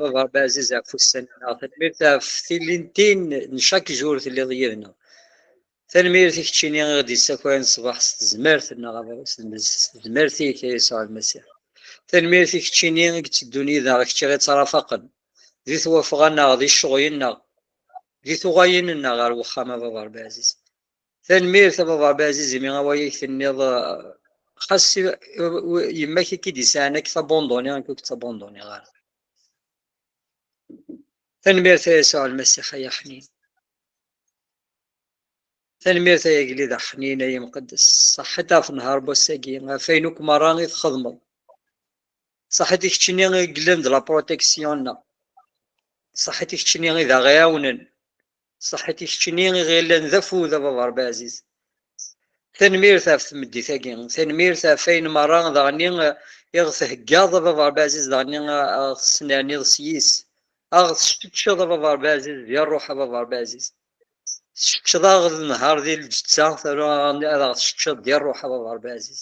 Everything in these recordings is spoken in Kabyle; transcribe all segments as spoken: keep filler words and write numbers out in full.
Baba Ṛebbi ɛziz, ɣef ussan-nneɣ. Tanemmirt ɣef tillintin n chaque jour telliḍ yid-neɣ. Tanemmirt i keččini i ɣ-d-yessakayen ṣṣbeḥ s tezmert-nneɣ, s tezmert-ik, a Yasuɛ Lmasiḥ. Tanemmirt i keččini i yetteddun yid-neɣ, kečči i ɣ-ittrafaqen di twafɣa-nneɣ, di ccɣel-nneɣ, di tuɣalin-nneɣ ɣer wexxam, a Baba Ṛebbi ɛziz. Tanemmirt a Baba Ṛebbi ɛziz, imi awal-ik tenniḍ, eh, xas i, i, yemma-k i k-id-isɛan, ad k-tabanduni, nekk ur k-ttabanduniɣ ara. Tanemmirt a Yasuɛ Lmasiḥ ay aḥnin. Tanemmirt ay agellid aḥnin, ay amqeddes. Ṣaḥit ɣef nnhar n wass-agi, ɣef wayen akk merra i txedmeḍ. Ṣaḥit i keččini i yellan d la protection-nneɣ. Ṣaḥit i keččini i d aɣ-iɛawnen. Ṣaḥit i keččini i ɣ-yellan d afud, a Baba Ṛebbi ɛziz. Tanemmirt ɣef tmeddit-agi. Tanemmirt ɣef wayen merra daɣen i, i ɣ-theggaḍ, a Baba Ṛebbi ɛziz, daɣen i, a, ɣ-tesnerniḍ s yis. A ɣ-tesčeččeḍ, a Baba Ṛebbi ɛziz, di ṛṛuḥ, a Baba Ṛebbi ɛziz. Tesčeččeḍ-aɣ d nnhar di lǧetta, terra-aɣ ad ɣ-tesčeččeḍ di ṛṛuḥ, a Baba Ṛebbi ɛziz.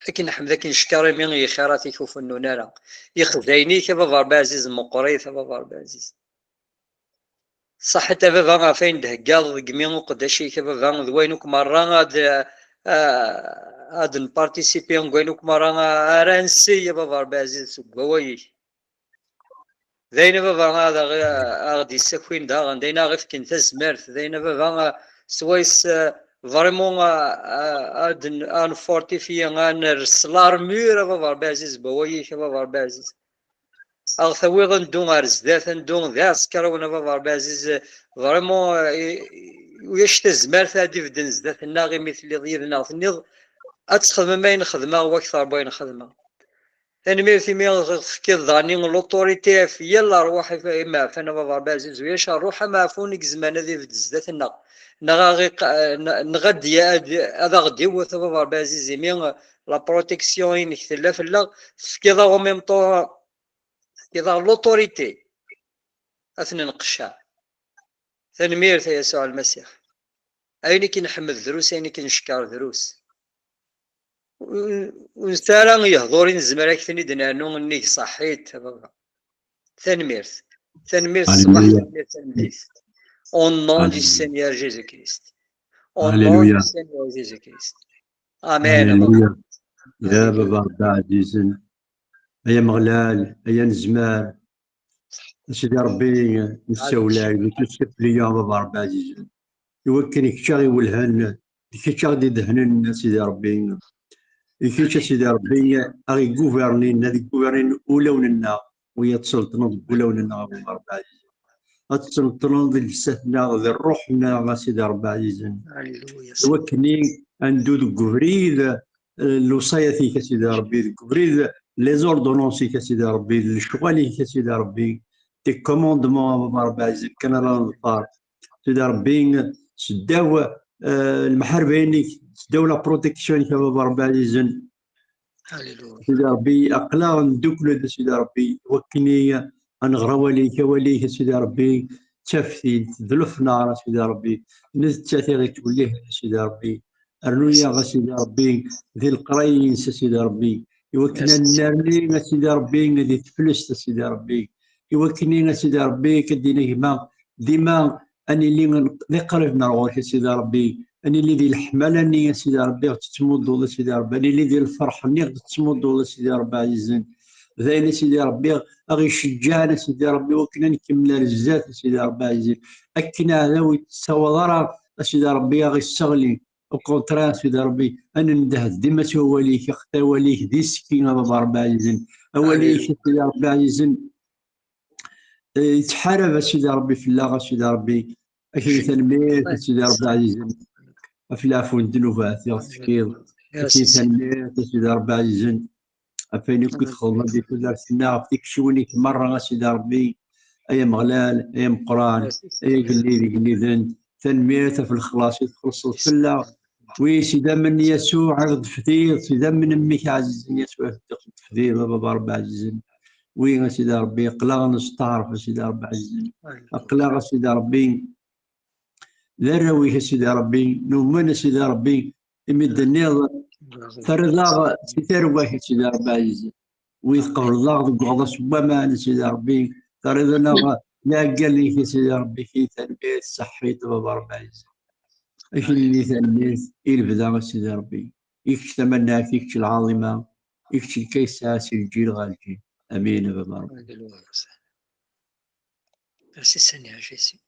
Ad k-nḥemd, ad k-neckeṛ imi i ixiraṭ-ik ur fennun ara. Ixdayen-ik, a Baba Ṛebbi ɛziz, meqqrit, a Baba Ṛebbi ɛziz. Ṣaḥit a Baba ɣef wayen d-theggaḍ deg imi uqeddac-ik, a Baba, d wayen akk merra ad, a-, ad npartisipi, deg wayen akk merra ara nsi, a Baba Ṛebbi ɛziz, seg wawal-ik. D ayen a Baba ad aɣ-, a ɣ-d-yessakin daɣen, d ayen a ɣ-ifken tazmert, d ayen a Baba, a, swayes, a, vraiment, a, a, ad n-, ad nfortifiye, ad ners l'armure, a Baba Ṛebbi ɛziz, n wawal-ik, a Baba Ṛebbi ɛziz. A ɣ-tawiḍ ad neddu ɣer zdat, ad neddu d iɛsekriwen, a Baba Ṛebbi ɛziz, vraiment, a, i, i, ulac tazmert ad d-ibedden zdat-nneɣ, imi telliḍ yid-neɣ, tenniḍ ad txedmem ayen xedmeɣ, wakter n wayen xedmeɣ. Tanemmirt imi ɣ-tefkiḍ daɣen l'autorité ɣef yal ṛṛwaḥ imeɛfan, a Baba Ṛebbi ɛziz, ulac ṛṛuḥ ameɛfun i izemren ad ibedd zdat-nneɣ, neɣ ad ɣ-iq-, neɣ ad d-, ad, ad aɣ-d-iwet, a Baba Ṛebbi ɛziz, imi la protection-inek tella fell-aɣ, tefkiḍ-aɣ en même temps, tefkiḍ-aɣ l'autorité ad t-nenqecceɛ. Tanemmirt a Yasuɛ Lmasiḥ. Ayen i k-nḥemmed drus, ayen i k-neckeṛ drus. Ur, ur nesɛi ara yehḍur i nezmer ad k-ten-id-nernu nnig ṣaḥit, a Baba. Tanemmirt. Tanemmirt ṣṣbeḥ, Alléluia. Tanemmirt tameddit. Au nom du Alléluia. Seigneur Jésus-Christ. Au nom du Alléluia. Seigneur Jésus-Christ. Amen, a Baba. Alléluia. Ya Alléluia. Baba Ṛebbi ɛzizen, ay Ameɣlal, ay Anezmar, a Sidi Ṛebbi, nessawel-ak, nous te supplions, a Baba Ṛebbi ɛzizen, i wakken d kečč a ɣ-iwellhen, d kečč a ɣ-d-idehnen, a Sidi Ṛebbi, d kečč, a Sidi Ṛebbi, a ɣ-iguvernin, ad iguvernin ulawen-nneɣ, wiyaḍ tselṭneḍ deg wulawen-nneɣ, a Baba Ṛebbi ɛzizen. Ad tselṭneḍ di lsat-nneɣ, di ṛṛuḥ-nneɣ, a Sidi Ṛebbi ɛzizen. Alléluia. I wakken ad neddu deg ubrid, eh, lewṣayat-ik, a Sidi Ṛebbi, deg ubrid, les ordonnances-ik, a Sidi Ṛebbi, d lecɣal-ik, a Sidi Ṛebbi, tes commandements, a Baba Ṛebbi ɛzizen, kan ara neḍfer. Sidi Ṛebbi, seddaw, eh, lemḥarba-inek, seddaw la protection-ik, a Baba Ṛebbi ɛzizen. Alléluia. Sidi Ṛebbi, aql-aɣ ndukkel-d, a Sidi Ṛebbi, wakken ad nɣer awal-ik, awal-ik, a Sidi Ṛebbi, d taftilt, d lefnar, a Sidi Ṛebbi, nettat i ɣ-ittwellihen, a Sidi Ṛebbi. Rnu-yaɣ, a Sidi Ṛebbi, di leqraya-ines, a Sidi Ṛebbi, i wakken ad nerni, a Sidi Ṛebbi, di teflest, a Sidi Ṛebbi, i wakken, a Sidi Ṛebbi, akka d-yenna gma, dima ad nili d iqriben ar ɣur-k, a Sidi Ṛebbi, ad nili di leḥmala-nni, a Sidi Ṛebbi, ɣ-tettmudduḍ, a Sidi Ṛebbi, ad nili di lferḥ-nni ɣ-tettmudduḍ, a Sidi Ṛebbi ɛzizen. D ayen, a Sidi Ṛebbi, a ɣ-iceǧǧɛen, a Sidi Ṛebbi, wakken ad nkemmel ar zdat, a Sidi Ṛebbi ɛzizen. Akken aɛdaw ur yettawaḍ ara, a Sidi Ṛebbi, a ɣ-isseɣli. Au contraire, a Sidi Ṛebbi, ad nendeh dima s wawal-ik, axaṭer awal-ik d isekki, a Baba Ṛebbi ɛzizen. Awal-ik, a Sidi Ṛebbi ɛzizen, eh, yettḥarab, a Sidi Ṛebbi, fell-aɣ, a Sidi Ṛebbi. Ak-in tanemmirt, a Sidi Ṛebbi ɛzizen, ɣef leɛfu n ddnubat i ɣ-tefkiḍ. Ak-in tanemmirt, a Sidi Ṛebbi ɛzizen, ɣef wayen akk i txedmeḍ di tudert-nneɣ, ɣef tikciwin-ik merra, a Sidi Ṛebbi, ay Ameɣlal, ay Ameqqran, ay Agellid igelliden. Tanemmirt ɣef lexlaṣ i txellṣeḍ fell-aɣ. Wi s-idammen n Yasuɛ i ɣ-d-tefdiḍ, s idammen n mmi-k ɛzizen Yasuɛ i ɣ-d-tefdiḍ, a Baba Ṛebbi ɛzizen. Wi, a Sidi Ṛebbi, aql-aɣ nesteɛṛef, a Sidi Ṛebbi ɛzizen. Aql-aɣ, a Sidi Ṛebbi, d arraw-ik, a Sidi Ṛebbi, numen, a Sidi Ṛebbi, imi d-tenniḍ, terriḍ-aɣ si tarwa-k, a Sidi Ṛebbi ɛzizen. Wi tqebleḍ-aɣ deg uɣḍas n waman, a Sidi Ṛebbi, terriḍ-aneɣ lɛeggal-ik, a Sidi Ṛebbi, ki tanemmirt, ṣaḥḥit, baba Ṛebbi ɛziz. Ak-nini tanemmirt i lebda, a Sidi Ṛebbi. I kečč tamannaɛt, i kečč lɛaḍima, i kečč lkaysa si lǧil ɣer lǧil. Amin, a baba Ṛebbi. Alléluia. Merci Seigneur Jésus.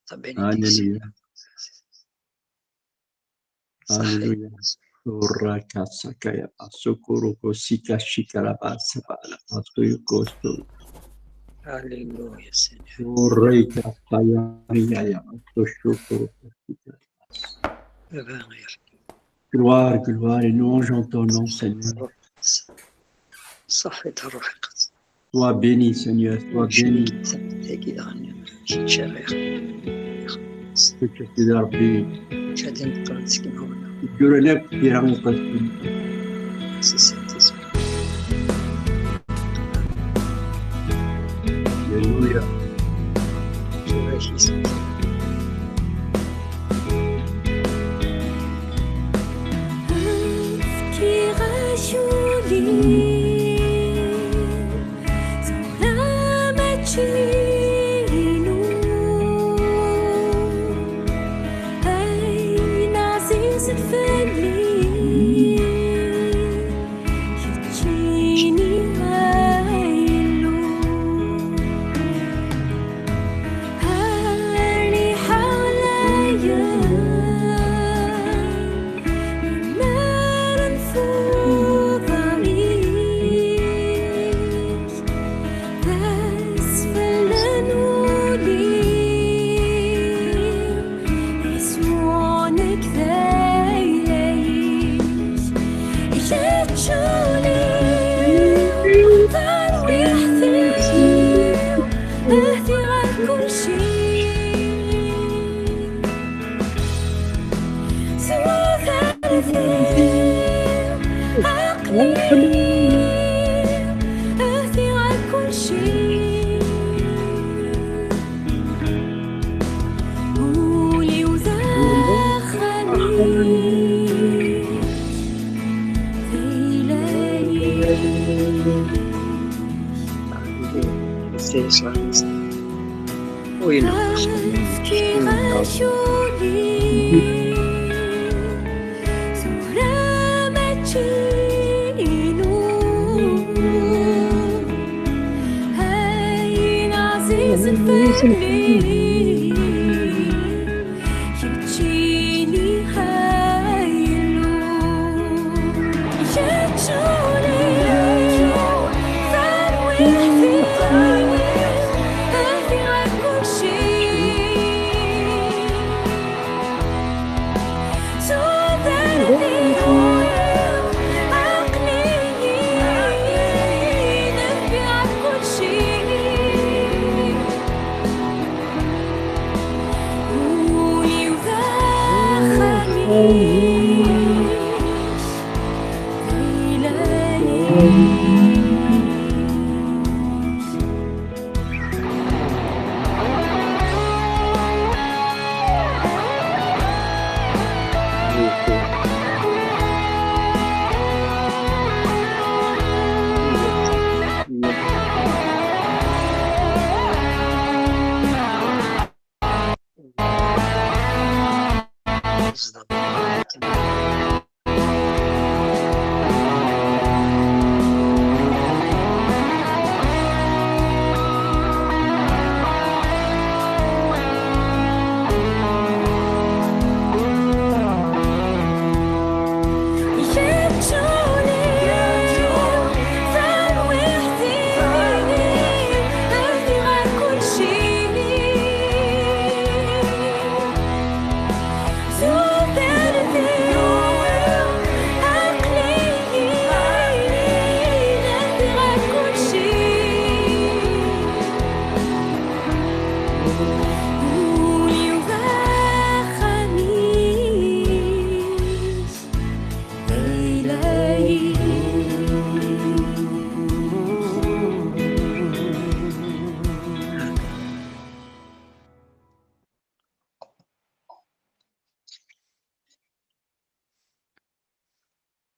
Ta bénédiction. Alléluia. Alléluia. Uraka sakaya, sukuruko sika shikara basabala, asuyuko su. Alléluia, Seigneur. Uraka sayariya, sushukuru. Gloire, gloire et louange en ton nom, Seigneur. Sois béni, Seigneur, sois béni. Kečč a Sidi Ṛebbi. Ǧǧuren akk tira iqedsen. Alléluia.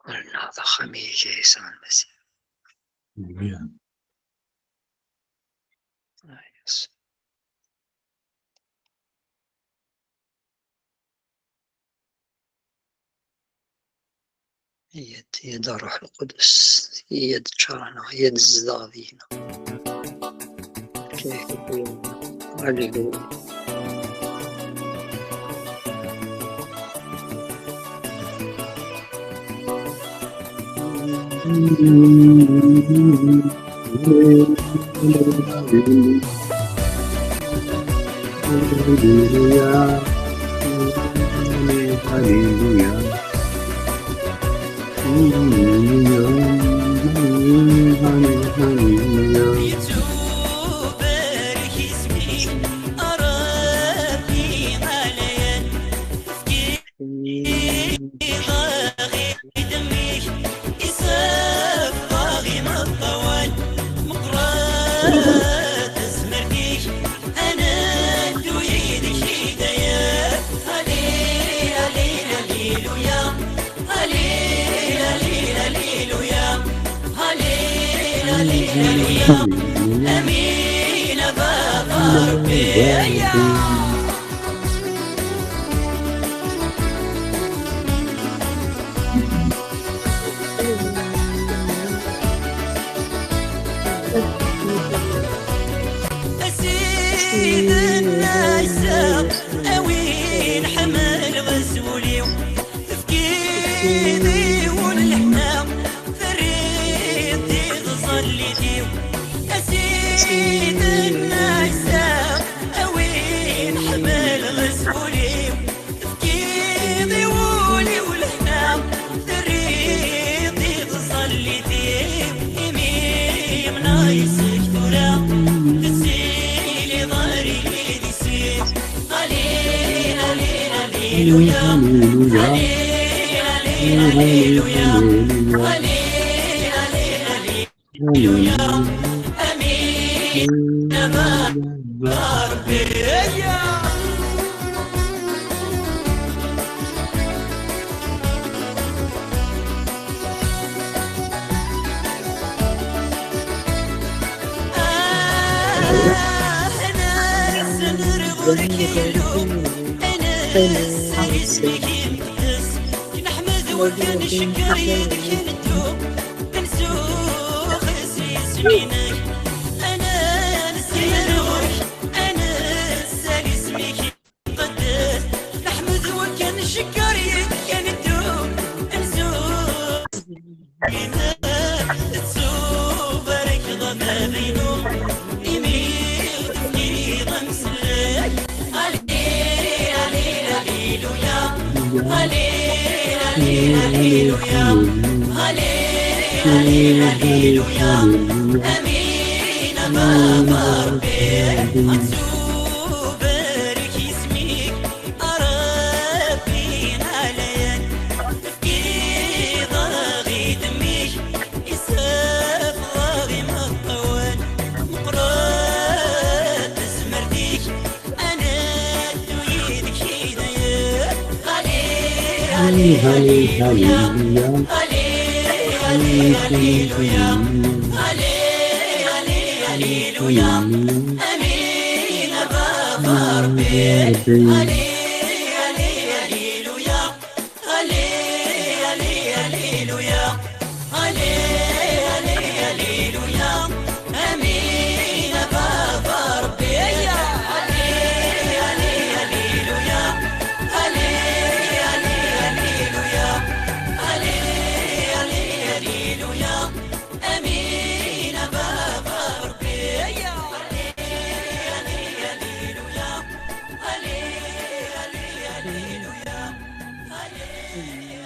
Ur nneɣ d axxam i iga Yesɛa Lmasiḥ. Hallelujah. Ah, yes. Yad, yad Ṛṛuḥ Lqudus, yad ččar-aneɣ, yad zedɣ deg-neɣ. Hallelujah. Hallelujah. Hallelujah. Hallelujah. Hallelujah. Yettubarek isem-ik, a Ṛebbi ɛlayen. Fkiɣ-aɣ i ddem-ik, isefḍeɣ imeṭṭawen, meqqret tezmert-ik, ad neddu yid-k i dayem. Ali, ali, aliluya, ali, ali, aliluya, ali, ali, aliluya, amin, a Baba Ṛebbi. A Sidna Ɛisa, a win ḥemmleɣ s wul-iw, tefkiḍ i wul leḥna, terriḍ di tẓallit-iw. A Sidna Ɛisa, a win ḥemmleɣ s wul-iw, tefkiḍ i wul-iw lehna, terriḍ di tẓallit-iw, imi yemneɣ yes-k tura, tessiliḍ ar yidis-iw. Ali, ali, aliluya. Aliluya. Ali, ali, aliluya. Aliluya. Ali, ali, aliluya. Amin. Amin. Ṛebbi, ya. Ah, ana asenreḍ ur k-illu, ana sser isem-ik imqeddes, neḥmed wakken ncekkeṛ yid-k neddu, nsuxes isem-inek, ana nessenreḍ-k, ana nesser isem-ik imqeddes, neḥmed wakken ncekkeṛ yid-k neddu, nsuxes isem-inek, tettubarkeḍ a baba-inu, imi tefkiḍ amsellek. Ali, ali, aliluya. Ali, ali, aliluya. Ali, ali, aliluya. Amin, a Baba Ṛebbi. Ad tubarek isem-ik, a Ṛebbi ɛlayen. Tefkiḍ-aɣ i ddem-ik, isefḍ-aɣ imeṭṭawen, meqqret tezmert-ik, ad neddu yid-k i dayem. Ali, ali, aliluya. Ali, ali, aliluya. Ali, ali, aliluya. Amin, a Baba Ṛebbi. Ali, ali, aliluya. Ali, ali, aliluya. Ali, ali, aliluya. Amin, a Baba Ṛebbi. Ali, ali, aliluya. Ali, ali, aliluya. Ali, ali, aliluya. Amin, a Baba Ṛebbi. Ali, ali, aliluya. Ali,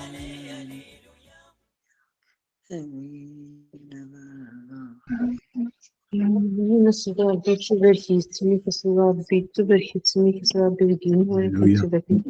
ali, aliluya. Amin, a Sidi Ṛebbi, tubarek-it, mi tesleḍ Ṛebbi, tubarek-it, mi tesleḍ Ṛebbi deg yiwen, wala kan tubarek-it.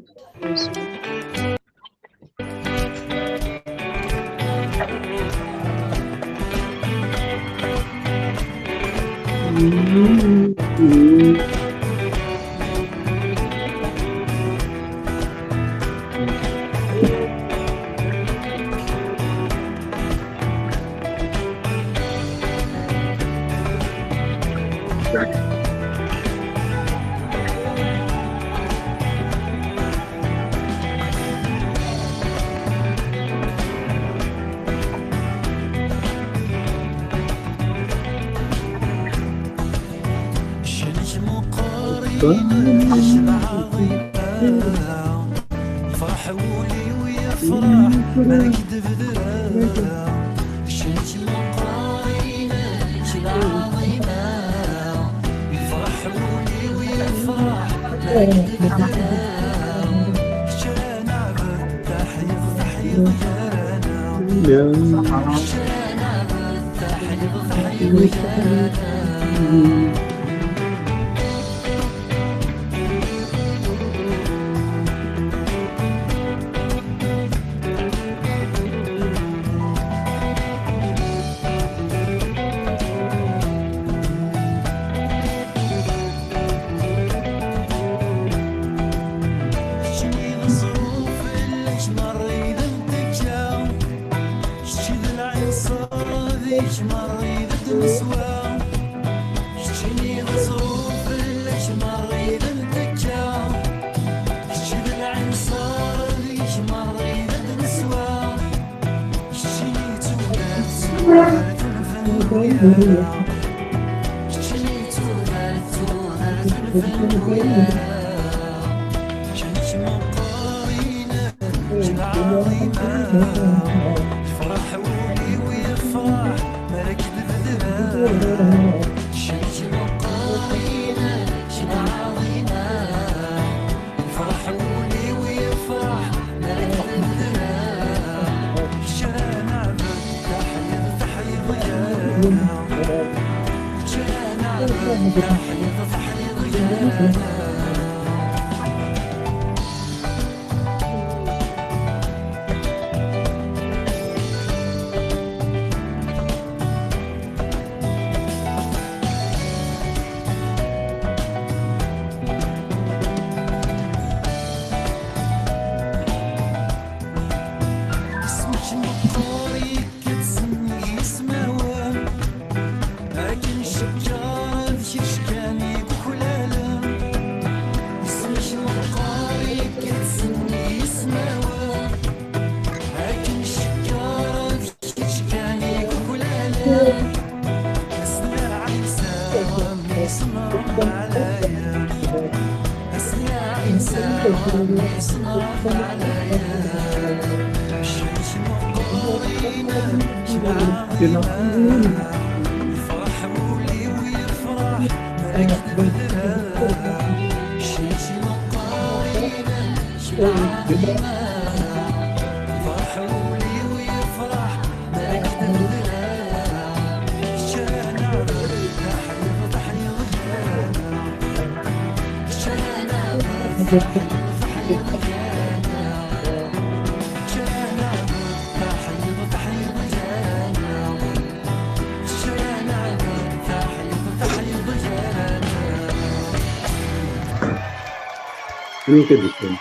Anwa i d-yefkan?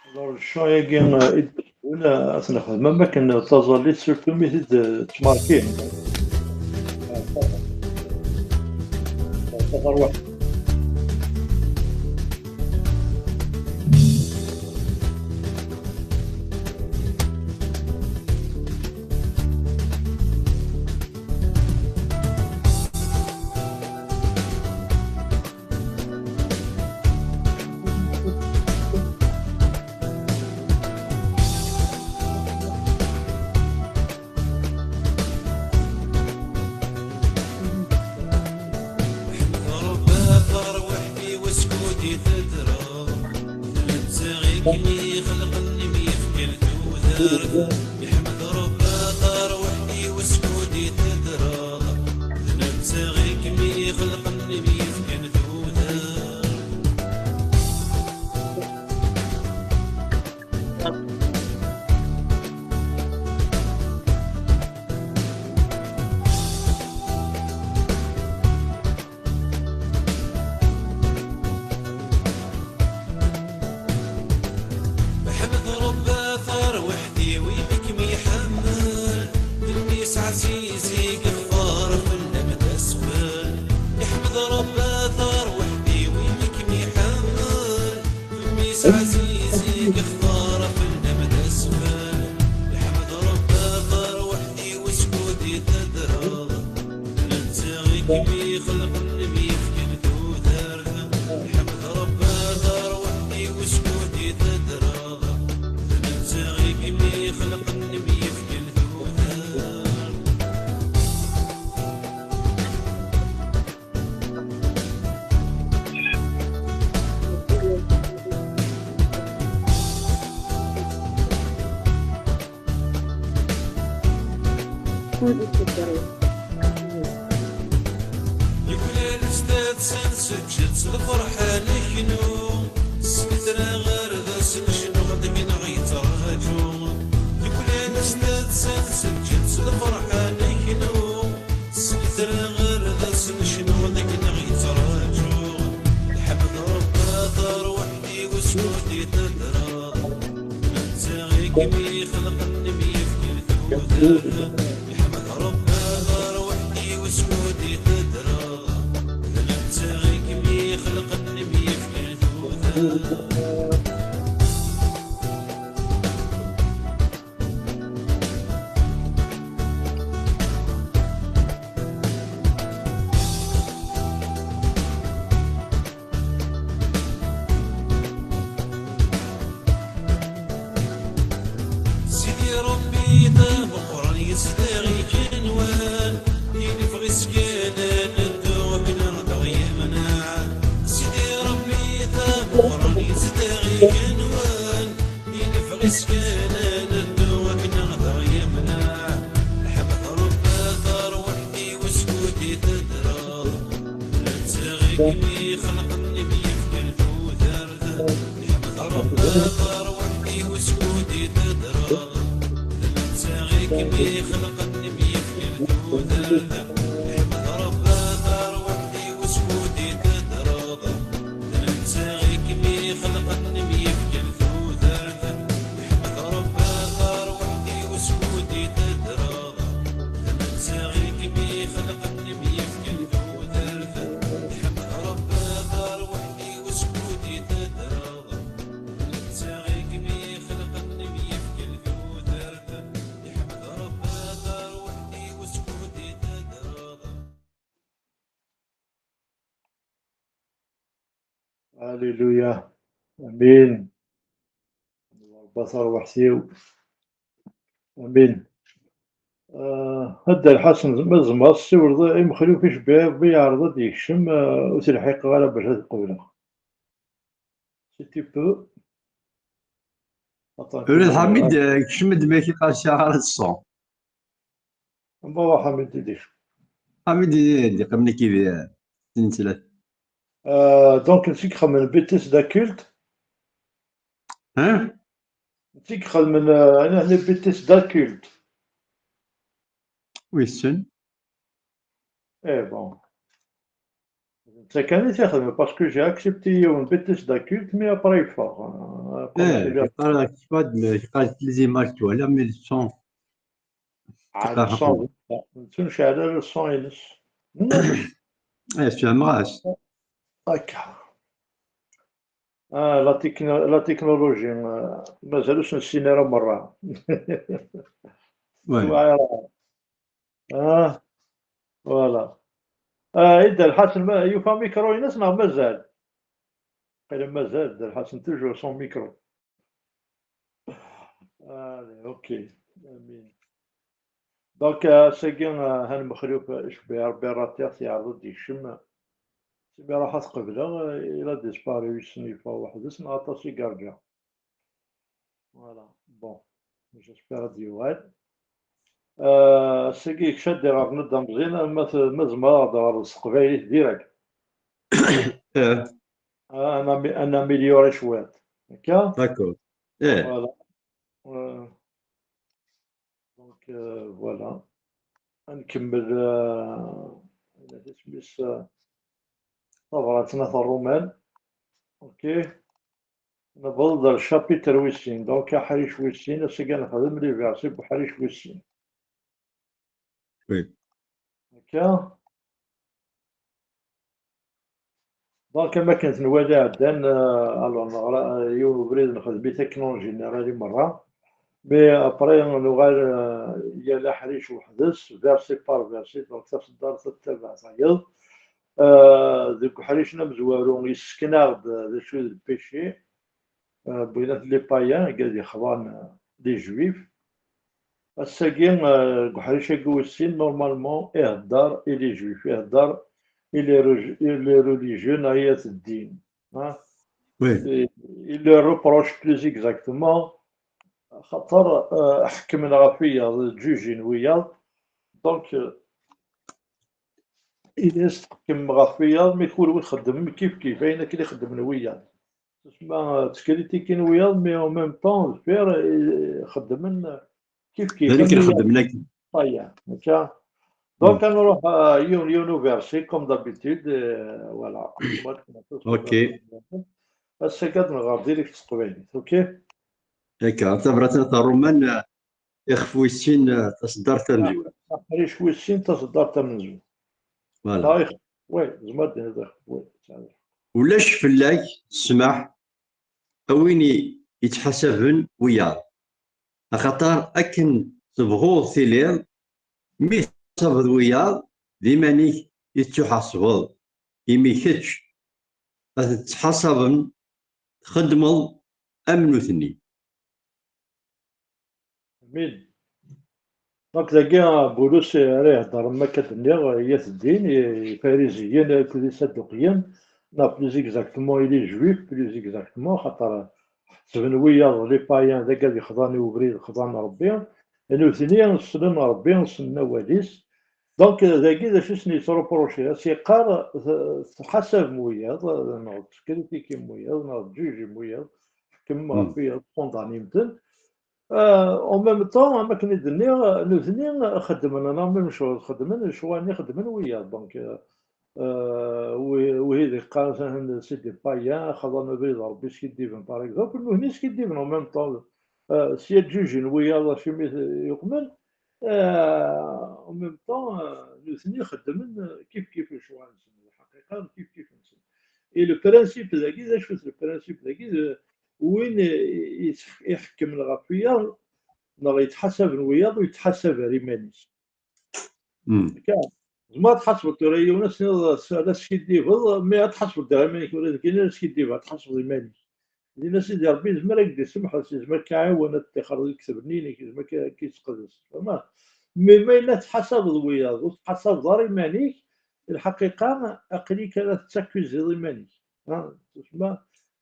Alors, ccɣel-agi, euh, i d-wwin, euh, ad t-nexdem am wakken d taẓallit, surtout mi t-id-, euh, ttmerkin. Taẓallit. Ḥmed Rebbi tarwiḥt-iw, skud i teddreḍ, d netta i kem-ixelqen, i m-yefkan tudert. Iḥmed Rebbi tarwiḥt-iw, skud i teddreḍ, d netta i kem-ixelqen, i m-yefkan tudert. Ḥmed Rebbi tarwiḥt-iw, i m-k Imi xelqen mi yefken tudert, ḥmed Rebbi d arwaḥ-iw skud i teddreḍ. D netta i kem-ixelqen mi yefken tudert. Yuklal sdat-sen seǧǧet lferḥ neknu, s ttreɣ ar d asen cnuɣ deg-neɣ yettraǧu. Yuklal sdat-sen seǧǧet lferḥ neknu, s ttreɣ ar d asen cnuɣ deg-neɣ yettraǧu. Lḥemd Rebbi tarwiḥt-iw skud i teddreḍ. Netta i kem-ixelqen mi yefken tudert. Lḥemd Rebbi tarwiḥt-iw skud i teddreḍ. D netta i kem-ixelqen mi yefken tudert. Sidi Ṛebbi d ameqqran yezdeɣ igenwan, ineffeɣ iskanen ddu akken ad aɣ-yemneɛ. Sidi Ṛebbi d ameqqran yezdeɣ igenwan, ineffeɣ iskanen ddu akken ad aɣ-yemneɛ. Lḥemd Ṛebbi tarwiḥt-iw skud i teddreḍ. Netta i kem-ixelqen mi yefken tudert. Lḥemd Ṛebbi tarwiḥt-iw skud i teddreḍ. D netta i kem-ixelqen mi yefken tudert. Lḥemd Ṛebbi tarwiḥt-iw skud i teddreḍ. D netta i kem-ixelqen mi yefken tudert. Lḥemd Ṛebbi tarwiḥt-iw skud i teddreḍ. D netta i kem-ixelqen mi yefken tudert. Lḥemd Ṛebbi tarwiḥt-iw skud i teddreḍ. D netta i kem-ixelqen mi yefken tudert. Lḥemd Ṛebbi tarwiḥt-iw skud i teddreḍ. Alléluia. Amin. Rebbi tarwiḥt-iw. Amin. Ah, a Dda Lḥasen, ma tzemreḍ ad tessiwleḍ i Mexluf Icebbi, Rebbi yeɛreḍ ad d-yekcem, ah, ur t-lḥiqeɣ ara bac ad t-qebleɣ. Si tu peux. Attends, Ula d comment Ḥamid, eh, kcem-d, ma k-iqal sɛiɣ ara ṣṣun. Bon, Ḥamid, di. Ḥamid, eh, d-iqqimen akka di, eh, sin tlata. Euh, donc, netta i ixedmen bêtise de culte. Hein? Netta i ixedmen, euh, les bêtises de culte. Wissen. Eh bon. Netta kan i t-ixedmen, parce que j'ai accepté yiwen bêtise de culte, mais après yeffeɣ. Euh, comme Eh, c'est bien. Yeqqar-ak, yeqqar-ak les images, tu vois, là, mais le son. Ah, le son, netta ur necɛel ara le son-ines. Eh, sfehmeɣ-as. Akka. Ah, la techno-, la technologie, ah, mazal ur s-nessin ara merra. Ouais. Tuɛir. Ah, voilà. Ah, i Dda Lḥasen, ma, yufa mikru-ines neɣ mazal? Qila mazal, Dda Lḥasen toujours sans micro. Allez, ok. Amin. Donc, euh, ass-agi, euh, Han Mexluf, euh, Icebbi Rebbi Ratiɣ, yeɛreḍ ad d-yekcem. Simi ruḥ ad t-qebleɣ, euh, il a disparu, wissen yeffeɣ weḥd-s, neɣ aṭas i yerǧa. Voilà. Bon. J'espère ad d-yuɣal. Euh, ass-agi, yekcem-d ɣer Nna Dda Meẓyan, ma t-, ma tzemreḍ ad d-teɣreḍ s teqbaylit direct. Eh. Ah, ad nam-, ad namélioré cwiṭ. Akka? D'accord. Eh. Voilà. Euh, donc, euh, voilà. Ad nkemmel, euh, isem-is, euh, tabrat n At Ṛuman. Ok. Newweḍ-d ɣer chapitre wis sin. Donc, aḥric wis sin, ass-agi ad nexdem les versets n uḥric wis sin. Oui. Akka. Donc, am akken tenwali ɛeddan, euh, alors, neɣra, euh, yiwen ubrid nexdem-it akken en général i merra. Mais après, nuɣal, euh, yal aḥric weḥd-s, verset par verset, donc taṣeddart ad tabaɛ tayeḍ. Euh, deg uḥric-nni amezwaru, yessken-aɣ-d d acu d lpici, euh, wwin-t les païens, i ad yexḍan, euh, les juifs. Ass-agi, euh, deg uḥric-agi wis sin, normalement, ihedder i les juifs, ihedder i les re-, i les religieux, neɣ i at ddin. Hein? Oui. Et il leur reproche plus exactement, xaṭer, euh, ḥekmen ɣef wiyaḍ, ǧǧuǧin wiyaḍ. Donc, euh, ini-as tḥekmem ɣef wiyaḍ, mi kunwi txeddmem kif kif, ayen akken i xeddmen wiyaḍ. Tusma, euh, ttkritikun wiyaḍ, mais en même temps, deffir, euh, xeddmen kif kif. D ayen akken xeddmen akken. Païens, maca. Donc, ad nruḥ, euh, yiwen, yiwen uversi, comme d'habitude, euh, voilà. Ok. Ass-agi ad nɣer direct s teqbaylit, ok? Akka, tabrat n At Ṛuman, eh, ixef wis sin, eh, taṣeddart tamezwarut. Aḥric wis sin, taṣeddart tamezwarut. Voilà. Neɣ ixef, oui, tzemreḍ ad d-tiniḍ ixef, oui. Ulac fell-ak ssmaḥ a win i yettḥasaben wiyaḍ. Axaṭer akken tebɣuḍ tiliḍ, mi tettḥasabeḍ wiyaḍ, d iman-ik i tettuḥasbeḍ, imi kečč ad tettḥasabeḍ txeddmeḍ am nutni. Amin. Donc, dagi, Bulus ara iheddren, ma akka d-nniɣ, i at ddin, i Ifariziyen akked Isaduqiyen, neɣ plus exactement i les juifs, plus exactement, xaṭer ḥesben wiyaḍ, les païens, d agad yexḍan i ubrid, xḍan Ṛebbi, nutni ssnen Ṛebbi, ssnen awal-is. Donc, dagi, d acu i sen-yettrupuruci? Ad s-yeqqar, t-, tḥasabem wiyaḍ, neɣ ttkritikun wiyaḍ, neɣ tǧuǧim wiyaḍ, ḥekmem ɣef wiyaḍ, tkundanim-ten. Euh, en même temps, am akken i d-nniɣ, nutni xeddmen la même chose, xeddmen lecɣal-nni xeddmen wiyaḍ. Donc, euh, euh, wi-, wihid yeqqaren, c'est des païens, xḍan abrid Ṛebbi, skiddiben, par exemple, nutni skiddiben en même temps. Euh, sya ǧǧuǧin wiyaḍ acimi yuqmen, euh, en même temps, euh, nutni xeddmen, euh, kif kif lecɣal-nsen, lḥaqiqa kif kif-nsen. Et le principe dagi, d acu-t le principe dagi? D win i, i, iḥekmen ɣef wiyaḍ, neɣ yettḥasaben wiyaḍ, ur yettḥasab ara iman-is. Hmm. Akka, tzemreḍ ad tḥasbeḍ tura yiwen, ad s-tiniḍ, ad s-, ad skiddibeḍ, mi ad tḥasbeḍ daɣ iman-ik ula d nekkini ad skiddibeɣ, ad tḥasbeḍ iman-ik. Dinna Sidi Ṛebbi yezmer ad k-d-isemḥes, yezmer ad k-iɛiwen ad tixreḍ lekdeb-nni-inek, yezmer ad k-, ad k-yesseqdec. Fehmeḍ? Mais ma yella tettḥasabeḍ wiyaḍ, ur tettḥasabeḍ ara iman-ik, lḥaqiqa, aql-ik ara tettakuziḍ iman-ik. Ha, tusma,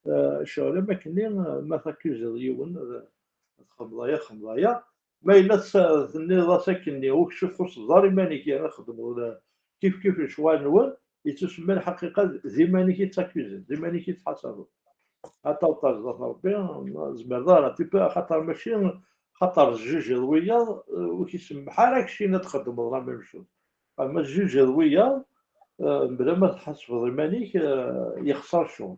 eh, ccɣel am akkenni, eh, ma takuziḍ yiwen, eh, txedmeḍ aya, txedmeḍ aya. Ma yella tsa-, tenniḍ-as akkenni, ur k-, txuṣṣeḍ ara iman-ik, yerna txeddmeḍ la-, kif kif lecɣal-nwen, yettusemma lḥaqiqa d iman-ik i ttakuziḍ, d iman-ik i tettḥasabeḍ. Ad tawḍeḍ ɣer zdat Ṛebbi, ur tzemreḍ ara, tu peux, axaṭer mačči, axaṭer tǧuǧiḍ wiyaḍ, eh, ur k-isemmeḥ ara keččini ad txeddmeḍ la même chose. Ma tǧuǧiḍ wiyaḍ, eh, mebla ma tḥasbeḍ iman-ik, eh, yexṣer ccɣel.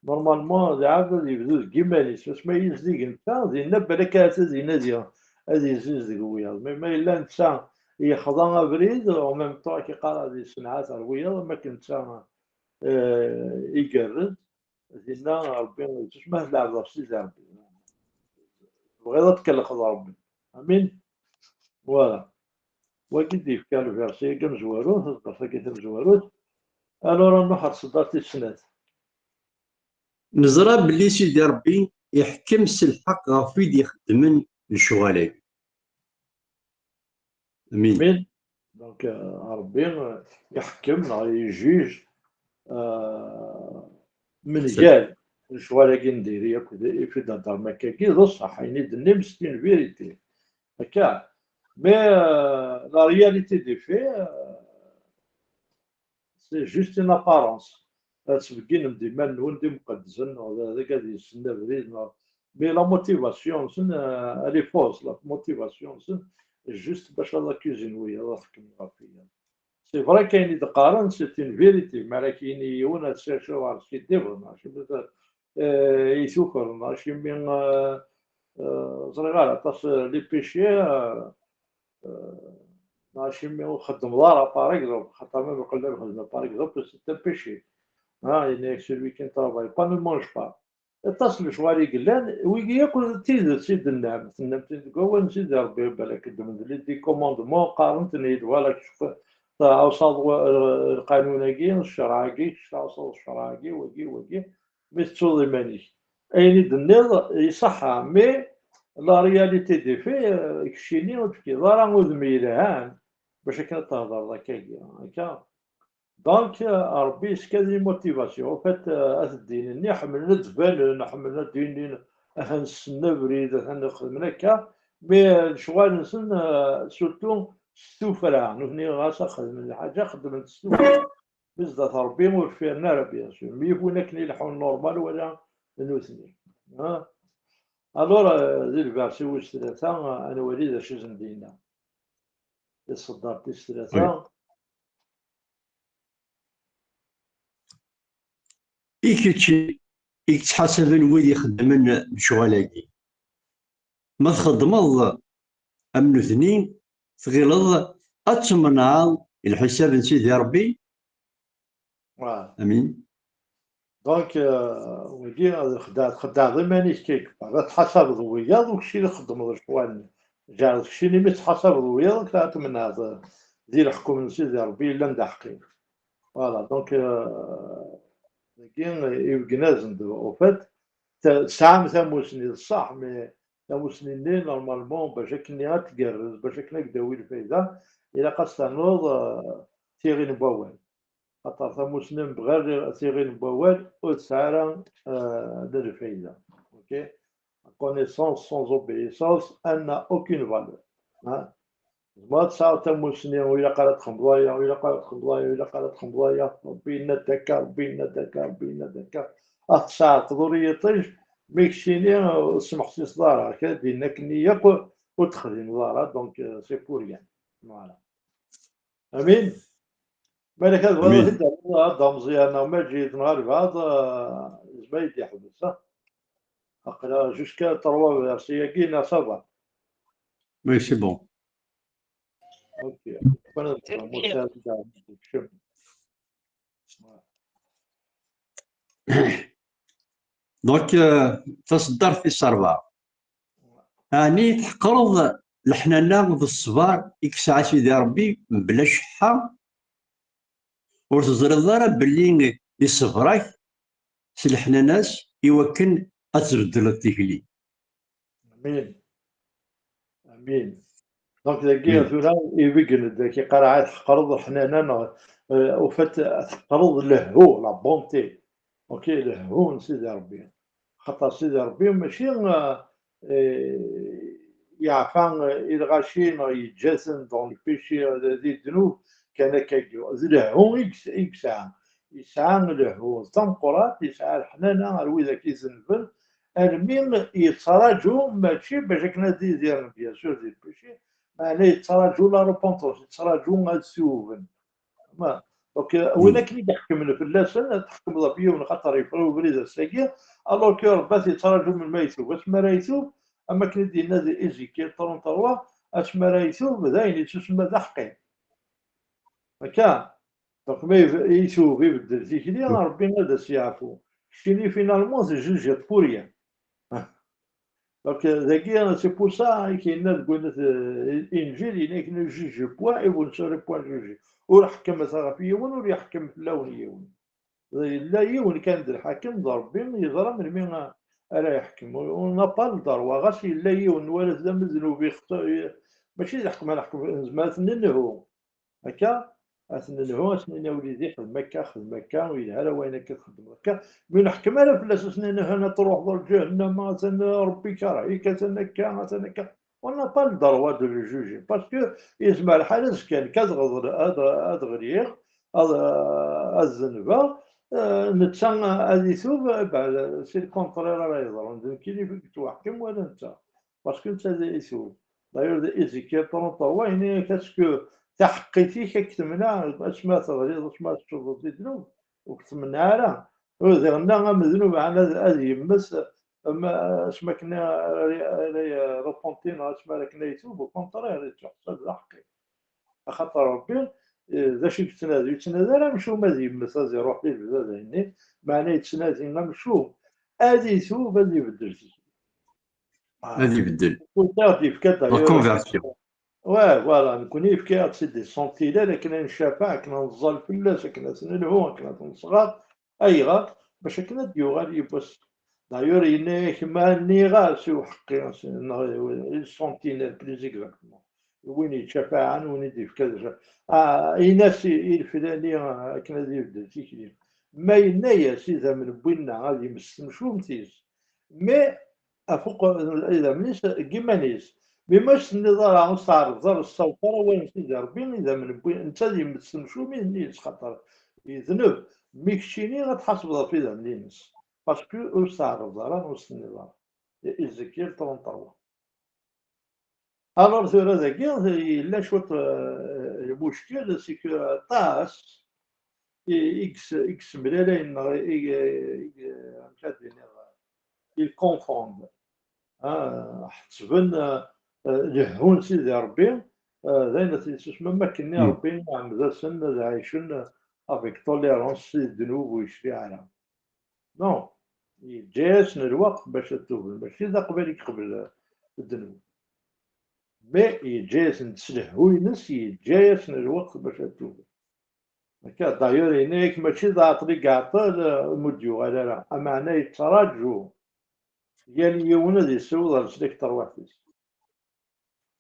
Normalement, lɛebd ad yebdu deg yiman-is, asma yezdig netta, dinna balak ahat ad inadi, ad yezzizdeg wiyaḍ. Mais ma yella netta yexḍa abrid, en même temps, ad k-iqqar ad yessenɛat ɣer wiyaḍ, am akken netta, eh, igerrez, dinna Ṛebbi yettusemma lɛebd ɣef Sidi Ṛebbi. Tebɣiḍ ad tkellxeḍ Ṛebbi. Amin. Voilà. Wagi d-yefka lversi-agi amezwaru, taṣeddart-agi tamezwarut. Alors, ad nruḥ ɣer tseddart tis snat. Neẓra belli Sidi Ṛebbi iḥkem s lḥeqq ɣef wid ixeddmen lecɣal-agi. Amin. Amin. Donc, euh, Ṛebbi, euh, iḥkem neɣ ijuj, euh, mengal lecɣal-agi n diri akk d, i d-hedder makkagi, d ṣṣeḥ, ayen i d-tennim, c'est une vérité. Akka. Mais, euh, la réalité des faits, euh, c'est juste une apparence. Ad tbegginem-d iman-nwen d imqeddsen, neɣ d, d agad yessen abrid, neɣ, mais la motivation-nsen, euh, elle est fausse, la motivation-nsen, juste bac ad akuzin wiyaḍ, ad ḥekmen ɣef wiyaḍ. C'est vrai qu'ayen i d-qqaren, c'est une vérité, mi ara k-yini yiwen ad tserseḍ ɣer skiddibeḍ, neɣ acimi, eh, i tukreḍ, neɣ acimi, eh, eh, ẓriɣ ara aṭas, eh, les péchés, eh, eh, neɣ acimi ur txeddmeḍ ara, par exemple, xaṭer ma beqlen ad xedmeɣ, par exemple, c'est un péché. Ah, yenna-yak celui qui ne travaille pas ne mange pas. Aṭas n lecɣal i yellan, wigi akk d tidet i d-tennam, tennam-ten deg wawal n Sidi Ṛebbi, balak ddmen-d les dix commandements, qqaren-ten-id, voilà, kečč tɛawsaḍ wa-, lqanun-agi, ccṛeɛ-agi, kečč tɛawsaḍ ccṛeɛ-agi, wagi, wagi, mi tettuḍ iman-ik. Ayen i d-tenniḍ iṣeḥḥa, mais la réalité des faits, euh, keččini ur d-tefkiḍ ara udem yelhan bac akken ad thedreḍ akkagi, akka. Donc, euh, Ṛebbi yeska di motivation. En fait, euh, at ddin-nni ḥemmlen ad d-banen, ḥemmlen ad d-inin, atan ssnen abrid, atan xedmen akka, mais, euh, lecɣal-nsen, euh, surtout s tuffra. Nutni ɣas ad xedmen lḥaǧa, xeddmen s tuffra. Mi zdat Ṛebbi ur ffiren ara, bien sûr. Mi yiwen akken i leḥḥun normal wala nutni. Hein? Alors, euh, di lbersi wis tlata, euh, ad nwali d acu i sen-d-yenna. Di tṣeddart tis tlata. Oui. I kečč i yettḥasaben wid ixeddmen lecɣal-agi, ma txeddmeḍ am nutni, tɣileḍ ad tmenɛeḍ lḥisab n Sidi Ṛebbi? Amin. Donc, euh, wagi, ad txedɛeḍ, txedɛeḍ iman-ik, quelque part. Ad tḥasabeḍ wiyaḍ, u kečč i txeddmeḍ lecɣal-nni. Ǧeɛleḍ keččini mi tettḥasabeḍ wiyaḍ, ad tmenɛeḍ, euh, di leḥkem n Sidi Ṛebbi yellan d aḥeqqi. Voilà, donc, euh, dagi, euh, ibeggen-asen-d, au fait, te-, tesɛam tamusni, d ṣṣeḥ, mais tamusni-nni, normalement, bac akken ad tgerrez, bac akken ad k-d-tawi lfayda, ilaq ad s-ternuḍ, euh, tiɣin n wawal. Xaṭer tamusni n bɣir tiɣin n wawal ur tesɛi ara, euh, d lfayda. Ok? La connaissance sans obéissance, elle n'a aucune valeur. Hein? Tzemreḍ ad tesɛuḍ tamusni, ur ilaq ara txedmeḍ aya, ur ilaq ara txedmeḍ aya, ur ilaq ara txedmeḍ aya, Ṛebbi yenna-d akka, Ṛebbi yenna-d akka, Ṛebbi yenna-d akka. Ad tesɛerqeḍ ur yiṭij, mi keččini ur tesmeḥsiseḍ ara, kra d-yenna akken yakk ur texdimeḍ ara, donc, euh, c'est pour rien. Voilà. Amin. Malak ad bɣiḍ ad t-id-ternuḍ, ad d-ameẓyan neɣ Maǧid neɣ albaɛḍ, euh, yezmer ad yi-d-yeḥbes, ha? Aql-aɣ jusqu'à trois versets-agi, neɣ ça va? Oui, c'est bon. Ok. Donc, euh, taṣeddart tis ṛebɛa. Ɛni tḥeqreḍ leḥnana d ṣṣber i yesɛa Sidi Ṛebbi mebla cceḥḥa? Ur teẓriḍ ara belli iṣebber-ak s leḥnana-s i wakken ad tbeddleḍ tikli? Amin. Amin. Donc, dagi, hmm, tura, ibeggen-d, dagi, iqarɛ, tḥeqreḍ leḥnana, neɣ, euh, au fait, tḥeqreḍ lehhu, la bonté. Ok, lehhu n Sidi Ṛebbi. Xaṭer Sidi Ṛebbi mačči, euh, euh, yeɛfa, euh, i lɣaci, neɣ yeǧǧa-ten dans le péché, euh, di ddnub, kan akkagi. D lehhu i yes-, i yesɛa. Yesɛa lehhu d tameqqrant, yesɛa leḥnana ar widak izenben, almi yettraǧu, mačči bac akken ad idiren, bien sûr, di lpéché, meɛna yettraǧu la repentance, yettraǧu ad tuben. Ma, donc, euh, win akken i d-iḥekmen fell-asen, ad tḥekmeḍ ɣef yiwen, xaṭer yefra ubrid ass-agi, alors que Ṛebbi ad t-yettraǧu melmi ara yetub. Asmi ara yetub, am akken i d-yenna di Ézéchiel trente-trois, asmi ara yetub, d ayen yettusemma d aḥeqqi. Akka. Donc, ma yeb-, yetub, ibeddel tikli, Ṛebbi ad as-yeɛfu. Keččini, finalement, tejjijiḍ pour rien. Donc, euh, dagi, c'est pour ça i k-yenna deg wayen, euh, Injil, yenna-k, ne jugez point et vous ne serez point jugés. Ur ḥekmet ɣef yiwen, ur yeḥkem fell-awen yiwen. Yella yiwen kan d lḥakem, d Ṛebbi, yeẓra melmi ara yeḥkem. On n'a pas le droit, ɣas yella yiwen, nwala-t d amednub, yexṭi, mačči d aḥkem ara ḥkem, nezmer ad t-nenhu. Akka, ad t-nelhu, ad s-nini, a wlidi, xdem akka, xdem akka, ur yelha ara wayen akka txeddmeḍ akka. Mi ur neḥkem ara fell-as, ad s-nini, hana truḥeḍ ar lǧahennama, atan Ṛebbi ikerh-ik, atan akka, atan akka. On n'a pas le droit de le juger, parce que yezmer lḥal azekka nekk ad ɣeḍl-, ad, ad ɣliɣ, ad, ad zenbeɣ, eh, netta ad itub, eh ben, c'est le contraire ara yeḍrun, d nekkini i yettwaḥkem wala netta. Parce que netta d itub. D'ailleurs, di Ézéchiel trente-trois, yenna-yak, est-ce que taḥeqqit-ik ad k-temneɛ asmi ara teɣliḍ, asmi ara teččeḍ di ddnub? Ur k-temneɛ ara. Ur diɣenna amednub ɛni ad, ad yemmet, am-, asmi akken ara, ara repentir, neɣ asmi ara akken ad yetub, au contraire, yettwaḥsab d aḥeqqi. Axaṭer Ṛebbi, eh, d acu i yettnadi? Ur yettnadi ara amcum ad yemmet, ad iṛuḥ di lebda d ayenni, meɛna yettnadi amcum ad itub, ad ibeddel zik. Ad ibeddel. Nekkni ad d-yefka d'ailleurs. La conversion. Ouais, voilà, nekkni yefka-aɣ-d c'est des sentinelles akken ad ncafeɛ, akken ad nẓall fell-as, akken ad t-nelhu, akken ad t-nesɣer. Ayɣer? Bac akken ad d-yuɣal yiwwas. D'ailleurs, yenna-yak ma nniɣ-as i uḥeqqi, neɣ les sentinelles, plus exactement. Win yettcafaɛen, win i d-yefka d, ah, in-as i, i leflani, ah, akken ad ibeddel tikli. Ma yenna-yas idammen n winna ad yemmet s temcumt-is, mais ɣef uq-, idammen-is deg yiman-is. Mi ma s-tenniḍ ara, ur s-tɛerḍeḍ ara, ur s-tessawḍeḍ ara wayen Sidi Ṛebbi, idammen n wi-, netta ad yemmet s temcumin-is, xaṭer yedneb. Mi keččini ad tḥasbeḍ ɣef idammen-ines. Parce que ur s-tɛerḍeḍ ara, ur s-tenniḍ ara. Ézéchiel trente-trois. Alors, tura dagi, yella cwiṭ, euh, lmuckel, c'est que aṭas i, i yes-, i yessemlalayen, neɣ i, i, i, amek ad iniɣ, ils confondent. Ah, ḥettben, ah, ah, lehhu n Sidi Ṛebbi, ah, d ayen ad t-yessusmen, am akken-nni Ṛebbi iɛemmed-asen ad ɛicen, ah, avec tolérance si ddnub ur yecfiɛ ara. Non, yeǧǧa-yasen lweqt bac ad tuben, mačči d aqbal i yeqbel, ah, ddnub. Mais yeǧǧa-yasen s lehhu-ines, yeǧǧa-yasen lweqt bac ad tuben. Akka, d'ailleurs, yenna-yak mačči d aɛeṭṭel i yeɛṭel, eh, ur d-yuɣal ara. Ameɛna yettraǧu yal yiwen ad yessiweḍ ar leslak n terwiḥt-is.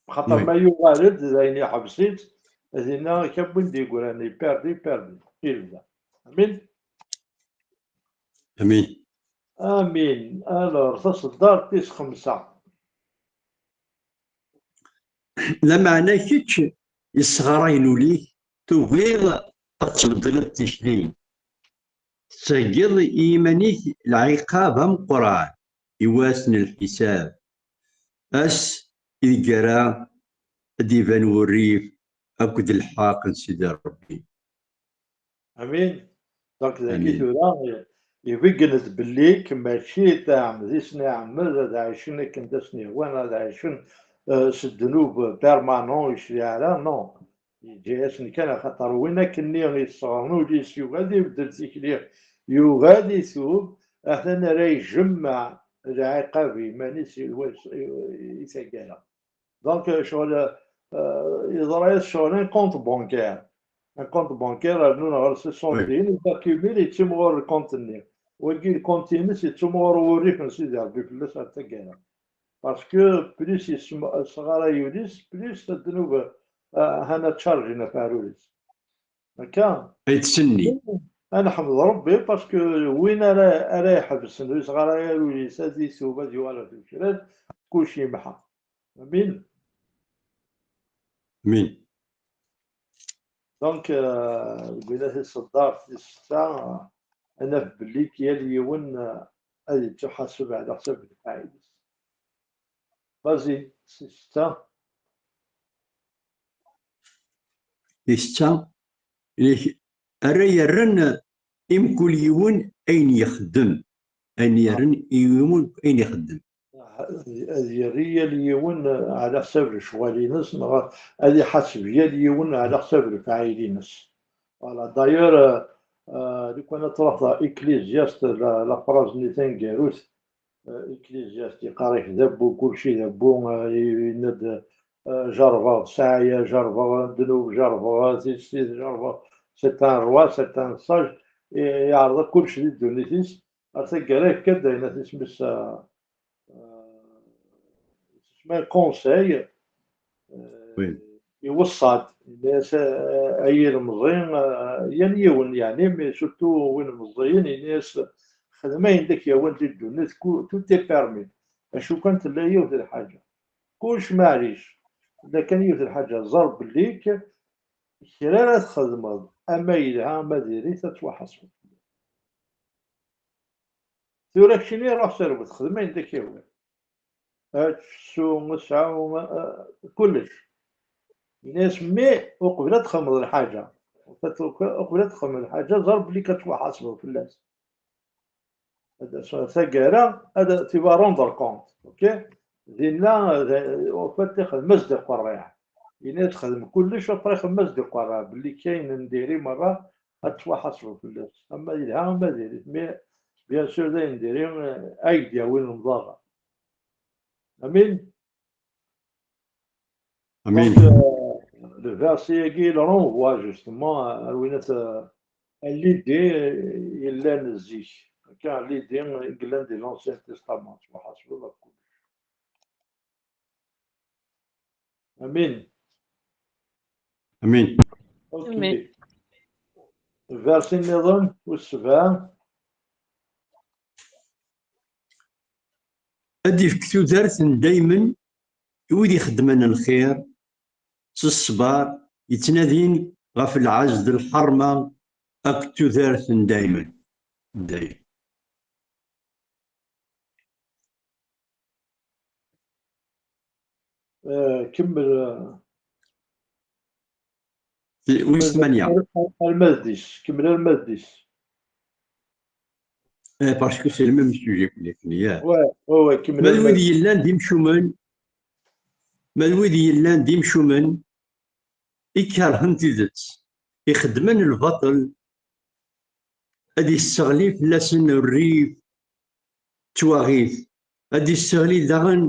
Xaṭer ma yuɣal-d, d ayen iḥbes-itt, dinna akka win d-yeggran, yepperdi, yepperdi, yebda. Amin? Amin. Amin. Alors, taṣeddart tis xemsa. Lameɛna kečč yesseɣrayen ul-ik, tugiḍ ad tbeddleḍ tikli. Tettheggiḍ i yiman-ik lɛiqab ameqqran i wass n lḥisab, ass ideg ara ad d-iban wurrif akked lḥeqq n Sidi Ṛebbi. Amin. Donc, dagi tura, ibeggen-d belli mačči d aɛemmed i sen-iɛemmed ad ɛicen akken d asen-ihwan, ad ɛicen, eh, s ddnub permanent, ur yecfiɛ ara, non. Yeǧǧa-yasen kan, axaṭer win akkenni yesseɣren ul-is, yugi ad ibeddel tikli, yugi ad itub, atan ara ijemmeɛ lɛiqab i yiman-is i, i, i taggara. Donc, euh, ccɣel, euh, yeḍra-yas ccɣel un compte bancaire. Un compte bancaire, rnu neɣ soixante-dix, il accumule, yettimɣur lkunt-nni. Wagi lkunt-ines yettimɣur wurrif n Sidi Ṛebbi fell-as ar taggara. Parce que plus yesm-, yesɣaray ul-is, plus ddnub, euh, hana tchargin ɣef uɛrur-is. Akka. Ay tsenni. Ad neḥmed Ṛebbi, parce que win ara, ara iḥebsen, ur yesɣaray ara ul-is, ad itub, ad yuɣal ɣer tmecrart, kullec yemḥa. Amin. Amin. Donc, euh, deg win ad iṣedder tis setta, ad naf belli yal yiwen, euh, ad yettuḥaseb ɛla ḥsab lefɛayel-is. Vas-y, tis setta. Tis setta, ara yerren i mkul yiwen ayen yexdem, ayen yerren i yiwen ayen ixeddem. Ad, ad yerr yal yiwen ɛla ḥsab lecɣal-ines, neɣ ad iḥaseb yal yiwen ɛla ḥsab lefɛayel-ines. Voilà, d'ailleurs, euh, euh, lukan ad truḥeḍ ɣer Ecclésiaste, la, la phrase-nni taneggarut, euh, Ecclésiaste, yeqqar-ak d abbu, kulci d abbu, euh, yenna-d, euh, jerbeɣ sɛaya, jerbeɣ ddnub, jerbeɣ tissit, jerbeɣ, c'est un roi, c'est un sage, i-, yeɛreḍ akk kulci di ddunit-is, ar taggara yefka-d ayen at isem-is, euh, euh, isem-is conseil, euh, iweṣṣa-d, yenna-yas, euh, ay ilemẓi, euh, yal yiwen, yeɛni, mais surtout win meẓẓiyen, yenna-yas, xdem ayen d ak-yawin di ddunit, ku-, tout est permis. Acu kan tella yiwet lḥaǧa. Kullec maɛlic. Tella kan yiwet lḥaǧa, ẓer belli k-, kra ara txedmeḍ, ama yelha, ama diri-t, ad twaḥasbeḍ. Tura keččini ruḥ serwet, xdem ayen d ak-yawin. Ečč, ssu, sɛu, eh, kullec. Yenna-yas, mi uqbel ad txedmeḍ lḥaǧa, uqbel ad txedmeḍ lḥaǧa, ẓer belli ad twaḥasbeḍ fell-as. Ad as-, taggara, ad, tu vas rendre compte, ok? Dinna, d, en fait, ixdem-as-d iqerriɛ. Yenna-yas, xdem kullec, après ixdem-as-d iqerriɛ, belli kayen n diri merra, ad twaḥasbeḍ fell-as. Ama yelha, ama diri-t. Mais bien sûr, d ayen diri, euh, ay d-yawin lemḍaɣa. Amin. Amin. Donc, euh, le verset-agi, il renvoie justement à, à l'idée, euh, yellan zik. Car l'idée, euh, yellan di l'Ancien Testament, ttwaḥasbeɣ akk. Amin. Amin. Ok. Amin. Verset nniḍen, wis sebɛa. Ad d-ifk tudert n daymen i wid ixeddmen lxir s ṣṣber, yettnadin ɣef lɛezz d lḥerma akked tudert n daymen. Daymen. Eh, kemmel, eh, wis kemmel tmanya. Ar-, ar-, arma d dix. Kemmel arma d dix. Eh, parce que c'est le même sujet que les clients. Ouais, ouais, ouais, kemmel. Ma d arma wid d dix. Yellan d imcumen, ma d wid yellan d imcumen, i ikerhen tidet, ixeddmen lbaṭel, ad isseɣli fell-asen rrif d twaɣit, ad isseɣli daɣen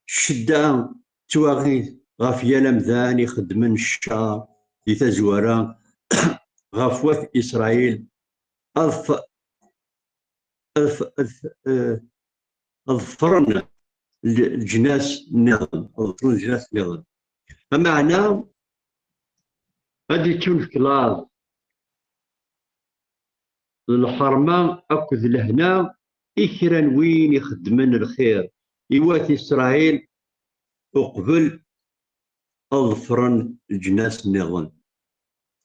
ccedda d twaɣit ɣef yal amdan ixeddmen ccer di tazwara ɣef wat Isṛayil, ad f-, ad f-, ad f-, eh, ad ḍefren l-, leǧnas nniḍen, ad ḍefren leǧnas nniḍen. Ameɛna, ad ittunefk laẓ d lḥerma akked lehna i kra n win ixeddmen lxir i wat Isṛayil uqbel ad ḍefren leǧnas nniḍen.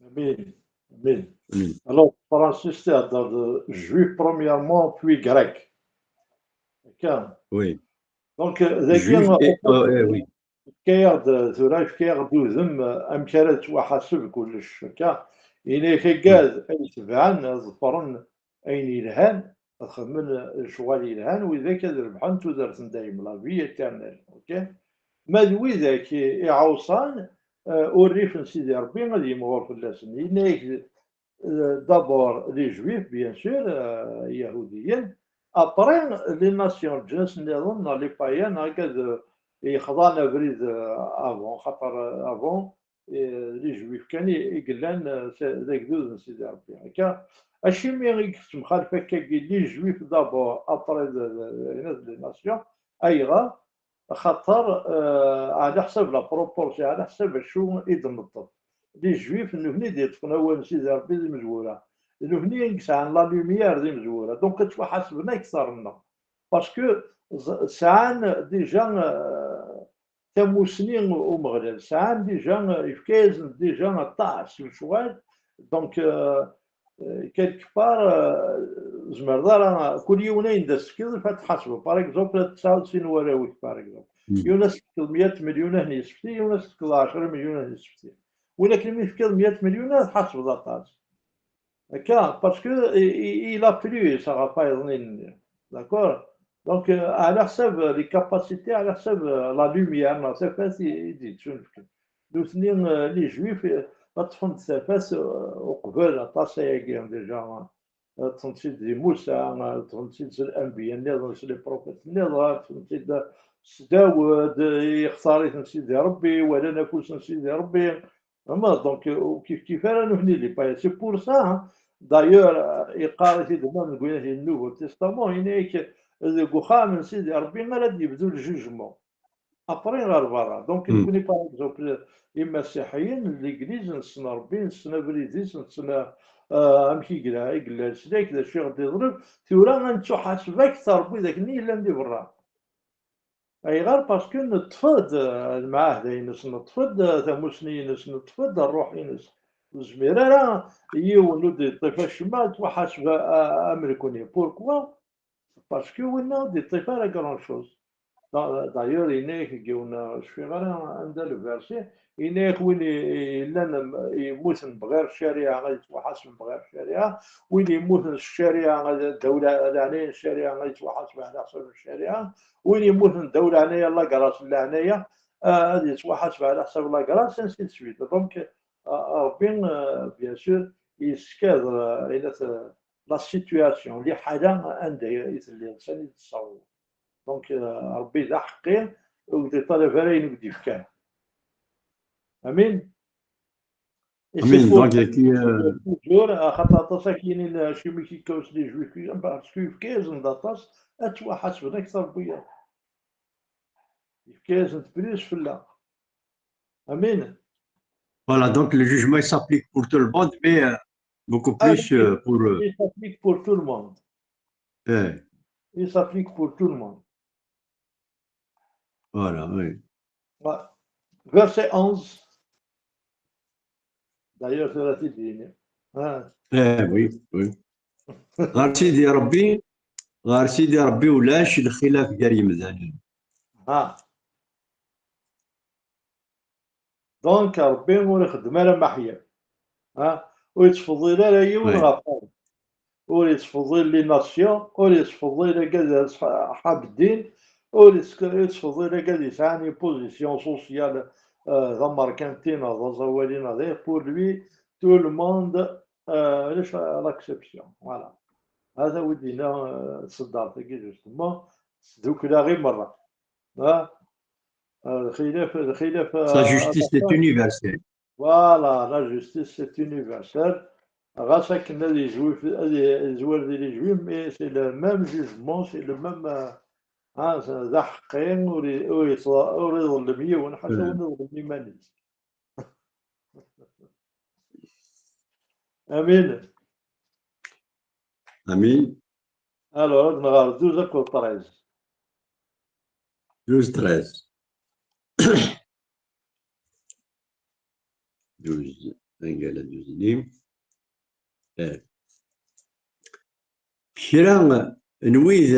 Amin. Amin. Amin. Alors, Francis, c'est-à-dire, euh, juif premièrement, puis grec. Akka. Oui. Donc, euh, dagi, juif et, euh, euh, oui. Yefka-yaɣ-d, tura yefka-yaɣ-d udem, euh, amek ara yettwaḥaseb kullec. Akka. Yenna-yak agad ay tebɛen, ad ḍefren ayen yelhan, ad xedmen lecɣal yelhan, widak ad rebḥen tudert n dayem, la vie éternelle. Ok? Ma d widak i, iɛuṣan, eh, urrif n Sidi Ṛebbi ad yimɣur fell-asen. Yenna-yak, eh, d'abord les Juifs, bien sûr, eh, Iyahudiyen, après les nations, leǧnas nniḍen, neɣ les païens, neɣ agad, eh, yexḍan abrid, eh, avant, xaṭer, eh, avant, eh, les Juifs kan i, i yellan, eh, s-, d agdud n Sidi Ṛebbi. Akka, acimi i yettemxalaf akkagi les Juifs d'abord, après de, de, de, les nations? Ayɣer? Axaṭer, eh, ɛla ḥsab la proportion, ɛla ḥsab acu i d-neṭṭef. Les Juifs, nutni d-yeṭṭfen awal n Sidi Ṛebbi d imezwura. Nutni i yesɛan la lumière d imezwura. Donc, ad ttwaḥasben akteṛ-nneɣ. Parce que ẓ-, sɛan déjà, eh, tamusni n Umeɣlal. Sɛan déjà, yefka-yasen déjà aṭas n lecɣal. Donc, euh, euh, quelque part, euh, tzemreḍ ara, kul yiwen ayen d as-tefkiḍ, il faut ad t-tḥasbeḍ. Par exemple, ad tesɛuḍ sin warraw-ik, par exemple. Mm. Yiwen ad s-tefkeḍ meyya milyun ad ten-yessefti, yiwen ad s-tefkeḍ ɛecra milyun ad ten-yessefti. Win akken mi tefkiḍ meyya milyun, ad tḥasbeḍ aṭas. Akka, parce que i, i, il a plus, ça va pas y. D'accord? Donc, euh, ɛla ḥsab, euh, les capacités, ɛla ḥsab, euh, la lumière, neɣ tafat i, i d-yettunefken. Nutni, euh, les Juifs, euh, ad ṭṭfen-d tafat, euh, uqbel aṭas ayagi, déjà, euh, ṭṭfen-tt-id di Musa, euh, ṭṭfen-tt-id s l'anbiya nniḍen, s les prophètes nniḍen, ṭṭfen-tt-id s Dawed, euh, yextar-iten Sidi Ṛebbi, walan afus n Sidi Ṛebbi. Vraiment, donc, euh, ur kif kif ara nutni les païens. C'est pour ça, hein, d'ailleurs, euh, yeqqar-it-id même deg Nouveau Testament, yenna-yak, deg uxxam n Sidi Ṛebbi ara d-yebdu le jugement. Après, ɣer berra. Donc, hmm, nekkni, par exemple, imasiḥiyen, l'église, nessen Ṛebbi, nessen abrid-is, nessen, euh, amek i yella, i yella leslak, d acu i ɣ-d-yeḍleb. Tura ad nettuḥaseb akteṛ n widak-nni yellan di berra. Ayɣer? Parce que neṭṭef-d, eh, lmeɛahda-ines, neṭṭef-d, eh, tamusni-ines, neṭṭef-d ṛṛuḥ-ines. Ur nezmir ara, yiwen ur d-yeṭṭif acemma, ad yettwaḥaseb, eh, am nekni. Pourquoi? Parce que winna ur d-yeṭṭif ara grand chose. Da-, d'ailleurs, yenna-yak deg yiwen, eh, ur cfiɣ ara anda le verset, yenna-yak win i, i yellan, em, yemmuten bɣir ccariɛa, ad yettwaḥaseb bɣir ccariɛa, win yemmuten s ccariɛa, ad, ddaw la-, leɛnaya n ccariɛa, ad yettwaḥaseb ɛla ḥsab n ccariɛa, win yemmuten ddaw leɛnaya n lagras n leɛnaya, ah, ad yettwaḥaseb ɛla ḥsab lagras, ainsi de suite. Donc, ah, Ṛebbi, ah, bien sûr, yeskad, ah, ayen at-, la situation, liḥala anda i telliḍ, sani tessawḍeḍ. Donc, euh, Ṛebbi d aḥeqqi, ur d-iṭalab ara ayen i d-yefkan. Amin. Et c'est Amin. Pour donc, ça, il y a toujours, axaṭer aṭas akk yinin, euh, chimique qui cause les juifs, parce que yefka-yasen-d aṭas, ad ttwaḥasben akteṛ n wiyaḍ. Yefka-yasen-d plus fell-aɣ. Amin. Voilà, donc le jugement il s'applique pour tout le monde, mais euh, beaucoup plus euh, pour eux. Il s'applique pour tout le monde. Eh. Il s'applique pour tout le monde. Voilà, oui. Ouais. Verset onze. D'ailleurs, c'est la petite ligne. Hein. Eh, oui, oui. Ɣer Sidi Ṛebbi, ɣer Sidi Ṛebbi ulac lxilaf gar yemdanen. Ah. Donc, Ṛebbi ur ixeddem ara maḥyaf. Ha? Ur yettfeḍḍil ara yiwen ɣef wayeḍ. Ur yettfeḍḍil les nations, ur yettfeḍḍil agad asḥab ddin, ur yettk-, ur yettfeḍḍil agad yesɛan une position sociale, euh, d amerkanti neɣ d aẓawali neɣ d, pour lui, tout le monde, euh, ulac l'exception. Voilà. Hada wi d-yenna, euh, tseddart-agi, justement, tesdukkel-aɣ i merra. Ha? Euh, lxilaf, lxilaf, euh, la justice est universelle. Voilà, la justice, c'est universel. Ɣas akken ad yezwi, ad yezwir di les juifs, mais c'est le même jugement, c'est le même, euh, hein, d aḥeqqi, ur i-, ur iḍ-, ur iḍellem yiwen, ḥaca win iḍellem iman-is. Amin. Amin. Alors, ad nɣer douze akked treize. Douze, treize. Douze, angal a douze-nni. Eh. Kra n wid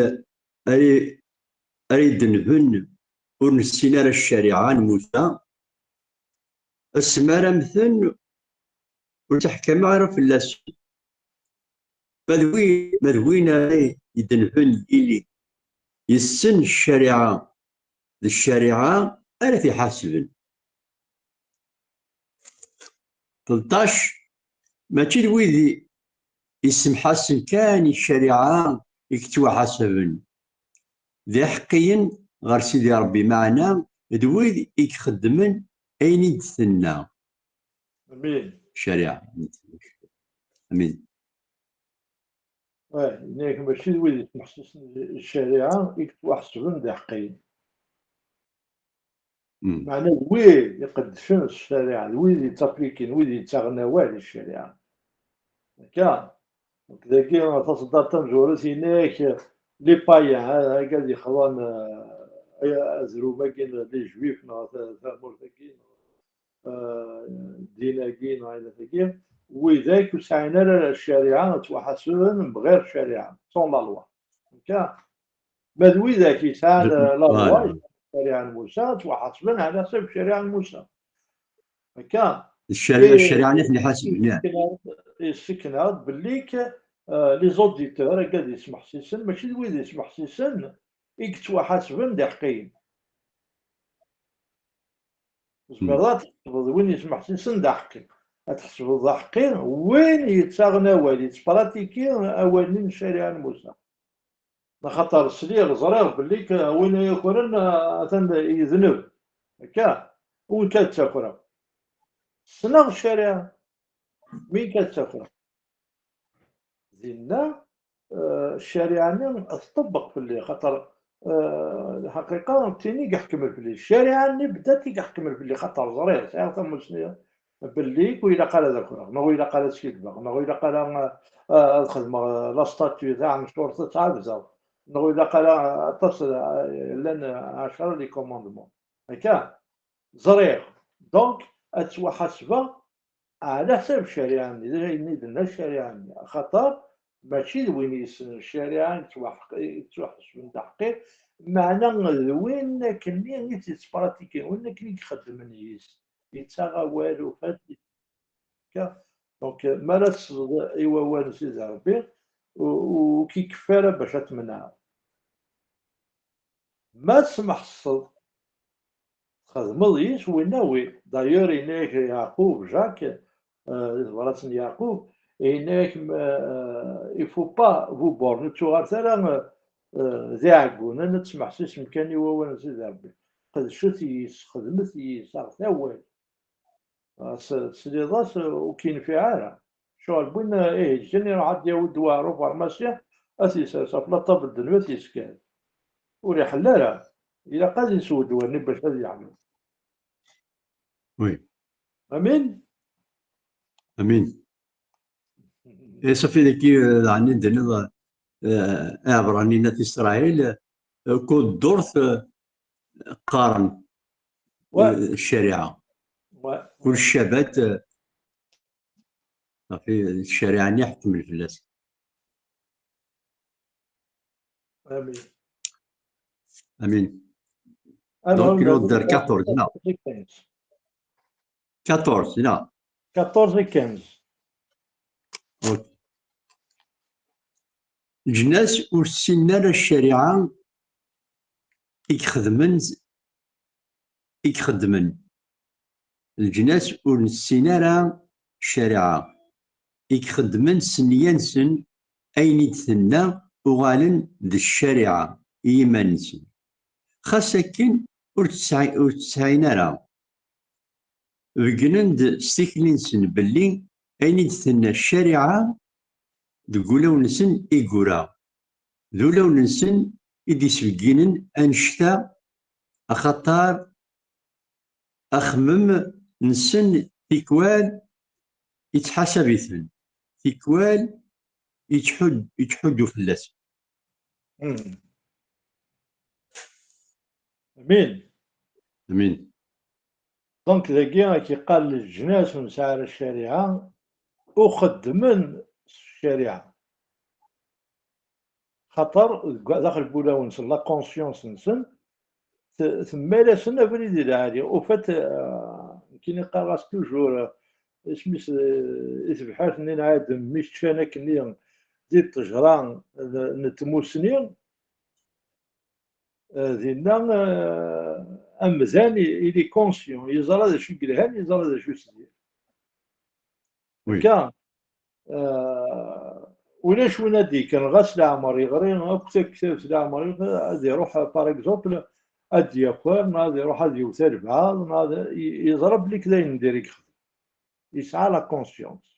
ara, ara idenben ur nessin ara ccariɛa n Musa, asmi ara mmten ur ttḥekkameɣ ara fell-asen. Ma d win, ma d win ara idenben yili yessen ccariɛa, d ccariɛa ara t-iḥasben. Tleṭṭac, mačči d wid i yessemḥasen kan i ccariɛa i yettwaḥasben. D iḥeqqiyen ɣer Sidi Ṛebbi, meɛna d wid i ixeddmen ayen i d-tenna. Amin. Ccariɛa. Amin. Wah, yenna-yak mačči d wid yettmeḥsisen i ccariɛa i yettwaḥesben d iḥeqqiyen. Mm. Meɛna d wid iqeddcen s ccariɛa, d wid yettaplikin, wid yettaɣen awal i ccariɛa. Akka. Donc, dagi, taṣeddart tamezwarut, yenna-yak, les païens, ha, hagad yexḍan, eh, azrum-agi n les juifs, neɣ ta-, tamurt-agi, neɣ, eh, ddin-agi, neɣ ayla-agi, widak ur sɛin ara ccariɛa, ttwaḥasben bɣir ccariɛa, sans la loi. Akka. Ma d widak yesɛan, eh, la loi, ccariɛa n Musa, ttwaḥasben ɛla ḥsab ccariɛa n Musa. Akka. Ccariɛa, eh, ccariɛa-nni ten-iḥasben, ya. Yessken-aɣ-d, yessken-aɣ-d belli k-, eh, les auditeurs, agad yesmeḥsisen, mačči d wid yesmeḥsisen i yettwaḥasben d iḥeqqiyen. Tezmireḍ ad tḥesbeḍ win yesmeḥsisen d aḥeqqi. Ad tḥesbeḍ d aḥeqqi win yettaɣen awal, yettpratiki awal-nni n ccariɛa n Musa. Axaṭer sliɣ, ẓriɣ belli k-, win ay akren, ah, atan yedneb. Akka, win kan ttakreɣ. Ssneɣ ccariɛa, win kan ttakreɣ. Dinna, eh, ccariɛa-nni tṭebbeq fell-i, xaṭer, eh, lḥaqiqa d tin i iḥekmen fell-i. Ccariɛa-nni beddat i iḥekmen fell-i, xaṭer ẓriɣ, sɛiɣ tamusni belli ur ilaq ara ad akreɣ, neɣ ur ilaq ara ad skiddbeɣ, neɣ ur ilaq ara, eh, ad xedmeɣ, eh, la statue taɛencuṛt ad tt-ɛebdeɣ, neɣ ur ilaq ara aṭas, eh, llan, eh, ɛecṛa les commandements. Akka, ẓriɣ. Donc, ad ttwaḥasbeɣ ɛla ḥsab ccariɛa-nni, d ayen i d-tenna ccariɛa-nni. Axaṭer mačči d win yessnen ccariɛa i yettwaḥeq-, i yettwaḥesben d aḥeqqi, meɛna d win akkenni i tt-yettpratikin, win akken i ixeddmen yis, yettaɣ awal, ufa-t. Donc, mi ara tesleḍ i wawal n Sidi Ṛebbi, u-, ur k-ikeffi ara bac ad tmenɛeḍ. Ma tesmeḥseḍ, txedmeḍ yis winna wi. D'ailleurs, yenna-yak Yeɛqub, Jacques, eh, di tebrat n Yeɛqub, yenna-yak, eh, Il faut pas vous borner, ur ttuɣalet ara, euh, euh, d iɛeggunen, ad tesmeḥsisem kan i wawal n Sidi Ṛebbi. Qedcet yis, xedmet yis, aɣet awal. Ah, s-, tesliḍ-as, euh, ur k-yenfiɛ ara. Ccɣel n win, euh, iheǧǧen, iruḥ ad d-yawi ddwa ɣer ufarmasi, ad t-yessers ɣef la table de nuit, ad t-yesker. Ur iḥell ara. Ilaq ad yesweḍ ddwa-nni bac ad yeɛyu. Oui. Amin? Amin. Et ça fait que, euh, ɛni d-tenniḍ, euh, iɛebṛaniyen n Isṛayil, euh, kul ddurt, euh, qqaren, ouais, euh, ccariɛa. Ouais. Kul ccabat, euh, ɣef ccariɛa-nni ḥekmen fell-as. Amin. Amin. Alors, donc, on a quatorze, non? Quatorze, non? Quatorze et quinze. Ok. Leǧnas ur ssinen ara ccariɛa i ixedmen, i ixeddmen. Leǧnas ur nessin ara ccariɛa i ixeddmen s nniya-nsen, ayen i d-tenna uɣalen d ccariɛa i yiman-nsen. Xas akken ur tt-sɛi-, ur tt-sɛin ara. Beggnen-d s tikli-nsen belli ayen i d-tenna ccariɛa deg ulawen-nsen i yura. D ulawen-nsen i d-isbegginen annect-a, axaṭer axemmem-nsen tikwal yettḥasab-iten, tikwal yettḥud-, yettḥuddu fell-asen. Hmm. Amin. Amin. Donc, dagi, ad k-yeqqar leǧnas ur nesɛi ara ccariɛa, ur xeddmen s ccariɛa. Xaṭer, deg, daxel n wulawen-nsen, la conscience-nsen, t-, temmal-asen abrid i lɛali. Au fait, euh, nekkini qqareɣ-as toujours, euh, isem-is, euh, i tebḥirt-nni n Ɛadem, mi ččan akkenni di ṭṭejra n, n tmusni, euh, dinna, euh, amdan, il est conscient, yeẓra d acu i yelhan, yeẓra d acu i s-d-, oui. Akka, euh, ulac win ad d-yekkren, ɣas leɛmer yeɣri akk taktabt, leɛmer yeɣri, ad iruḥ, par exemple, ad d-yaker, neɣ ad iruḥ ad yewwet albaɛḍ, neɣ ad, y-, yeẓra belli d ayen n diri yexdem. Yesɛa la conscience.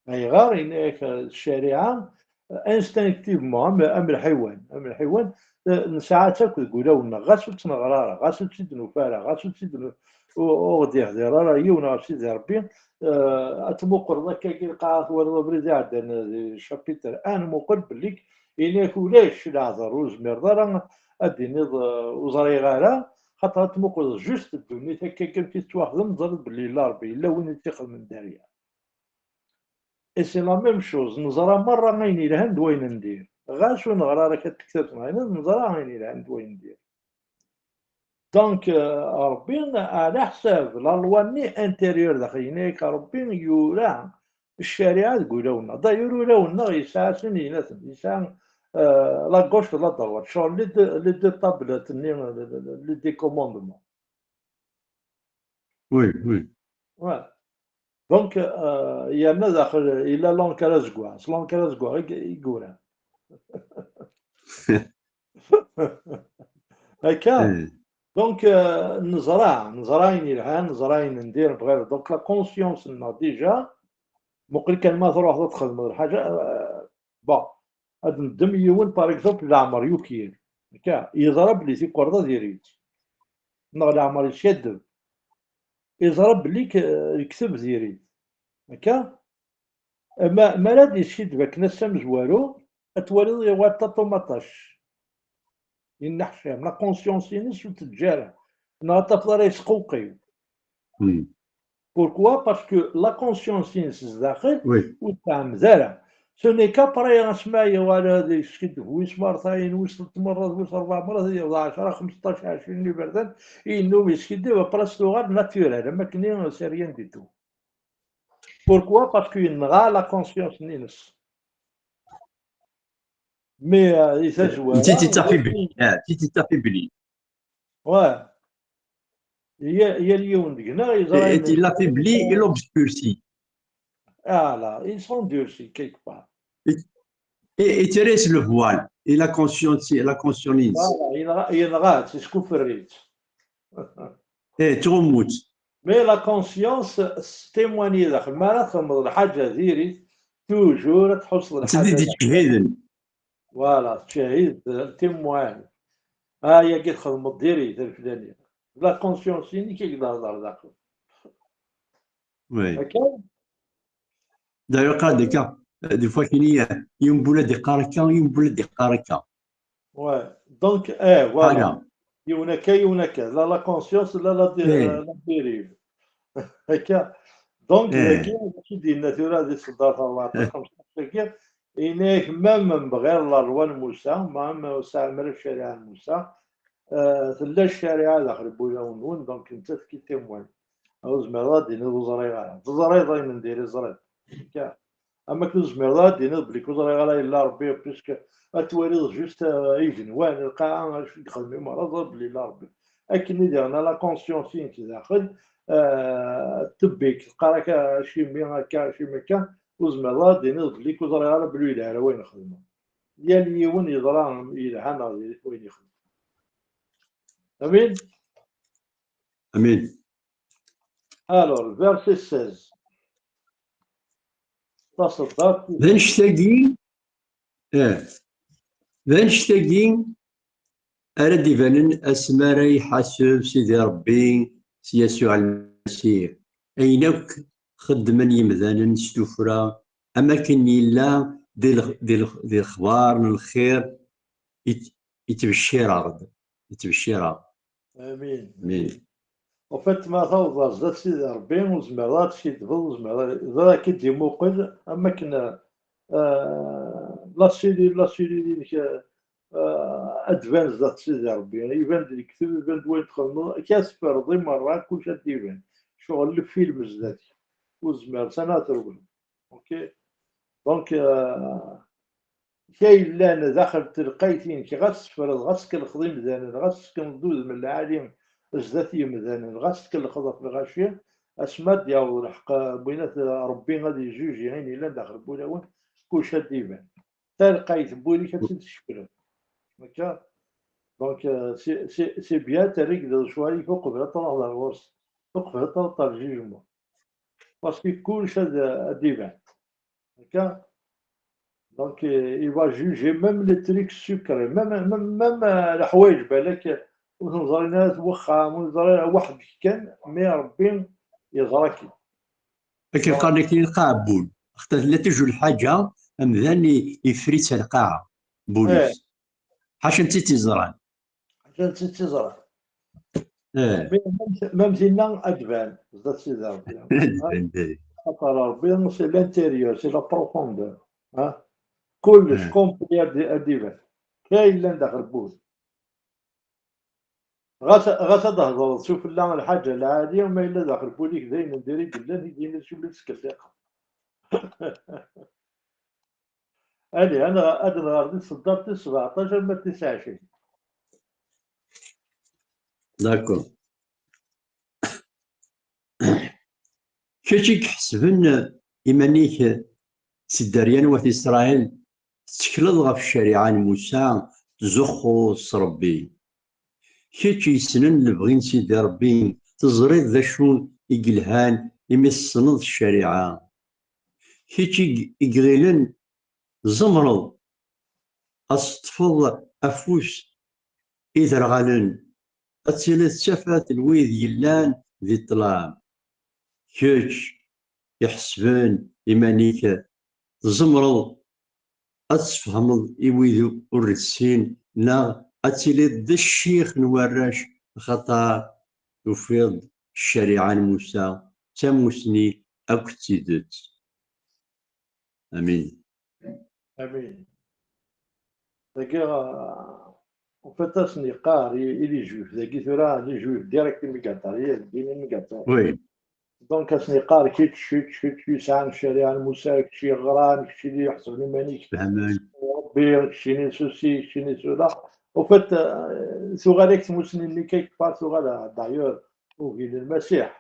Ayɣer? Yenna-yak ccariɛa, instinctivement, am, am lḥiwan, am lḥiwan, eh, nesɛa-tt akk deg ulawen-nneɣ, ɣas ur tt-neɣri ara, ɣas ur tt-id-nufi ara, ɣas ur tt-id-, ur, ur ɣ-d-yehdir ara yiwen ɣef Sidi Ṛebbi, eh, ad tmuqleḍ akka deg lqaɛa, twaliḍ abrid iɛeddan, eh, di chapitre un, muqel belli yenna-yak ulac leɛder, ur tezmireḍ ara ad d-tiniḍ, eh, ur ẓriɣ ara, xaṭer ad tmuqleḍ juste ddunit akka kan i tettwaxdem, teẓriḍ belli yella Ṛebbi, yella win i tt-ixedmen derrière. Et c'est la même chose. Neẓra merra ayen yelhan d wayen n dir. Ɣas ur neɣri ara kan tektabt neɣ ayen, neẓra ayen yelhan d wayen n dir. Donc, euh, Ṛebbi, ɛla ḥsab la loi-nni intérieure daxel, yenna-yak Ṛebbi yura ccariɛa deg ulawen-nneɣ. D'ailleurs, ulawen-nneɣ yesɛa sin yinaten. Yesɛa, euh, la gauche d la droite. Ccɣel les deux, les deux tablettes-nni, les, les, les deux commandements. Oui, oui. Ouais. Donc, euh, yerna daxel, yella l'encre azeggaɣ. S l'encre azeggaɣ i, i yuran. Akka. Eh. Donc, euh, neẓra, neẓra ayen yelhan, neẓra ayen n dir, bɣiɣ. Donc, la conscience-nneɣ, déjà, muqel kan ma truḥeḍ ad txedmeḍ lḥaǧa, euh, bon, ad neddem yiwen, par exemple, leɛmer yukyir. Akka, yeẓra belli tikerḍa diri-tt. Neɣ leɛmer yeskaddeb. Yeẓra belli k-, lekteb diri-t. Akka? Ma, mi ara d-yeskiddeb akken ass amezwaru, ad twaliḍ yawa ṭaṭu maṭac. Yenneḥcam, la conscience-ines ur teǧǧa ara. Neɣ ad tafeḍ ara yesqewqiw. Hmm. Pourquoi? Parce que la conscience-ines zdaxel, oui, ur tɛemmed ara. Ce n'est qu'après asma yuɣal ad yeskiddeb wis mertayen, wis tlettmerrat, wis rebɛemrat, ad yaweḍ ɛecra, xemseṭṭac, ɛecrin n yiberdan, yennum yeskiddeb, après s tuɣal naturel, am akken c'est rien du tout. Pourquoi? Parce que yenɣa la conscience-ines. Mais, euh, i tazwara, ti, ti t'affaiblit, ah, ti, ti t'affaiblit. Ouais. Yal, yal yiwen deg-neɣ yeẓra. Et, et il affaiblit et l'obscurcit. Voilà, il s'endurcit quelque part. Et, et tu restes le voile. Et la conscience, la conscience. Voilà, yenɣa-tt, yeskufer-itt. Eh, tɣumm-itt. Mais la conscience, s témoigner daxel, mi ara txedmeḍ lḥaǧa diri-t, toujours ad tḥusseḍ lḥaǧa. Tettjehhiden. Voilà, tettjehhid, témoigne. Ah, yagi txedmeḍ diri-t lflani. La conscience-inek i yedhedr daxel. Oui. Akka? D'ailleurs, quand des cas, des fois, il y a une boule de caractère, une boule de caractère. Ouais. Donc, eh, voilà. Yiwen akka, yiwen akka. La, la conscience, la, la, la dérive. Akka. Donc, dagi, acu d-yenna tura di Ṣeddart rbeɛṭac xemseṭṭac-agi, yenna-yak, même bɣir la loi n Musa, même ur tesɛim ara ccariɛa n Musa, eh, tella ccariɛa daxel n wulawen-nwen, donc nettat qui témoigne. Ur tezmireḍ ad d-tiniḍ ur ẓriɣ ara. Teẓriḍ ayen n diri, ẓriḍ. Akka. Am akken ur tezmireḍ ara ad d-tiniḍ belli ur ẓriɣ ara yella Rebbi, puisque ad twaliḍ juste, euh, igenwan, lqaɛa, acu i yexdem i merra, ẓriɣ belli yella Rebbi. Akken i diɣen la conscience-inek daxel, euh, tebbik, teqqar-ak acimi akka, acimi akka, ur tezmireḍ ara ad d-tiniḍ belli ur ẓriɣ ara belli yelha ara wayen xedmeɣ. Yal yiwen yeẓra yelha neɣ diri-t wayen yexdem. Amin? Amin. Alors, verset seize. Taṣeddart. D annect-agi, eh, d annect-agi ara d-ibanen asmi ara iḥaseb Sidi Ṛebbi s Yasuɛ Lmasiḥ ayen akk xeddmen yimdanen s tuffra, am akken yella di lex-, di lex-, di lexbar n lxir yet-, yettbeccir-aɣ-d, yettbeccir-aɣ. Amin. Amin. En fait, ma tawḍeḍ ar zdat Sidi Ṛebbi, ur zmireḍ ad teskiddbeḍ, ur zmireḍ ad, ad k-id-imuqel, am akken, euh, la cellule, la cellule-inek, euh, ad d-tban zdat Sidi Ṛebbi. Iban-d lekteb, iban-d wayen txedmeḍ, akka tferḍ i merra, kullec ad d-iban. Ccɣel lfilm zdat-k. Ur zmireḍ sani ad trewleḍ. Ok? Donc, euh, kra yellan daxel n telqayt-inek, ɣas teffreḍ, ɣas tkellxeḍ imdanen, ɣas tsekneḍ udem lɛali zdat yimdanen, ɣas tkellxeḍ ɣef lɣaci, asmi ad d-yaweḍ lḥeqq, winat Ṛebbi ad ijuji ayen yellan daxel n wulawen, kullec ad d-iban. Talqayt n wul-ik ad tt-id-tcekleḍ. Akka? Donc, euh, c'est, c'est, c'est bien, terrig d lecɣal-ik uqbel ad truḥeḍ ar ɣur-s, uqbel ad truḥeḍ ar le jugement. Parce que kullec ad, ad d-iban. Akka? Donc, euh, il va juger même les trucs secrets, même, même, même, euh, leḥwayeǧ balak ur ten-ẓrin ara s wexxam, ur ẓrin ara weḥd-k kan, mais Ṛebbi yeẓra-k-id. Akken qqaren akkin lqaɛa n wul. Xaṭer tella toujours lḥaǧa, amdan i-, iffer-itt ar lqaɛa n wul-is. Ḥaca netta i tt-iẓran. Ḥaca netta i tt-iẓran. Eh. Mais même, même tinna ad d-tban, zdat Sidi Ṛebbi. Ad d-tban, dayem. Xaṭer Ṛebbi, c'est l'intérieur, c'est la profondeur. Hein? Kullec complet ad d-, ad d-iban. Kra yellan daxel n wul. Ɣas, ɣas ad d-thedreḍ sufella lḥaǧa lɛali, ma yella daxel n wul-ik d ayen n diri i yellan, i d-yini cumi teskasiqeḍ. Allez, ad nɣ-, ad nɣer di tseddart tis sebɛeṭṭac arma d tis ɛecrin. D'accord. Kečč i iḥesben iman-ik si dderya n wat Isṛayil, tettekleḍ ɣef ccariɛa n Musa, tzuxxuḍ s Ṛebbi. Kečč yessnen lebɣi n Sidi Ṛebbi, teẓriḍ d acu i yelhan imi tessneḍ ccariɛa. Kečč i, i iɣilen tzemreḍ ad teṭṭfeḍ afus iderɣalen, ad tiliḍ d tafat n wid yellan di ṭṭlam. Kečč iḥesben iman-ik tzemreḍ ad tesfehmeḍ i wid ur nessin, neɣ ad tiliḍ d ccix n warrac, axaṭer tufiḍ ccariɛa n Musa d tamusni akked tidet. Amin. Amin. Dagi, euh, en fait, ad sen-yeqqar i, i les juifs, dagi tura, les juifs, direct imigaṭar, i d-inin imigaṭar. Oui. Donc, ad sen-yeqqar, kečč, kečč, kečč yesɛan ccariɛa n Musa, kečč yeɣran, kečč i iḥesben iman-ik. Fehman. Ṛebbi, keččini ceci, keččini cela. En fait, euh, tuɣal-ak tmusni-nni quelque part, tuɣal, euh, d'ailleurs, ugin Lmasiḥ.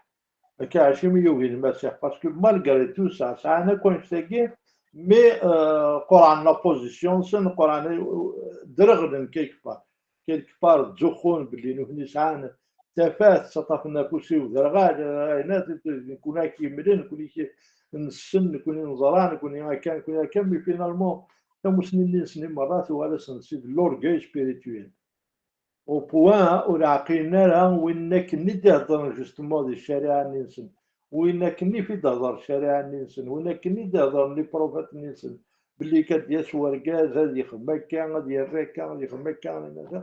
Akka ɛacim i yugi Lmasiḥ, parce que malgré tout ça, sɛan akk annect-agi, mais, euh, qurɛen la position-nsen, qurɛen, euh, derɣlen quelque part. Quelque part, ttzuxxun belli nutni sɛan tafat, ttaṭṭafen afus-iw d arɣal, euh, ayen, nekkni ad k-yemlen, nekkni k-, nessen, nekkni neẓra, nekkni akka, nekkni akka, mais finalement, tamusni-nni-nsen i merra tuɣal-asen-d si d l'orgueil spirituel. Au point ur ɛqilen ara win akken i d-iheddren justement di ccariɛa-nni-nsen, win akken i d-tehder ccariɛa-nni-nsen, win akken i d-heddren les prophètes-nni-nsen, belli kan ad d-yas wergaz, ad yexdem akka, ad yerr akka, ad yexdem akka, ad yerr akka.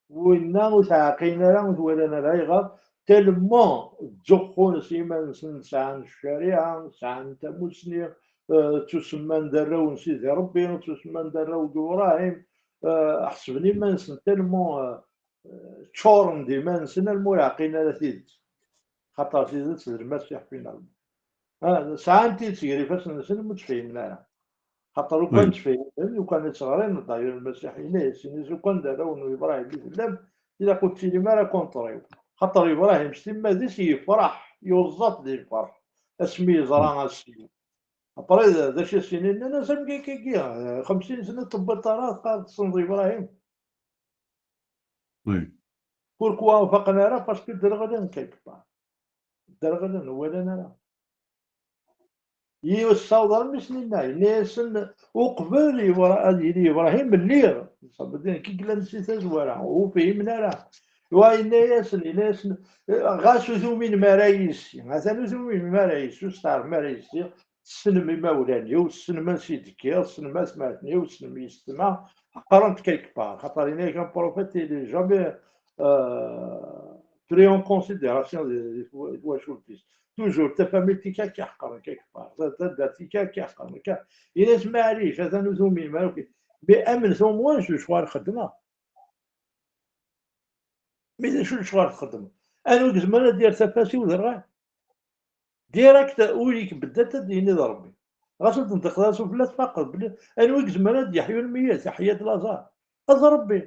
Winna ur t-ɛqilen ara, ur t-walan ara. Ayɣer? Tellement ttzuxxun s yiman-nsen, sɛan ccariɛa, sɛan tamusni, eh, ttusemman d arraw n Sidi Ṛebbi, ttusemman d arraw n Ibṛahim, eh, ḥesben iman-nsen tellement, eh, ččuren d iman-nsen, alma ur ɛqilen ara tidet. Xaṭer tidet d Lmasiḥ, finalement. Ah, sɛan tidet gar ifassen-nsen, ur tt-fhimen ara. Xaṭer lukan ttfehmen, lukan ad tt-ɣrin, d'ailleurs Lmasiḥ yenna-yas, yenna-yas, lukan d arraw n Ibṛahim i tellam, ilaq ur tettilim ara contre-iw. Xaṭer Ibṛahim s timmad-is yefreḥ, yuẓẓat di lferḥ, asmi yeẓra asefk. Après, d, d acu i s-yenna? Nnan-as, am kikagi, eh, xemsin sna ur tewwiḍ ara, teqqareḍ tessneḍ Ibṛahim. Oui. Pourquoi ur faqen ara? Parce que derɣlen quelque part. Derɣlen, ur walan ara. Yiwet tessaweḍ armi s-ninna, yenna-yasen, uqbel Ibra-, ad yili Ibṛahim, lliɣ. Ṣabeddin, nekk i yellan si tazwara, ur fhimen ara. Wa yenna-yasen, yenna-yasen, ɣas ur tuminem ara yis-i, atan ur tuminem ara yis-i, ur steɛrfem ara yis-i, tessnem imawlan-iw, tessnem ansi d-kkiɣ, tessnem atmaten-iw, tessnem yessetma, qqaren-t quelque part, xaṭer yenna-yak un prophète, il est jamais, euh, pris en considération di, di twa-, twacult-is. Toujours, ta famille-ik akka ḥeqren quelque part, ta, taddart-ik akka ḥeqren akka. Yenna-as, maɛlic, atan ur tuminem ara, ok. Mais amnet au moins, je suis à la xedma. Mais d acu lecɣal txeddmeḍ? Anwa i izemren ad d-yerr tafas-iw d rray? Direct, ul-ik beddat ad d-yini d Ṛebbi. Ɣas ur d-tenṭiqeḍ ara sufella, tfaqeḍ belli anwa i izemren ad d-yeḥyu lmeyyet, yeḥya-d Laẓar? D Ṛebbi.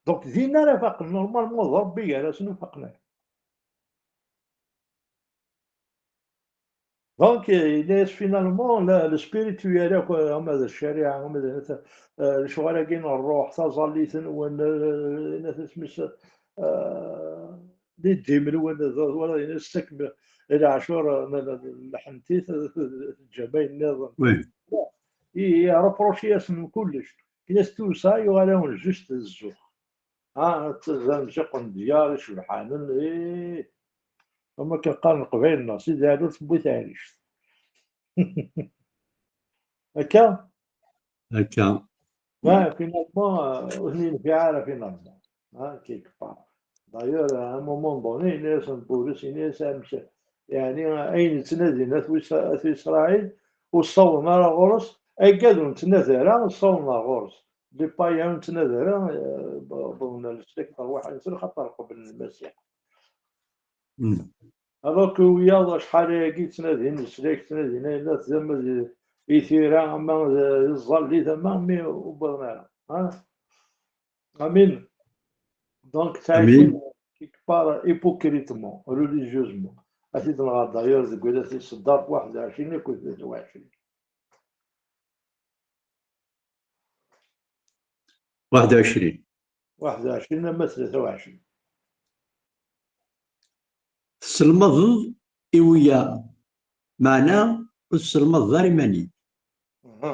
Donc, din ara faqen, normalement, d Ṛebbi gar-asen ur faqen ara. Donc, yenna-yas, finalement, la, le spirituel akk, ama d ccariɛa, ama d, eh, lecɣal-agi n ṛṛuḥ, taẓallit-nwen, eh, yenna-t isem-is, eh, les dîmes-nwen, d, d, wala, yenna-yas, tettakem lɛacur n, n, n lḥentit, teǧǧam ayen nniḍen. Oui. I, i, reproche-yasen kullec. Yenna-yas, tout ça, yuɣal-awen juste d zzux. Ah, d amziq n ddyar icebḥanen, ih. Am akken qqaren Leqbayel-nneɣ, Sidi Ɛli ur tewwi taɛrict. Akka? Akka. Ah, finalement, euh, ur ten-yenfiɛ ara, finalement. Ah, quelque part. D'ailleurs, à un moment donné, yenna-yasen Bulus, yenna-yas, amek, yeɛni, ayen ttnadin At Wis-, At Isṛayil, ur ssawḍen ara ɣur-s, agad ur nettnadi ara, ur ssawḍen ɣur-s. Les païens ur nettnadi ara, euh, wwḍen ar leslak n terwiḥin-nsen, xaṭer qeblen Lmasiḥ. Mm. Alors que wiyaḍ acḥal ayagi ttnadin leslak, ttnadin ayen, ama d i tira, ama d i tẓallit, ama mi ur wwiḍen ara. Ha? Amin. Donc, ttɛicin quelque part hypocritement, religieusement. Ad t-id-nɣer d'ailleurs deg wid at iṣeddar waḥed u ɛecrin akked tlata u ɛecrin. Waḥed u ɛecrin. Waḥed u ɛecrin ama tlata u ɛecrin. Tesselmadeḍ i wiyaḍ, meɛna ur tesselmadeḍ ara iman-ik. Aha.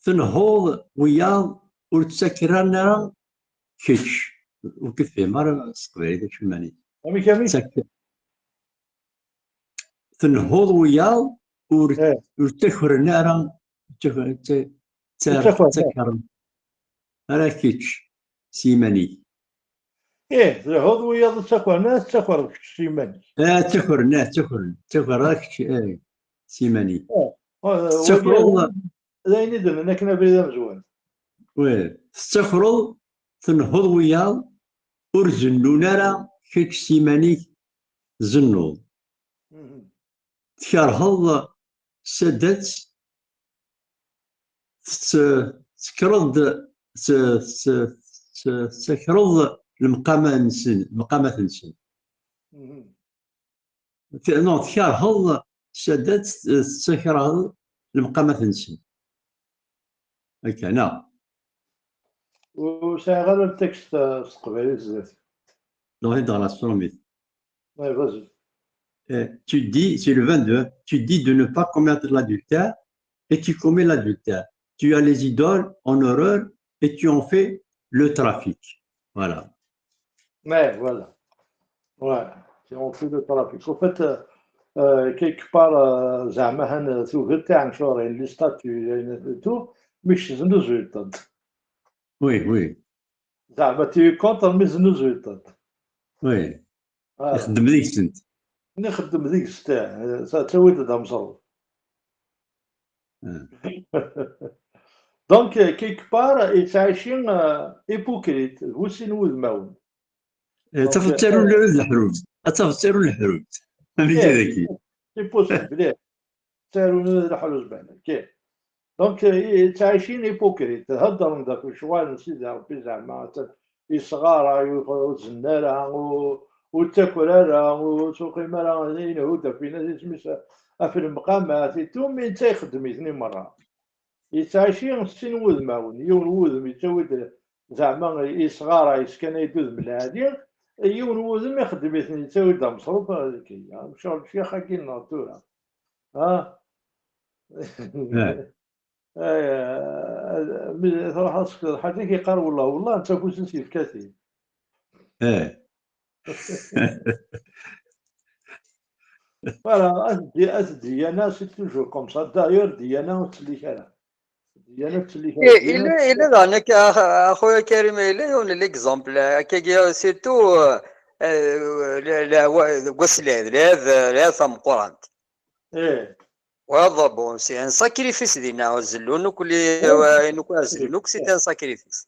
Tenhuḍ wiyaḍ ur ttakkren ara kečč. Ur k-tefhim ara s teqbaylit acu iman-ik. Amek, amek? Ttak-, tenhuḍ wiyaḍ ur, eh, ur ttakren ara, ttak-, tta-, ur ttaker-, ttakren ara kečč s yiman-ik. Ih, tenhuḍ wiyaḍ ur ttakren ara, tettakereḍ kečč s yiman-ik. Ah, ttakren, ah, ttakren, ttakren ara kečč, eh, s yiman-ik. Eh, eh, tettakreḍ wagi d ayen i d-nnan akken abrid amezwaru. Oui, tettakreḍ, tenhuḍ wiyaḍ ur zennun ara, kečč s yiman-ik zennuḍ. Mhm. Tkerheḍ Sadat, tett-, tekkreḍ-d, tett-, tett-, tett-, tettakreḍ lemqama-nsen, lemqamat-nsen. Mhm. Te- non, tkerheḍ ssadat, tettakerheḍ lemqamat-nsen. Akka, neɣ? Ur sɛiɣ ara ltekst s teqbaylit zdat. Donc, dans la stromite. Ouais, vas-y. Euh, tu dis, c'est le vingt-deux, tu dis de ne pas commettre l'adultère et tu commets l'adultère. Tu as les idoles en horreur et tu en fais le trafic. Voilà. Ouais, voilà. Ouais, c'est en fait le trafic. Au fait, euh, euh, quelque part, euh, زعما هان توفر تاع نشورين les statuts et tout, mais je suis nous. Oui, oui. زعما tu es contre, mais nous. Oui. Ixeddem deg-sent. Nixeddem deg-s ta, ta tawit d amẓrud. Donc, quelque part, yettɛici hypocrite, d bu sin wudmawen. Ad tafeḍ ttarun leḥruj. Ad tafeḍ ttarun leḥruj. Amek dagi? C'est possible, ih. Ttarun leḥruj, ben, ok. Donc, yettɛicin hypocrite. Heddren ɣef lecɣal n Sidi Ṛebbi, zeɛma yesɣaray, ur zen ara, ur ttaker ara, ur tuqim ara, inhud ɣef yinat isem-is ɣef lemqamat, et tout, mais netta ixeddem-iten i merra. Yettɛici s sin wudmawen, yiwen wudem yettawi-d zeɛma yesɣaray, yeskanay-d udem lɛali, yiwen wudem ixeddem-iten, yettawi-d amesruf, ccɣel ccix-agi-nneɣ tura. Ha? Mi truḥeḍ seg lḥaǧa yeqqar wellah, wellah, netta afus-is yefka-t-id. Voilà, at ddiyana, c'est toujours comme ça. D'ailleurs, ddiyana ur ttellif ara. Ddiyana ur ttellif ara. Yella daɣen akka, a xuya Karim, yella yiwen l'exemple, akkagi, surtout deg wass lɛid, lɛid, lɛid tameqqrant. Waḍ, bon, c'est un sacrifice dinna, zellun akk, nekk azellun akk, c'est un sacrifice.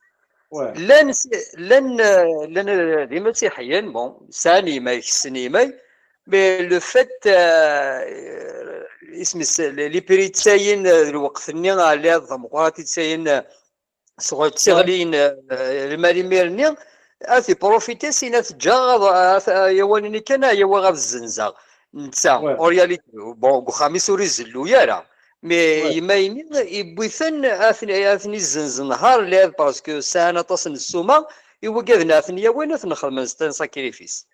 Llan, llan, llan d imasiḥiyen, bon, sɛan imay, kessen imay, mais le fait, isem-is, les prix ttayen d lweqt-nni, ɛla d tameqqrant i ttayen, sɣur d tiɣlin, lmal imir-nni, ad t-iprofiti, sin ad t-ǧǧeɣ, ad yawanen kan, ad yawiɣ ad zzenzeɣ. Netta, en réalité, bon, deg uxxam-is ur izellu ara. Mais imayni, yewwi-ten, ad ten-izzenz nehar lɛid, parce que sɛan aṭas n ssuma, i wigad ad ten-yawin, ad ten-xedmen, c'est un sacrifice.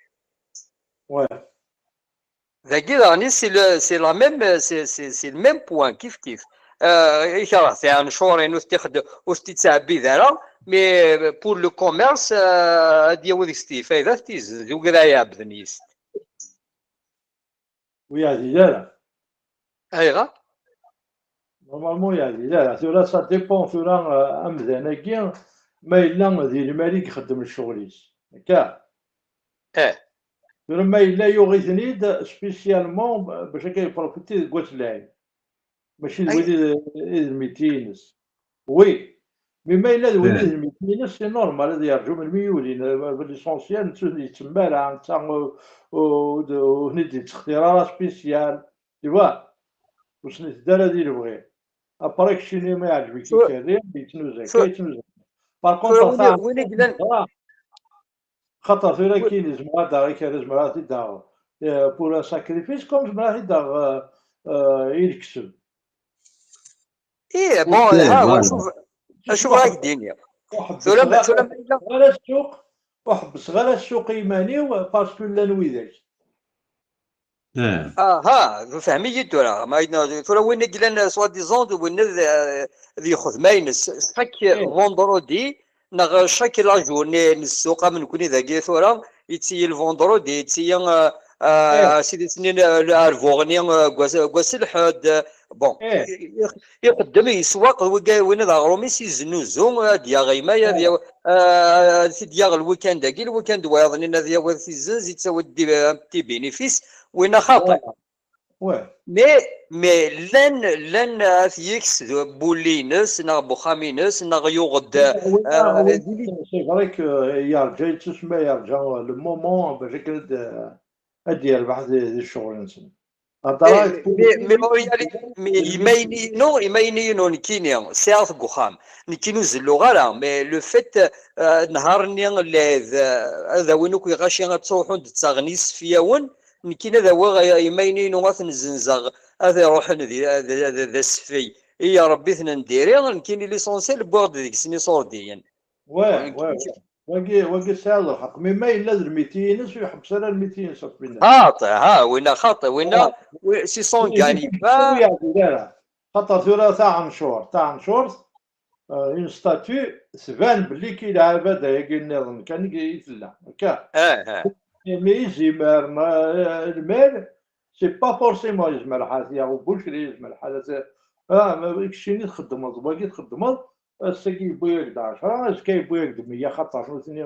Dagi daɣen, c'est le, c'est la même, c'est, c'est, c'est le même point, kif kif. Ikerh tiɛencurin, ur t-ixeddem, ur t-ittɛebbid ara, mais pour le commerce, ad yawi deg-s lfayda, ad t-izzenz, d wigad ara iɛebbden yis-s. Ur yeɛdil ara. Ayɣer? Normalement, yeɛdil ara. Tura, ça dépend, tura, amdan-agi, ma yella di lmal i ixeddem ccɣel-is. Akka? Eh. Tura, ma yella yuɣ-iten-id spécialement bac akka yeprofiti deg wass lɛid. Mačči d wid i d, i d miti-ines. Oui. Mais ma yella d wid i d miti-ines, c'est normal, ad yerǧu melmi yulin. L'essentiel, netta ur yettemma ara, netta ur, ur, ur ten-id-yettextir ara spécial. Tu vois? Ur sen-itedda ara di lebɣi. Après, keččini ma yeɛǧeb-ik ikerri, yettnuza akka, yettnuza. Par contre, win i yellan, xaṭer tura akin, zemreɣ ad d-aɣeɣ ikerri, zemreɣ ad t-id-aɣeɣ pour un sacrifice, comme zemreɣ ad t-id-aɣeɣ i lekseb. Ih, bon, ha, acu, acu ara k-d-iniɣ? Tura, tura ma yella, ur ḥebbseɣ ara ssuq i yiman-iw, parce que llan widak. Aha, fhem-iyi tura. Tura win i yellan soi-disant d win d, d yexdem ayen, chaque vendredi neɣ chaque la journée n ssuq am nekni dagi tura, yettili le vendredi, yettili, sidi snin, arbuɣ-nni, deg wass, deg wass lḥedd. Bon, ixeddem, yeswaq, win d aɣrum-is, yeznuzu, ad d-yaɣ imay, ad yaɣ, ad t-id-yaɣ lwikand-agi, lwikand wayeḍnin ad yawi ad t-izzenz, yettawi-d ti bénéfice, winna xaṭi. Mais, mais llan, llan ad t-yeks d wulli-ines, neɣ n uxxam-ines, neɣ yuɣ-d. C'est vrai que yerǧa, yettusma yerǧa le moment bac akken ad, ad d-yerbeḥ di, di ccɣel-nsen. Mais, mais en réalité, mais imayni-inu, imayni-inu nekkini, sɛiɣ-t deg uxxam. Nekkini ur zelluɣ ara, mais le fait, nehar-nni lɛid, ad awin akk iɣaci ad ttruḥun d ttaɣen isefyawen, Nekkini ad awiɣ ay- imayni-inu, ad ten-zzenzeɣ, ad iruḥen d, d, d, d asfel. I Ṛebbi ten-ndiri, nekkini l'essentiel wwiɣ-d deg-sen iṣurdiyen. Ouais, ouais, ouais. Wagi, wagi tesɛiḍ lḥeqq. Mi ma yella d lmiti-ines, ur iḥebbes ara lmiti-ines ɣef winna. Xaṭi, ha, winna xaṭi, winna, wi- si son gagnant. Ur yeɛdil ara. Xaṭer tura taɛencuṛt, taɛencuṛt, euh, une statue, tban belli ki lɛibada-agi nniḍen kan i i tella. Akka. Ah, ah. Mi izimer, euh, lmal, c'est pas forcément yezmer lḥal, yaɣ ubucri yezmer lḥal, ah, ma keččini txeddmeḍ, wagi txeddmeḍ, ass-agi yewwi-yak-d ɛecṛa, azekka yewwi-yak-d meyya, xaṭer nutni,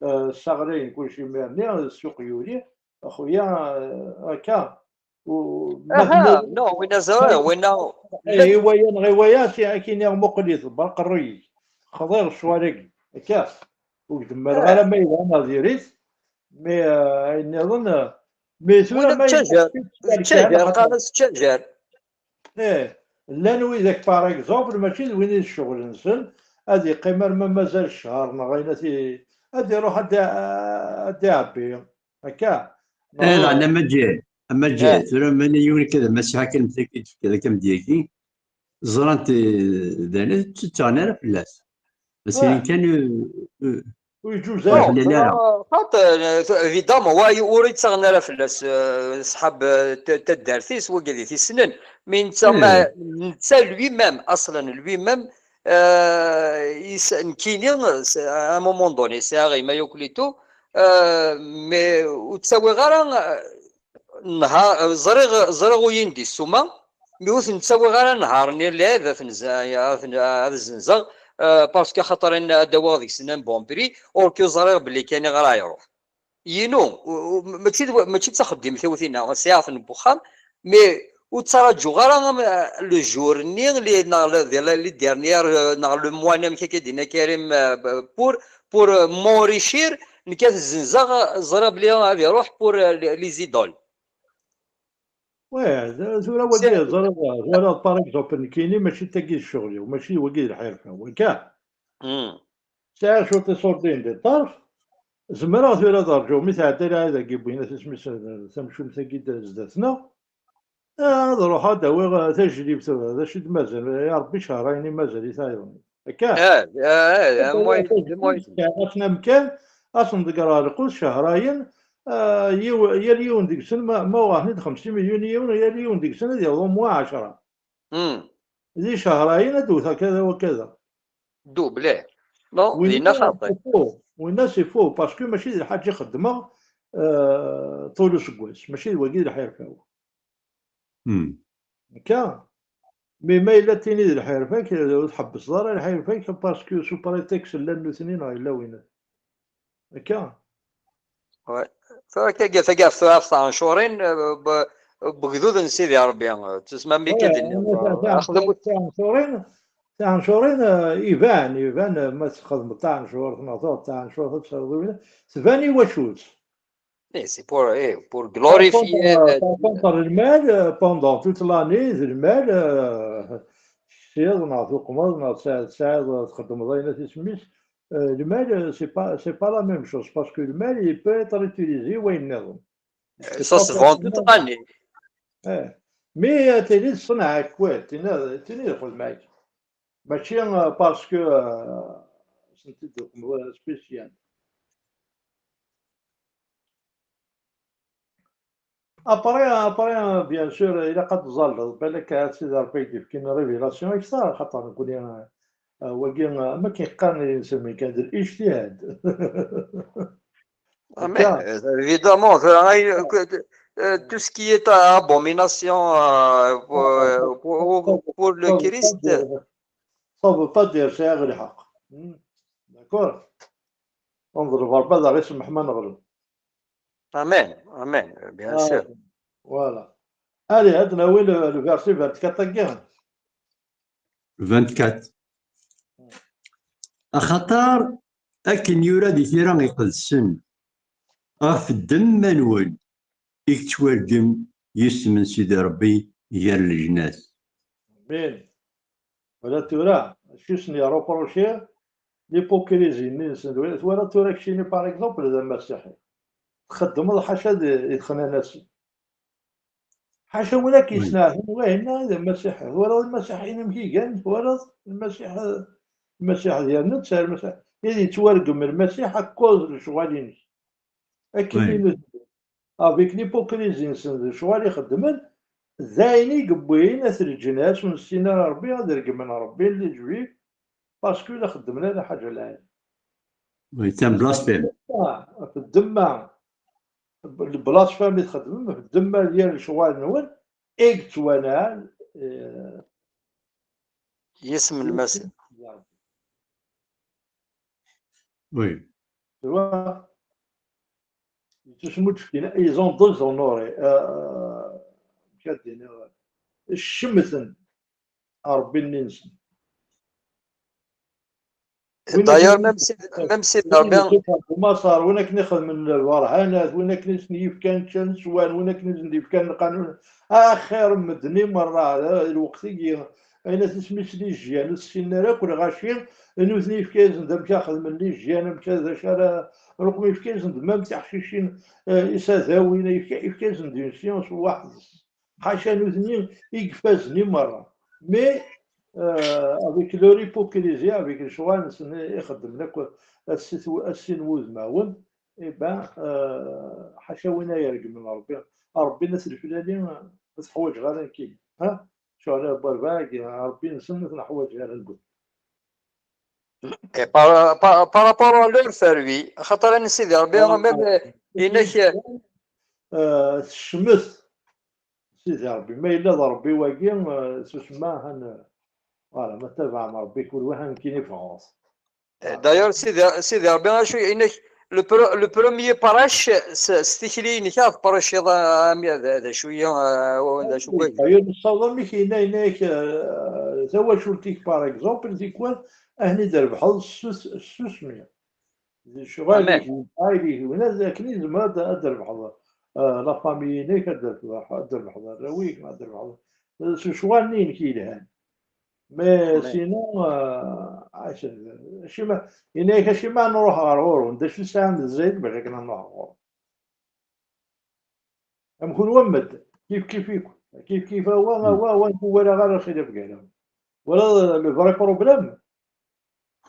euh, ssaɣlayen kulci imir-nni, ssuq yuli, a xuya, euh, akka. U- ma Aha, tenniḍ- no, winna ẓriɣ, winna. Eh, i waya neɣ i waya, si akin iɣ muqel-it, berq ṛṛuy-ik. Xḍiɣ ccɣel-agi. Akka. Ur k-demmreɣ ara ma yelha neɣ diri-t. Mi, euh, ayen nniḍen, euh, mi tura Winna ma d ttajer, yella d ttajer, qqaren-as ttajer. Eh, llan widak, par exemple, mačči d win i d ccɣel-nsen, ad yeqqim arma mazal ccher neɣ ayen ad t-, ad iruḥ ad d-, ad d-iɛebbi. Akka. Eh, la, la, amaǧi, amaǧi, Eh. tura mani yiwen akka d amasiḥ akken mtaki d-tefkiḍ akka mdiyaki, ẓrant, eh, d ayen, ur ttaɣen ara fell-as. Asin Ah. Kan, eh, eh, Ur yeǧuz Ur ara. ḥellel ara. Xaṭer, évidemment, wa ur yettaɣen ara fell-as, eh, ṣṣḥab, eh, t- taddart-is, wagi d it-issnen. Mi netta, Hmm. ma, netta lui-même, aṣlan lui-même, eh, is- nekkini, s- à un moment donné, sɛiɣ gma Yoklitu, eh, mais ur ttawiɣ ara, eh, nha-, ẓriɣ, ẓriɣ uyin di ssuma, mi ur ten-ttawiɣ ara nhaṛ-nni lɛid ad ten-, ad ten-, ad zenzeɣ, eh, parce que axaṭer in- ad d-awiɣ deg-sen un bon prix, or que ẓriɣ belli kan iɣra iruḥ. Yinu, u- u- mačči d wa- mačči d taxeddimt-iw tinna, sɛiɣ-ten n wexxam, mais ur ttṛaǧuɣ ara am, eh, le jour-nni, li- neɣ le- di la- les dernières, eh, neɣ le mois-nni, amek akka i d-yenna Karim, eh, b- pour, pour, eh, m'enrichir, nekk ad zenzeɣ, eh, ẓriɣ belli ad iruḥ pour, eh, les- les idoles. Ouais, d- tura wagi ẓriɣ, ẓriɣ, par exemple, nekkini mačči d tagi d ccɣel-iw, mačči d wagi d lḥirfa, waka. Mm. Sɛiɣ cwiṭ iṣurdiyen di ṭṭerf, zemreɣ tura ad rǧuɣ mi tɛedda lɛid-agi wwin-as isem-is, eh, tamcumt-agi d- zdat-neɣ. Eh, ad ruḥeɣ ad awiɣ, eh, tajlibt, eh, d acu i d-mazal, ya Ṛebbi cehṛayen i mazal i tayeḍ. Akka? Eh, eh, eh, am wayen, am wayen. Asen amkan, ad sen-ḍeggreɣ lqut cehṛayen, eh, yiw- yal yiwen deg-sen, ma, ma uɣeɣ-ten-id xemsin milyun i yiwen, yal yiwen deg-sen ad yaweḍ au moins ɛecṛa. Mm. Di cehṛayen ad d-wteɣ kada wa kada. Double. Non, dinna xaṭi. C'est faux. Winna c'est faux, parce que mačči d lḥaǧa i xeddmeɣ, eh, ṭul useggas, mačči d wagi d lḥirfa-w. Hmm. Akka. Mais ma yella d tini d lḥirfa-k, ur tḥebbseḍ ara lḥirfa-k, parce que sous prétexte llan nutni neɣ yella win. Akka. Tura akka, taggart tura ɣef tɛencurin, eh, b- begdud n Sidi Ṛebbi, eh, tusma mi akka d-nniɣ, eh, axdem. Tiɛencurin, tiɛencurin, eh, iban, iban, eh, ma txedmeḍ taɛencurt, neɣ tuɣeḍ taɛencurt, ad tesɛuḍ win, tban i wacu-tt. Eh, c'est pour, eh, pour glorifier, Par eh, contre, lmal, eh, pendant toute l'année, d lmal, eh, tessiḍ, neɣ tuqmeḍ, neɣ tesɛiḍ, tesɛiḍ, txeddmeḍ ayen at isem-is, eh, lmal, eh, c'est pas, c'est pas la même chose, parce que lmal, il peut être utilisé i wayen nniḍen. Ça se vend toute l'année. Eh. Mais, eh, tili d ṣṣenɛa akwad, tini, tini d lxedma-agi. Mačči, eh, parce que, eh, senti-d lxedma spécial. Après, après, bien sûr, ilaq ad tẓalleḍ, balak ad Sidi Ṛebbi i d-yefkin révélation akter, xaṭer nekkni, eh, wagi, eh, am akken qqaren yinselmen kan, d lijtihad. Ah, mais, euh, évidemment, euh, euh, tout ce qui est abomination, euh, pour, euh, pour, pour le Christ. Ça veut pas dire, ça veut pas dire, sɛiɣ lḥeqq. Hmm. D'accord? Ad neḍleb Ṛebbi ad aɣ-isemmeḥ ma neɣleb. Amen, amen, bien sûr. Voilà. Allez, ad nawi le, le verset vingt-quatre agi. Vingt-quatre. Axaṭer akken yura di tira iqedsen, ɣef ddemma-nwen i yettwargem yisem n Sidi Ṛebbi gar leǧnas. Amen. Wala tura, acu i sen-iṛupuṛuci? L'hypocrisie-nni-nsen. Twala tura keččini, par exemple, d amasiḥi. Txeddmeḍ ḥaca d, d ixnanasen. Ḥaca win akk yesneɛten, wahinna d Lmasiḥ. Twalaḍ Lmasiḥ amek i gan? Twalaḍ Lmasiḥ, Lmasiḥ d yerna netta Lmasiḥ. Ad yettwargem Lmasiḥ akkuẓ lecɣal-inek. Akken i nutni, avec l'hypocrisie-nsen d lecɣal i xeddmen, d ayen i yewwin at leǧnas ur nessin ara Rebbi ad regmen Rebbi les Juifs, parce que la xeddmen ala ḥaǧa lɛali. Oui, c'est un blasphème. Ɣef ddemma, le blasphème i txeddmem, ɣef ddemma deg lecɣal-nwen, i yettwanɛel, eh, Yisem n Lmasiḥ. Oui. Tu vois, ils ont déshonoré, euh, amek ad d-iniɣ, ccemten Ṛebbi-nni-nsen. D'ailleurs, même si, même si Ṛebbi Maṣer, win akken ixedmen lberhanat, win akken i sen-yefkan ččan swan, win akken i sen-d-yefkan lqanun, axir n medden i merra, lweqt-agi, ayen at isem-is lijyan, ur ssinen ara akk lɣaci, nutni yefka-yasen-d amek ara xedmen lijyan, amek ara, d acu ara, ruqem yefka-yasen-d même tiḥcicin, eh, isadawin, yefka-, yefka-yasen-d une science waḥed. Ḥaca nutni i ifazen i merra. Mais, euh, avec leur hypocrisie, avec lecɣal-nsen i xeddmen akk a sin wudmawen, eh ben, euh, ḥaca win ay iregmen Ṛebbi. Ṛebbi n At Leflali, ur t-ḥwaǧeɣ ara nekkini. Ha? Ccɣel a baba-agi, Ṛebbi-nsen ur t-neḥwaǧ ara nekkni. Et par, par, par rapport à leur faire, oui. Axaṭer a Sidi Ṛebbi, même, euh, inek, euh, tecmet Sidi Ṛebbi. Ma yella d Ṛebbi wagi, euh, susma, han, euh, voilà, ma tabaɛem Ṛebbi kul wa, han nekkini ffɣeɣ. D'ailleurs, Sidi, Sidi Ṛebbi, acu inek, le, pre, le premier prêche, s, s tikli-inek, ad prêchiḍ, a, a, d, d acu-yi, a, d acu wagi. D'ailleurs, nessaweḍ amek yenna, yenna-yak, euh, tawacult-ik, par exemple, tikwal, ahen i d-trebḥeḍ s, s susmi. D lecɣal-ik, d lɛayla-ik, win ad, akken i tzemreḍ ad, ad d-trebḥeḍ, euh, la famille-inek, ad d-trebḥeḍ, ad d-trebḥeḍ arraw-ik, ad d-trebḥeḍ, euh, s lecɣal-nni-inek yelhan. Mais sinon, euh, acima, yenna-yak acima nruḥ ɣer ɣur-wen, d acu i sɛan d zzayed bac akken ad nruḥ ɣur-wen. Amkun wa medden, kif kif-iken, kif kif a wa, a wa, a wa, ur walaɣ ara lxilaf gar-awen. Wala le vrai problème.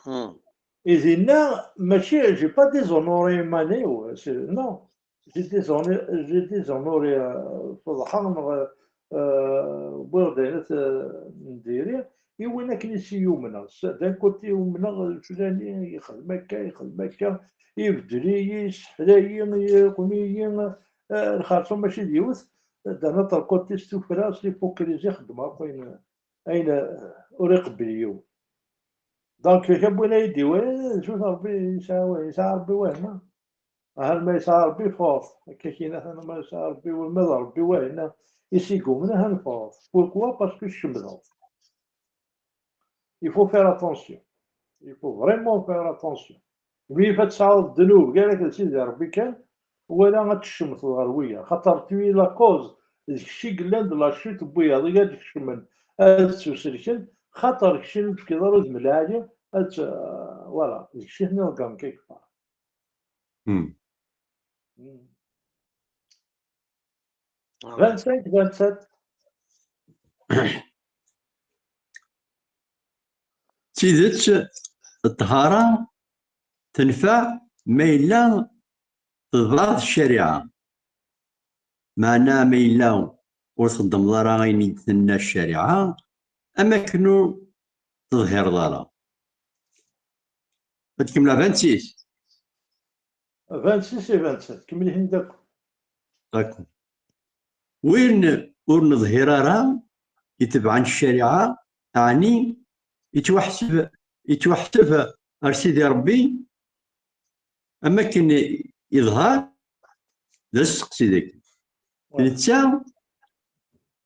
I dinna, mačči, j'ai pas déshonoré iman-iw, c'est, non. J'ai déshonoré, j'ai déshonoré, euh, feḍḥeɣ neɣ, euh, wwiɣ-d ayen n diri, i win akken i s-yumneɣ. D'un côté umneɣ, fulani yexdem akka, yexdem akka, ibeddel-iyi, yesseḥla-yi, yeqmi-yi, eh, lxerṣum mačči d yiwet. D'un autre côté, s tuffra, s l'hypocrisie, xeddmeɣ akk ayen, ayen, eh, ur iqebbel yiwen. Donc, kra n win ay d-iwala, d acu Ṛebbi yesɛa, yesɛa Ṛebbi wahma. Ahan ma yesɛa Ṛebbi, ffɣet. Akka kina, ahan ma yesɛa Ṛebbi, ma d Ṛebbi wahina i s-igumnen, ahan ffɣet. Pourquoi? Parce que tcemmdeḍ. Il faut faire attention. Il faut vraiment faire attention. Mi ad tesɛuḍ ddnub gar-ak d Sidi Ṛebbi kan, wala ad tcemmteḍ ɣer wiyaḍ. Xaṭer tu es la cause, d kečč i yellan d la chute n wiyaḍ i ad d-kecmen, ad ttuselken, xaṭer kečč ur tefkiḍ ara udem lɛali, ad t-, voilà, d kečč i ten-iḍeggren quelque part. Hmm. Vingt-cinq, vingt-sept. D tidet, ṭṭhara tenfeɛ ma yella tebɛeḍ ccariɛa. Meɛna ma yella ur txeddmeḍ ara ayen i d-tenna ccariɛa, am akken ur teḍhireḍ ara. Ad kemmleɣ vingt-six. Vingt-six et vingt-sept, kemmel-iten-d akk. D'accord. Win ur neḍhir ara, itebɛen ccariɛa, ɛni yettwaḥseb, yettwaḥseb ar Sidi Ṛebbi am akken yeḍher? D asteqsi dagi. Netta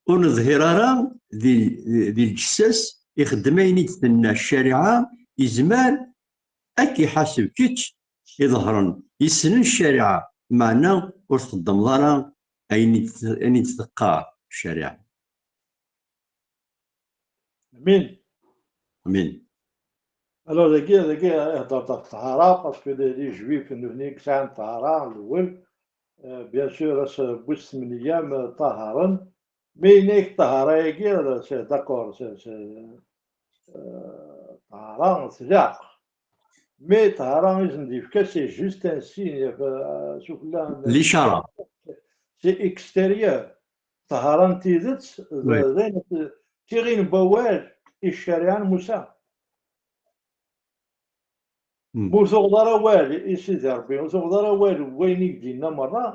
ur neḍhir ara di, di, di lǧessa-s, ixeddem ayen i d-tenna ccariɛa, yezmer ad k-iḥaseb kečč iḍehren, yessnen ccariɛa, meɛna ur txeddmeḍ ara ayen i d-, ayen i d-teqqar ccariɛa. Amin. Amin. Alors, dagi, dagi, ihedder ɣef ṭṭhara, parce que les, les juifs, nutni i yesɛan ṭṭhara, lewwel, euh, bien sûr, ass n wis tmenya, ṭṭaharen, Mais yenna-yak ṭṭhara-agi, c'est d'accord, c'est, c'est, euh, ṭṭhara tlaq. Mais ṭṭhara i sen-d-yefka, c'est juste un signe, euh, sufella. Licara. C'est extérieur. Ṭṭhara n tidet, d, d ayen, d tiɣin n wawal i ccariɛa n Musa. Hmm. Ma ur tuɣeḍ ara awal i Sidi Ṛebbi, ur tuɣeḍ ara awal n wayen i k-d-yenna merra,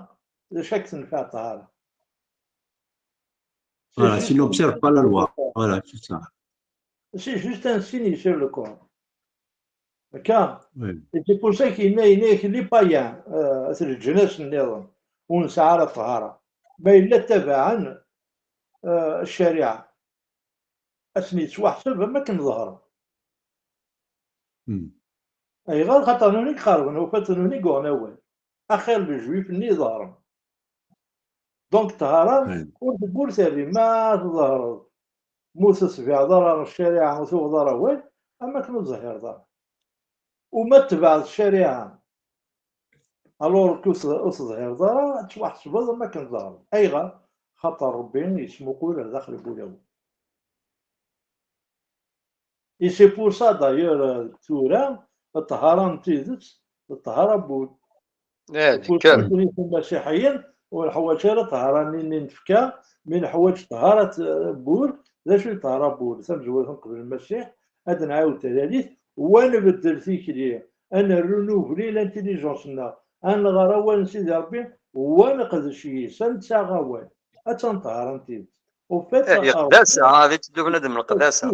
d acu ad k-tenfeɛ ṭṭhara? Voilà, s'il n'observe pas la loi. Voilà, c'est ça. C'est juste un signe sur le corps. Akka. Oui. Et c'est pour ça qu'il y a, il y a les païens, euh, c'est le jeunesse, ur nesɛi ara ṭṭhara. Ma yella ttabaɛen, euh, ccariɛa. Ad sen-yettwaḥseb am akken ḍehren. Hmm. Ayɣer? Xaṭer nutni i iqerben, ufat nutni i yuɣen awal. Axir lejuif-nni i ḍehren. Donc ṭṭhara, hmm, ur tewwur terri, ma tḍehreḍ, ma ur tesbiɛeḍ ara ccariɛa, ur tuɣeḍ ara awal, am akken ur tḍehireḍ ara. Uma tebɛeḍ ccariɛa, alors que ur t-, ur teḍhireḍ ara, ad twaḥsbeḍ am akken tḍehreḍ. Ayɣer? Xaṭer Ṛebbi yesmuqul ar daxel n wulawen. Et c'est pour ça, d'ailleurs, euh, tura, ṭṭhara n tidet, d ṭṭhara n wul. Eh, d kkren. Imasiḥiyen, ur neḥwaǧ ara ṭṭhara-nni n tfekka, mi neḥwaǧ ṭṭhara n wul. D acu i d ṭṭhara n wul? Tamezwarut, qbel Lmasiḥ, ad nɛawed talalit, wa nbeddel tikli, ad nernu ubli l'intelligence-nneɣ, ad nɣer awal n Sidi Ṛebbi, wa neqdec yis, ad nettaɣ awal. Attan ṭṭhara n tidet. Au fait, eh, leqdasa, ad itteddu bnadem leqdasa.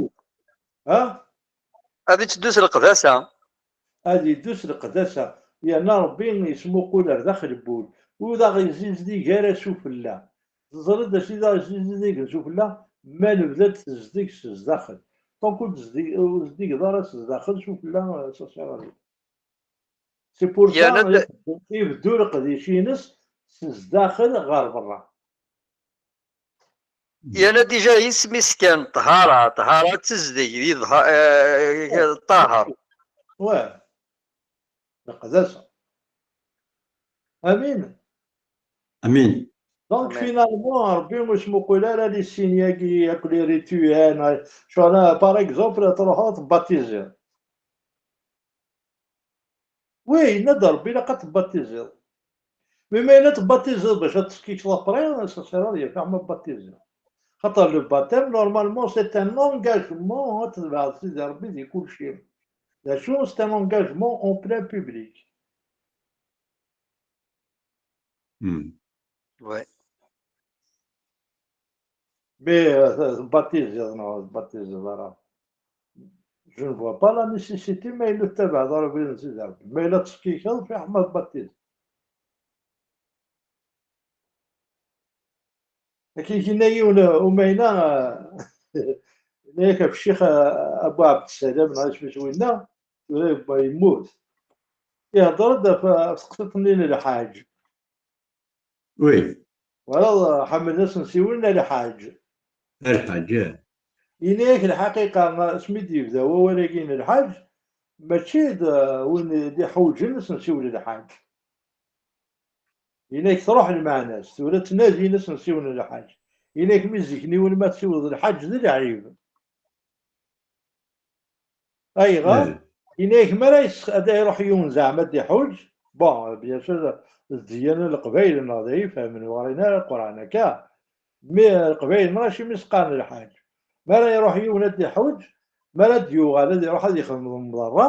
Ha? Ad itteddu s leqdasa. Ad iddu s leqdasa. Yerna Ṛebbi yesmuqul ar daxel n wul. Ur d aɣ-yezzizdeg ara sufella. Teẓriḍ d acu i d aɣ-yezzizdgen sufella? Ma nebda-d tezdeg s zdaxel. Donc ur tezdig-, ur tezdigeḍ ara s zdaxel, sufella, euh, ça sert à rien. C'est pour ça, yerna d- ibeddu leqdic-ines s zdaxel ɣer berra. Yerna déjà isem-is kan, ṭṭhara, ṭṭhara d tezdeg, d iḍha-, eh, ṭṭaher. Ouais. Leqdasa. Amin. Amin. Donc, amin, finalement, Ṛebbi ur yesmuqul ara les signes-agi, akk les rituels, cɣel, par exemple, ad truḥeḍ ad tbatiziḍ. Oui, yenna-d Ṛebbi ilaq ad tbatiziḍ. Mais ma yella tbatiziḍ bac ad teskikseḍ après, ça sert à rien, yeɛni ma tbatiziḍ. Xaṭer le baptême, normalement, c'est un engagement, ad tebɛeḍ Sidi Ṛebbi di kulci. D acu, c'est un engagement en plein public. Hmm. Ouais. Mais, euh, tbatiziḍ neɣ ur tbatiziḍ ara. Je ne vois pas la nécessité, ma yella tettabaɛeḍ ara abrid n Sidi Ṛebbi. Ma yella teskikeḍ, fiḥel ma tbatiziḍ. Akken i yenna yiwen, uh, umayna, uh, yenna-yak ɣef ccix, uh, Abu Ɛebdessalam, neɣ isem-is winna, tura yemmut. Ihedder-d ɣef, ɣef teqsiṭ-nni n lḥaǧ. Oui. Wala, ḥemmlen ad sen-siwlen a lḥaǧ. A lḥaǧ, eh. Yenna-yak lḥaqiqa, asmi d-yebda wawal-agi n lḥaǧ, mačči d, uh, win d-iḥuǧen ad sen-siwel lḥaǧ. Yenna-k truḥ lmeɛna-s, tura ttnadin ad sen-siwlen lḥaǧ. Yenna-k mi zik-nni win ma tsiwleḍ lḥaǧ d lɛib. Ayɣer? Hmm. Yenna-k mi ara yes-, ad iruḥ yiwen zeɛma ad iḥuǧ, bon, bien sûr, d ddyana n Leqbayel neɣ d ay ifehmen ur ɣrin ara Lqurɛan akka, mi Leqbayel neɣ acimi s-qqaren lḥaǧ. Mi ara iruḥ yiwen ad iḥuǧ, mi ara d-yuɣal ad iruḥ ad yexdem lemḍerra,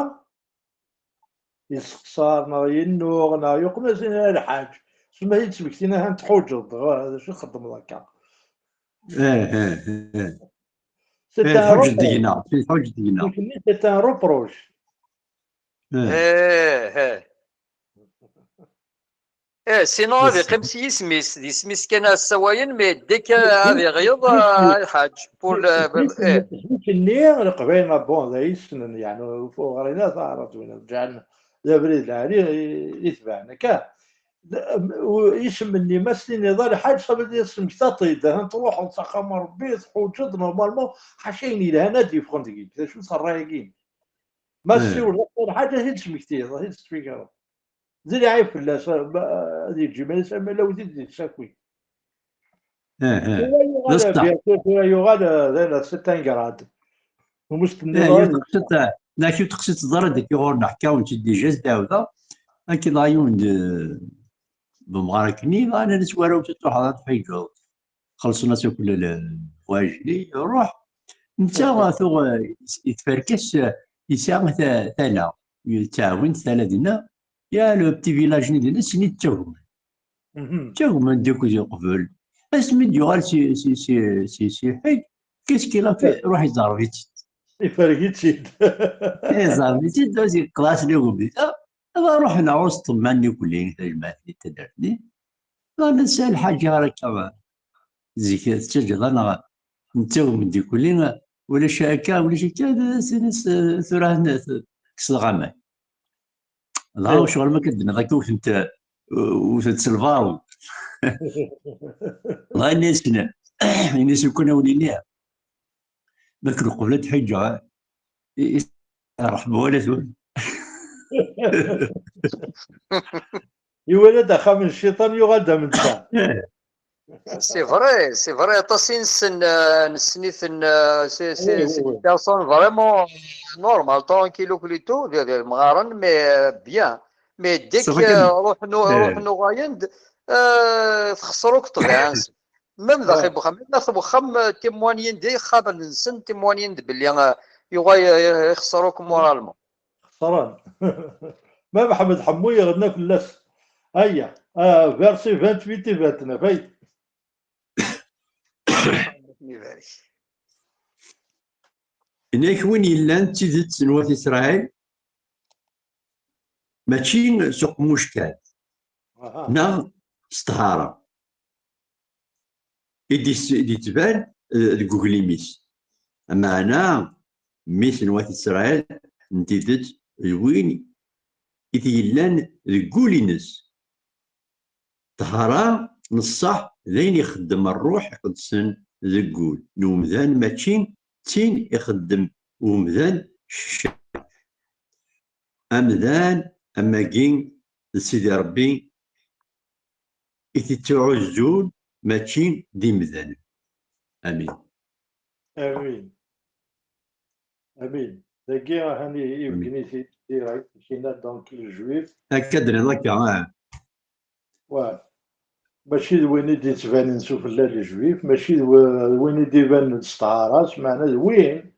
yesseqsar neɣ yennuɣ neɣ yuqem-as yenna lḥaǧ. Sma i d-ttmektin ahan tḥuǧeḍ, dɣa d acu txeddmeḍ akka? Eh, eh, eh. C'est, eh, un reproche. Tḥuǧ deg-neɣ, tḥuǧ deg-neɣ. C'est un reproche. Eh. Eh, eh. Eh, sinon ad iqqim s yisem-is, d isem-is kan ad ssawayen, mais dès que ad iɣiḍ, ah, lḥaǧ. Pour le, eh. Isem-nni, Leqbayel, bon, d ay ssnen, yeɛni, ur ɣrin ara taɛrabt, win rǧan d abrid lɛali i, i tebɛen, akka. D-, u-, isem-nni, ma s-tiniḍ a lḥaǧ, ça veut dire tesmektaḍ-t-id, ahan truḥeḍ s axxam n Ṛebbi, tḥuǧeḍ, normalement, ḥaca ayen yelhan ad d-yeffɣen deg-k. D acu-t ṛṛay-agi? Ma tessiwleḍ a lḥaǧ, ad t-id-tesmektiḍ, ad t-id-tesfigreḍ. D lɛib fell-as, ma, ad yeǧǧ iman-is, ama lawd i d-yessaki. Tura yuɣal, bien sûr, tura yuɣal, euh, d, c'est un grade. Ur s-tenniḍ ara. Neɣ teqsiḍ ẓer deg ɣur-neɣ, ḥkiɣ-awen-tt-id déjà s dɛawda. Akken dɣa yiwen d, d umɣar akkenni, dɣa nnan-as: "Wara ur tettruḥeḍ ad tḥiǧeḍ." Xellṣen-as akk lewhayej-nni, iruḥ. Netta tuɣ, eh, tferka-s, eh, yesɛa ta-, tala, yettɛawin tala dinna. Ya, le petit village-nni dinna, sin i ttagmen. Ttagmen-d akk di qbel. Asmi d-yuɣal si, si, si, si, si ḥiǧ, qu'est-ce qu'il a fait? Ruḥ iẓerb-itt-id. Iferg-itt-id. Iẓerb-itt-id, yeqḍeɛ-as lagubit. Ah, dɣa ruḥen ɣur-s ṭṭemma-nni kulli, tajmaɛt-nni, taddart-nni. Dɣa nnan-as: "A lḥaǧ, ar akka zik tettaǧǧaḍ-aneɣ nettagem-d kulli, ulac akka, ulac akka, d-, s-, s-, tura n-, t-, kkseɣ aman." Dɣa ccɣel ma akka d-tenniḍ akka wten-t, wten-t s lbaru. Dɣa ini-as, ini-as: "Lukan a wen-iniɣ, ma akken uqbel ad d-ḥiǧeɣ, i, i, ṛṛeḥma wala tura." Iwala-d axxam n cciṭan, yuɣal-d am netta. C'est vrai, c'est vrai. Aṭas i nessen, euh, nessen-iten, euh, c'est, c'est, c'est des personnes vraiment, euh, normales, tranquilles et tout, d, d, mɣaren, mais, euh, bien. Mais dès que, euh, ruḥen u-, ruḥen uɣalen-d, euh, texṣer akk ṭṭbiɛa-nsen. Même daxel n wexxam, même daxel n wexxam, euh, témoignen-d ixxamen-nsen, témoignen-d belli, euh, yuɣal, euh, ixṣer akk moralement. Xesren. Même Ḥmed Ḥemmu yeɣna fell-as. Aya, ah, verset vingt-huit et vingt-neuf, ay. Ini-ak win yellan d tidet n wat Isṛayil, mačči s uqemmuc kan, neɣ s ṭṭhara. I d-is-, i d-yettban, eh, deg uglim-is. Ameɛna, mmi-s n wat Isṛayil n tidet d win i t-yellan deg wul-ines. Ṭṭhara n ṣṣeḥ d ayen ixeddem Ṛṛuḥ Iqedsen deg wul n umdan, mačči d tin ixeddem umdan s ccariɛa. Amdan am wagi d Sidi Ṛebbi i t-ittɛuzzun, mačči d imdanen. Amin. Amin. Amin. Dagi, hani, ibeggen-it-id direct, kina, donc, les Juifs. Akka d-nniḍ akka, ah. Ouais. Mačči d win i d-yettbanen sufella, les Juifs, mačči d w-, d win i d-ibanen s ṭṭhara, s meɛna d win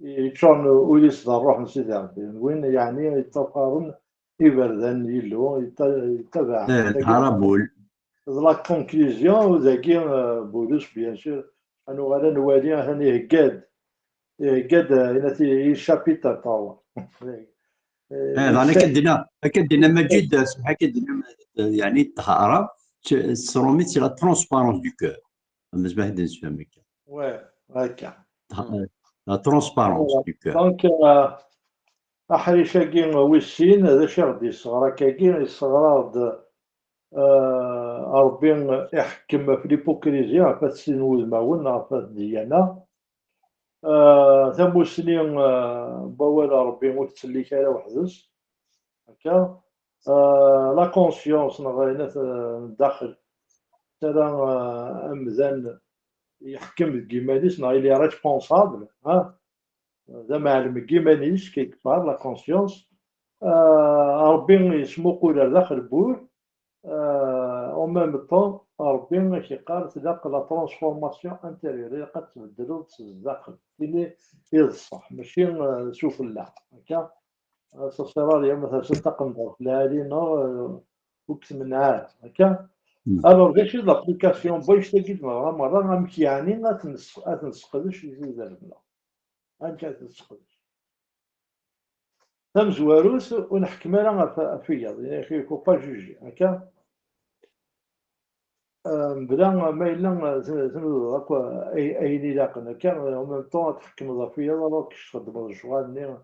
yeččuren ul-is d ṛṛuḥ n Sidi Ṛebbi, d win, yeɛni, yeṭṭafaren iberdan n Yillu, yetta-, yettabaɛ. Eh, ṭṭhara n wul. D la conclusion, dagi, euh, Bulus, bien sûr, ad nuɣal ad nwali, atan ihegga-d, ihegga-d, euh, inat i, i chapitre trois. Eh, daɣen akka d-yenna, akka d-yenna Maǧid, eh, semḥ, akka d-yenna, eh, yeɛni ṭṭhara, s, s ṛṛumit, c'est la transparence du cœur. Am zma ad d-nessefhem akka. Ouais, akka. La transparence du cœur. Donc, euh, aḥric-agi wis sin, d acu i ɣ-d-yesseɣra akkagi? Yesseɣra-ɣ-d, euh, Ṛebbi iḥekkem ɣef l'hypocrisie, ɣef at sin wudmawen, ɣef at ddyana. Euh, tamusni, euh, n wawal n Ṛebbi ur tettsellik ara weḥd-s. Akka. Euh, la conscience, neɣ ayen at, euh, n daxel, tara, euh, amdan yeḥkem deg yiman-is, neɣ il est responsable, ha? D amɛellem deg yiman-is, quelque part, la conscience. Euh, Ṛebbi yesmuqul ar daxel n wul, euh, en même temps, Ṛebbi ak-yeqqar, tlaq la transformation intérieure, ilaq ad tbeddleḍ s zdaxel. Tini i d ṣṣeḥ, mačči, euh, sufella, akka. Ass-a, Australia, ma tersa taqendurt lɛali, neɣ, euh, ur k-tmenneɛ ara, akka? Alors, d acu i d l'application n wannect-agi d-neɣra merra, amek yeɛni ad t-nes-, ad t-nesseqdec i tudert-nneɣ? Amek ad t-nesseqdec? Tamezwarut, ur neḥkem ara ɣef, ɣef wiyaḍ, il faut pas juger, akka? Euh, mebla ma yella, euh, tn-, tnudaḍ akk, euh, ay-, ayen ilaqen, akka, euh, en même temps, ad tḥekmeḍ ɣef wiyaḍ, alors que txeddmeḍ lecɣal-nni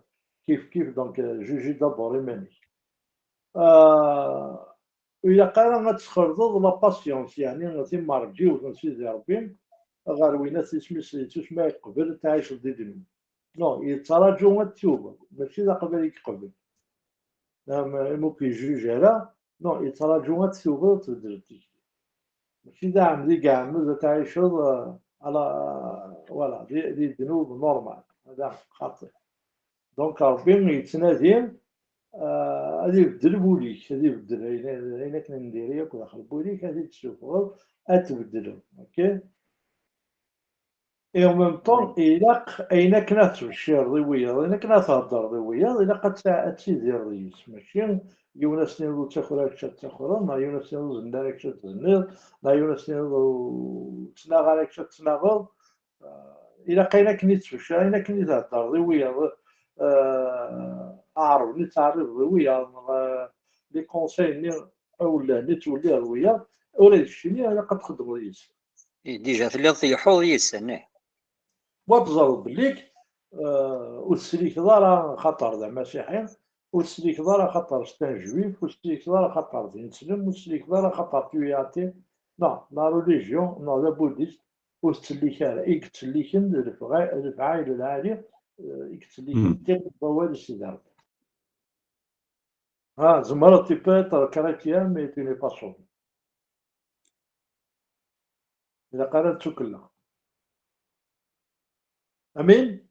kif kif, donc, euh, juger d'abord iman-ik. Euh, ur ilaq ara ad tesxelḍeḍ la patience, yeɛni timerǧiwt n Sidi Ṛebbi, ɣer win at isem-is yettusma yeqbel ad tɛiceḍ di ddnub. Non, yettraǧu ad tubeḍ, mačči d aqbal i yeqbel. Am, am ur k-yejuj ara, non, yettraǧu ad tubeḍ, tbeddleḍ tikli. Mačči d aɛemmed i iɛemmed ad tɛiceḍ, euh, ala, voilà, di, di ddnub normal. Hada xaṭi. Donc, Ṛebbi yettnadi, euh, ad ibeddel wul-ik, ad ibeddel ayen, ayen akken n diri akk daxel n wul-ik, ad t-id-tessufɣeḍ, ad tbeddleḍ. Ok? Et en même temps, ilaq ayen akken ad tbeccireḍ i wiyaḍ, ayen akken ad theddreḍ i wiyaḍ, ilaq ad t-, ad tidireḍ yis. Mačči yiwen ad s-tiniḍ ur ttaker ara kečč ad ttakreḍ, neɣ yiwen ad s-tiniḍ ur zemmir ara kečč ad tzenniḍ, neɣ yiwen ad s-tiniḍ ur ttnaɣ ara kečč ad tnaɣeḍ. Ah, ilaq ayen akken i tbeccireḍ, ayen akken i theddreḍ i wiyaḍ, ah, aɛerben i teɛriḍeḍ i wiyaḍ, neɣ, ah, les conseils-nni awlan i twelliḍ wiyaḍ, ula d keččini ilaq ad txeddmeḍ yis. Eh, déjà telliḍ tleḥḥuḍ yis-sen, eh. Wa teẓreḍ belli, euh, ur tesliket ara xaṭer d amasiḥi, ur tesliket ara xaṭer c'est un juif, ur tesliket ara xaṭer d ineslem, ur tesliket ara xaṭer tu es athée. Non, la religion, non, la bouddhiste, ur tettellek ara. I yettellken d lefɣa-, lefɛayel lɛali, euh, i yettellken Hmm. ṭṭiq n wawal n Sidi Ṛebbi. Ah, tzemreḍ, tu peux être chrétien, mais tu n'es pas sauvé. Ilaq ara nettukellex. Amin?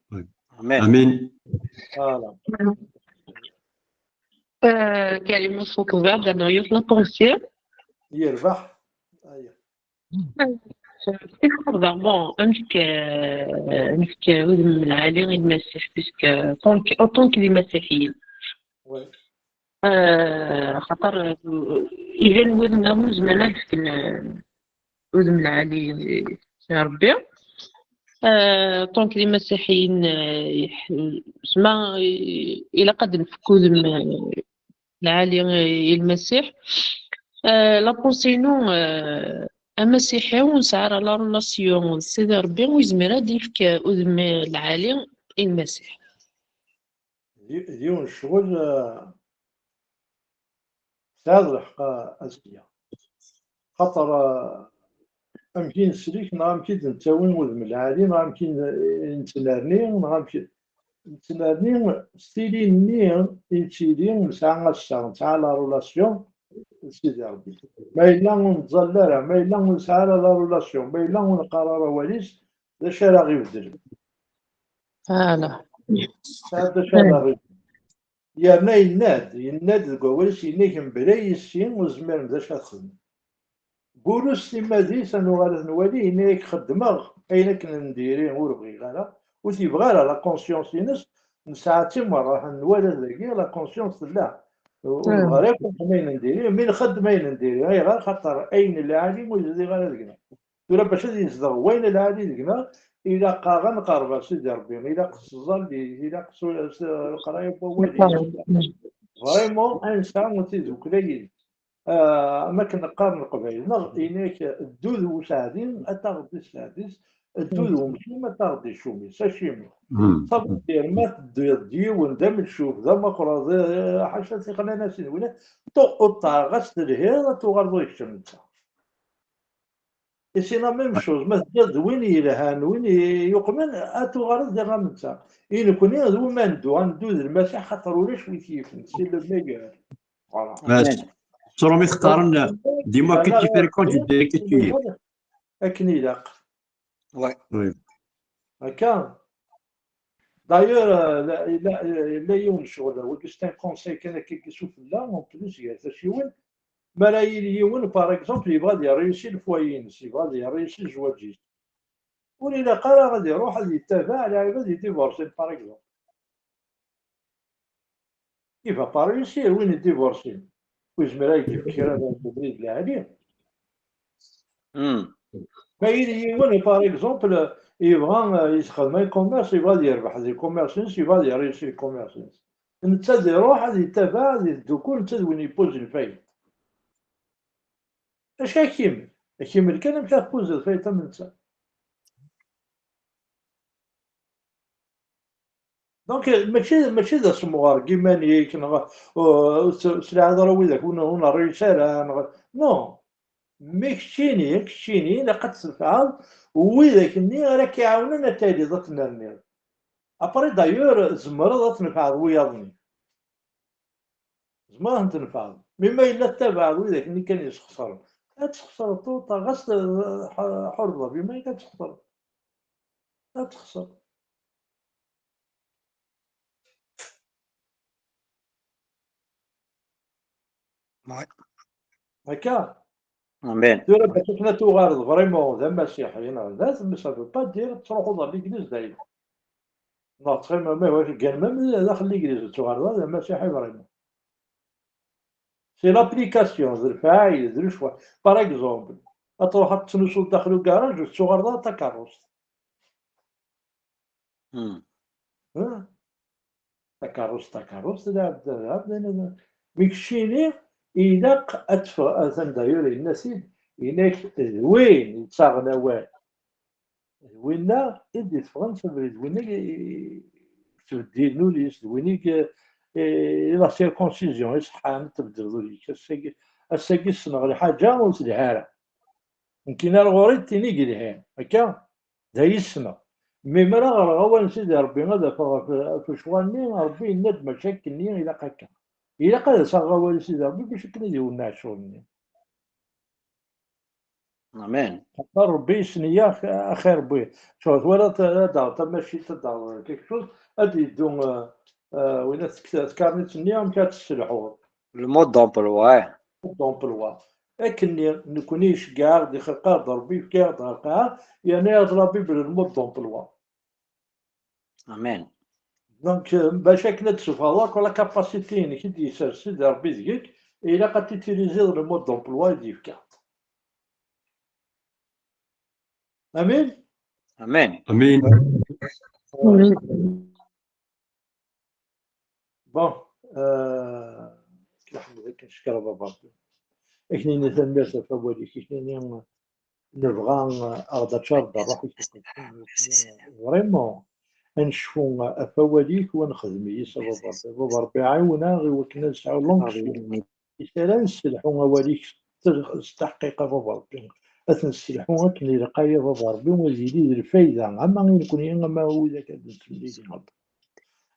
Amin. Amin. Voilà. Euh, Karim, il faut que Verbe dans Youth Laportier. Yerbeḥ. Aya. Bon, amek, euh, amek udem lɛali i Lmasiḥ, puisque, euh, tant que, autant que les Masiḥiyin. Ouais. Euh, xaṭer, euh, iban wudem-nneɣ ur zmiren ad fken, euh, udem lɛali i Ṛebbi. Euh, tant que les Masiḥiyin, euh, iḥ-, sma, euh, ilaq ad nefk udem, euh, lɛali i Lmasiḥ. Euh, la pensée-inu, euh, amasiḥi ur nesɛi ara la relation d Sidi Ṛebbi ur yezmir ad yefk udem lɛali i Lmasiḥ. D y-, d yiwen n ccɣel, euh, tesɛiḍ lḥeqq a, a Zkiya. Xaṭer, euh, amek i neslek, neɣ amek i d-nettawi udem lɛali, neɣ amek i n-, i nettnerni, neɣ amek i nettnerni s tili-nni i nettili, nesɛa ass-a, nesɛa la relation d Sidi Ṛebbi. Ma yella ur nettẓalla ara, ma yella ur nesɛi ara la relation, ma yella ur neqqar ara awal-is, d acu ara ɣ-ibeddlen? Ala. Tesɛiḍ d acu ara ɣ-ibeddlen? Yerna yenna-d, yenna-d deg wawal-is, yenna-k mebla yessi ur zmiren d acu ad xedmen. Burus timmad-is, ad nuɣal ad nwali, yenna-yak xeddmeɣ ayen akken n diri ur bɣiɣ ara, ur t-yebɣi ara la conscience-ines, nesɛa-tt i merra, ad nwali dagi la conscience tella. Ur nebɣi ara akk ayen n diri, mi nxeddem ayen n diri, ayɣer? Xaṭer ayen lɛali ur yezdiɣ ara deg-neɣ. Tura bac ad yezdeɣ wayen lɛali deg-neɣ, ilaq-aɣ ad nqerreb ar Sidi Ṛebbi, ilaq s tẓallit, ilaq s, s leqraya n wawal-is. Vraiment, ad nesɛu tidukla yid-s. Ah, am akken qqaren Leqbayel, neɣ ini-ak, ddu d useɛdi, ad taɣeḍ di tseɛdit, ddu d umcum, ad taɣeḍ di tcumit. Acimi? Hmm. Sabu dir ma teddiḍ d yiwen d amecuf, d ameqraḍ, eh, ḥaca tiqnanas-in, wina, tôt ou tard, ɣas telhiḍ, ad tuɣaleḍ ur yekcim netta. Et c'est la même chose, ma teddiḍ d win yelhan, win i-, yuqmen, ad tuɣaleḍ d am netta. I nekni, d wuma neddu, ad neddu d Lmasiḥ, xaṭer ulac wi t-yifen, c'est le meilleur. Voilà. Bas, tura mi teqqaren, dima que tu fais le compte, je dirais que tu y es. Akken ilaq. Ouais. Oui. Akka. D'ailleurs, euh, la, la, la, yiwen n ccɣel, wagi c'est un conseil kan akka i sufella, en plus, gar tacciwin. Mi ara yili yiwen, par exemple, yebɣa ad yerreysi lefwayi-ines, yebɣa ad yerreysi zzwaǧ-is. Ur ilaq ara ad iruḥ ad yettabaɛ lɛibad yeddivorsin, par exemple. Il va pas réussir, win yeddivorsin. Ur yezmir ad yefk kra n ubrid lɛali. Hmm. Ma yili yiwen, par exemple, yebɣa, euh, yexdem un commerce, yebɣa ad yerbeḥ di commerce-ines, yebɣa ad yerreysi di commerce-ines. Netta ad iruḥ, ad yettabaɛ, ad yeddukel, netta d win yeppuzen lfayda. Acu ad k-yemel? Ad k-yemel kan amek ad tpuzeḍ lfayda am netta. Donc, mačči, mačči d asemɣer deg iman-ik, neɣ, uh, ur s-, ur tesliɛeḍ ara widak ur n-, ur nṛeyyi ara, neɣ, non. Mi keččini, keččini, ilaq ad tdefɛeḍ widak-nni ara k-iɛawnen ad taliḍ, ad tennerniḍ. Après, d'ailleurs, tzemreḍ ad tnefɛeḍ wiyaḍ-nni. Tzemreḍ ad ten-tnefɛeḍ. Mi ma yella tettabaɛeḍ widak-nni kan yesxeṣren, Ad txesreḍ ṭuṭa, ɣas, eh, ḥ-, ḥurḍa, bima ad txesreḍ. Ad txesreḍ. Ouais. Akka. Amen. Tura bac akken ad tuɣaleḍ vraiment d amasiḥi neɣ d azem, ça veut pas dire tettruḥuḍ ɣer l'église dayma. Neɣ teqqimeḍ ma tgan même daxel l'église ad tuɣaleḍ d amasiḥi vraiment. C'est l'application, d lefɛayel, d le choix. Par exemple, ad truḥeḍ ad tettnusuḍ daxel ugaraj ur tettuɣaleḍ ara takerrust. Hmm. Hein? Takerrust, takerrust, d lɛebd, d lɛebd, d lɛebd. Mi keččini, ilaq ad teffeɣ, atan d'ailleurs yenna-t-id, yenna-k d win yettaɣen awal. D winna i d-iteffɣen s abrid, d winna i yettbeddilen ul-is, d win i i la circoncision iṣeḥḥan, tbeddleḍ ul-ik. Ass-agi, ass-agi ssneɣ lḥaǧa ur telhi ara. Nekkini ar ɣur-i d tin i yelhan, akka? D ay ssneɣ. Mi mi ara ɣreɣ awal n Sidi Ṛebbi ad afeɣ ɣef, ɣef lecɣal-nni, Ṛebbi yenna-d mačči akkenni, ilaq akka. Ilaq ad as-aɣeɣ awal i Sidi Ṛebbi bac akken ad iwenneɛ ccɣel-nni. Amen. Xaṭer Ṛebbi yessen-iyi ax-, axir n win. Tura twalaḍ ad d-taɣeḍ tamacint, ad d-taɣeḍ quelque chose, ad d-yeddu, euh, euh, win ad tekk tkarnit-nni, amek ad tesselḥuḍ. Le mode d'emploi. D'emploi. Akken-nni, nekkni iceggeɛ-aɣ-d, ixelq-aɣ-d Ṛebbi, yefka-aɣ-d ɣer lqaɛa, yerna-yaɣ-d Ṛebbi le mode d'emploi. Amen. Donc, euh, bac akken ad d-tessufɣeḍ akk la capacité-inek i d-yessers Sidi Ṛebbi deg-k, ilaq ad titiliziḍ le mode d'emploi i d-yefka. Amin? Amen. Amin. Bon, euh, leḥmed akken cekreɣ baba Ṛebbi. Aknini tanemmirt ɣef wawal-ik, aknini nebɣa, euh, ad aɣ-d-taččareḍ d ṛṛuḥ-ik. Vraiment, ad necfu ɣef wawal-ik u ad nexdem yis a baba Ṛebbi. A baba Ṛebbi, ɛiwen-aɣ i wakken ad nesɛu longue vie. Is ara nesselḥu awal-ik s, s ttaḥqiq a baba Ṛebbi. Ad t-nesselḥu akken ilaq a baba Ṛebbi, ad yili d lfayda, ama i nekni, ama i widak ad d-nettemlili.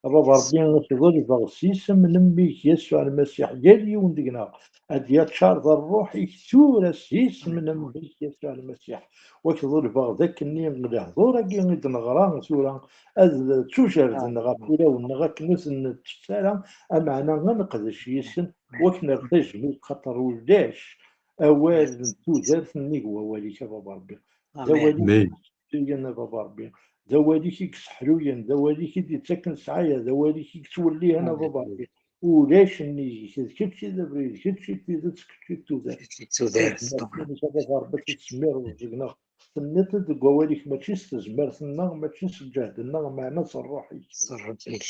A baba Ṛebbi, ad k-ḍelbeɣ s yisem n mmi-k Yasuɛ Lmasiḥ, yal yiwen deg-neɣ ad yaččar d ṛṛuḥ-ik tura s yisem n mmi-k Yasuɛ Lmasiḥ. U ad k-ḍelbeɣ d akken lehdur-agi i d-neɣra tura ad ttujerden ɣef wulawen-nneɣ akken ur ten-nettet ara, ameɛna ad neqdec yis-sen, wakken ar tajmilt, xaṭer ulac awal n tudert nnig wawal-ik a baba Ṛebbi. D awal-ik i yestuyen a baba Ṛebbi. D awal-ik i yesseḥluyen, d awal-ik i d-yettaken ssɛaya, d awal-ik i yettwellihen a baba Ṛebbi. Ulac nnig-k, d kečč i d abrid, d kečč i d tidet, d kečč i d tudert. Tudert. Amek a baba Ṛebbi, ad tt-id-tesmireḍ deg-neɣ. Tenniḍ-d deg wawal-ik, mačči s tezmert-nneɣ, mačči s lǧehd-nneɣ, meɛna s ṛṛuḥ-ik. S ṛṛuḥ-ik.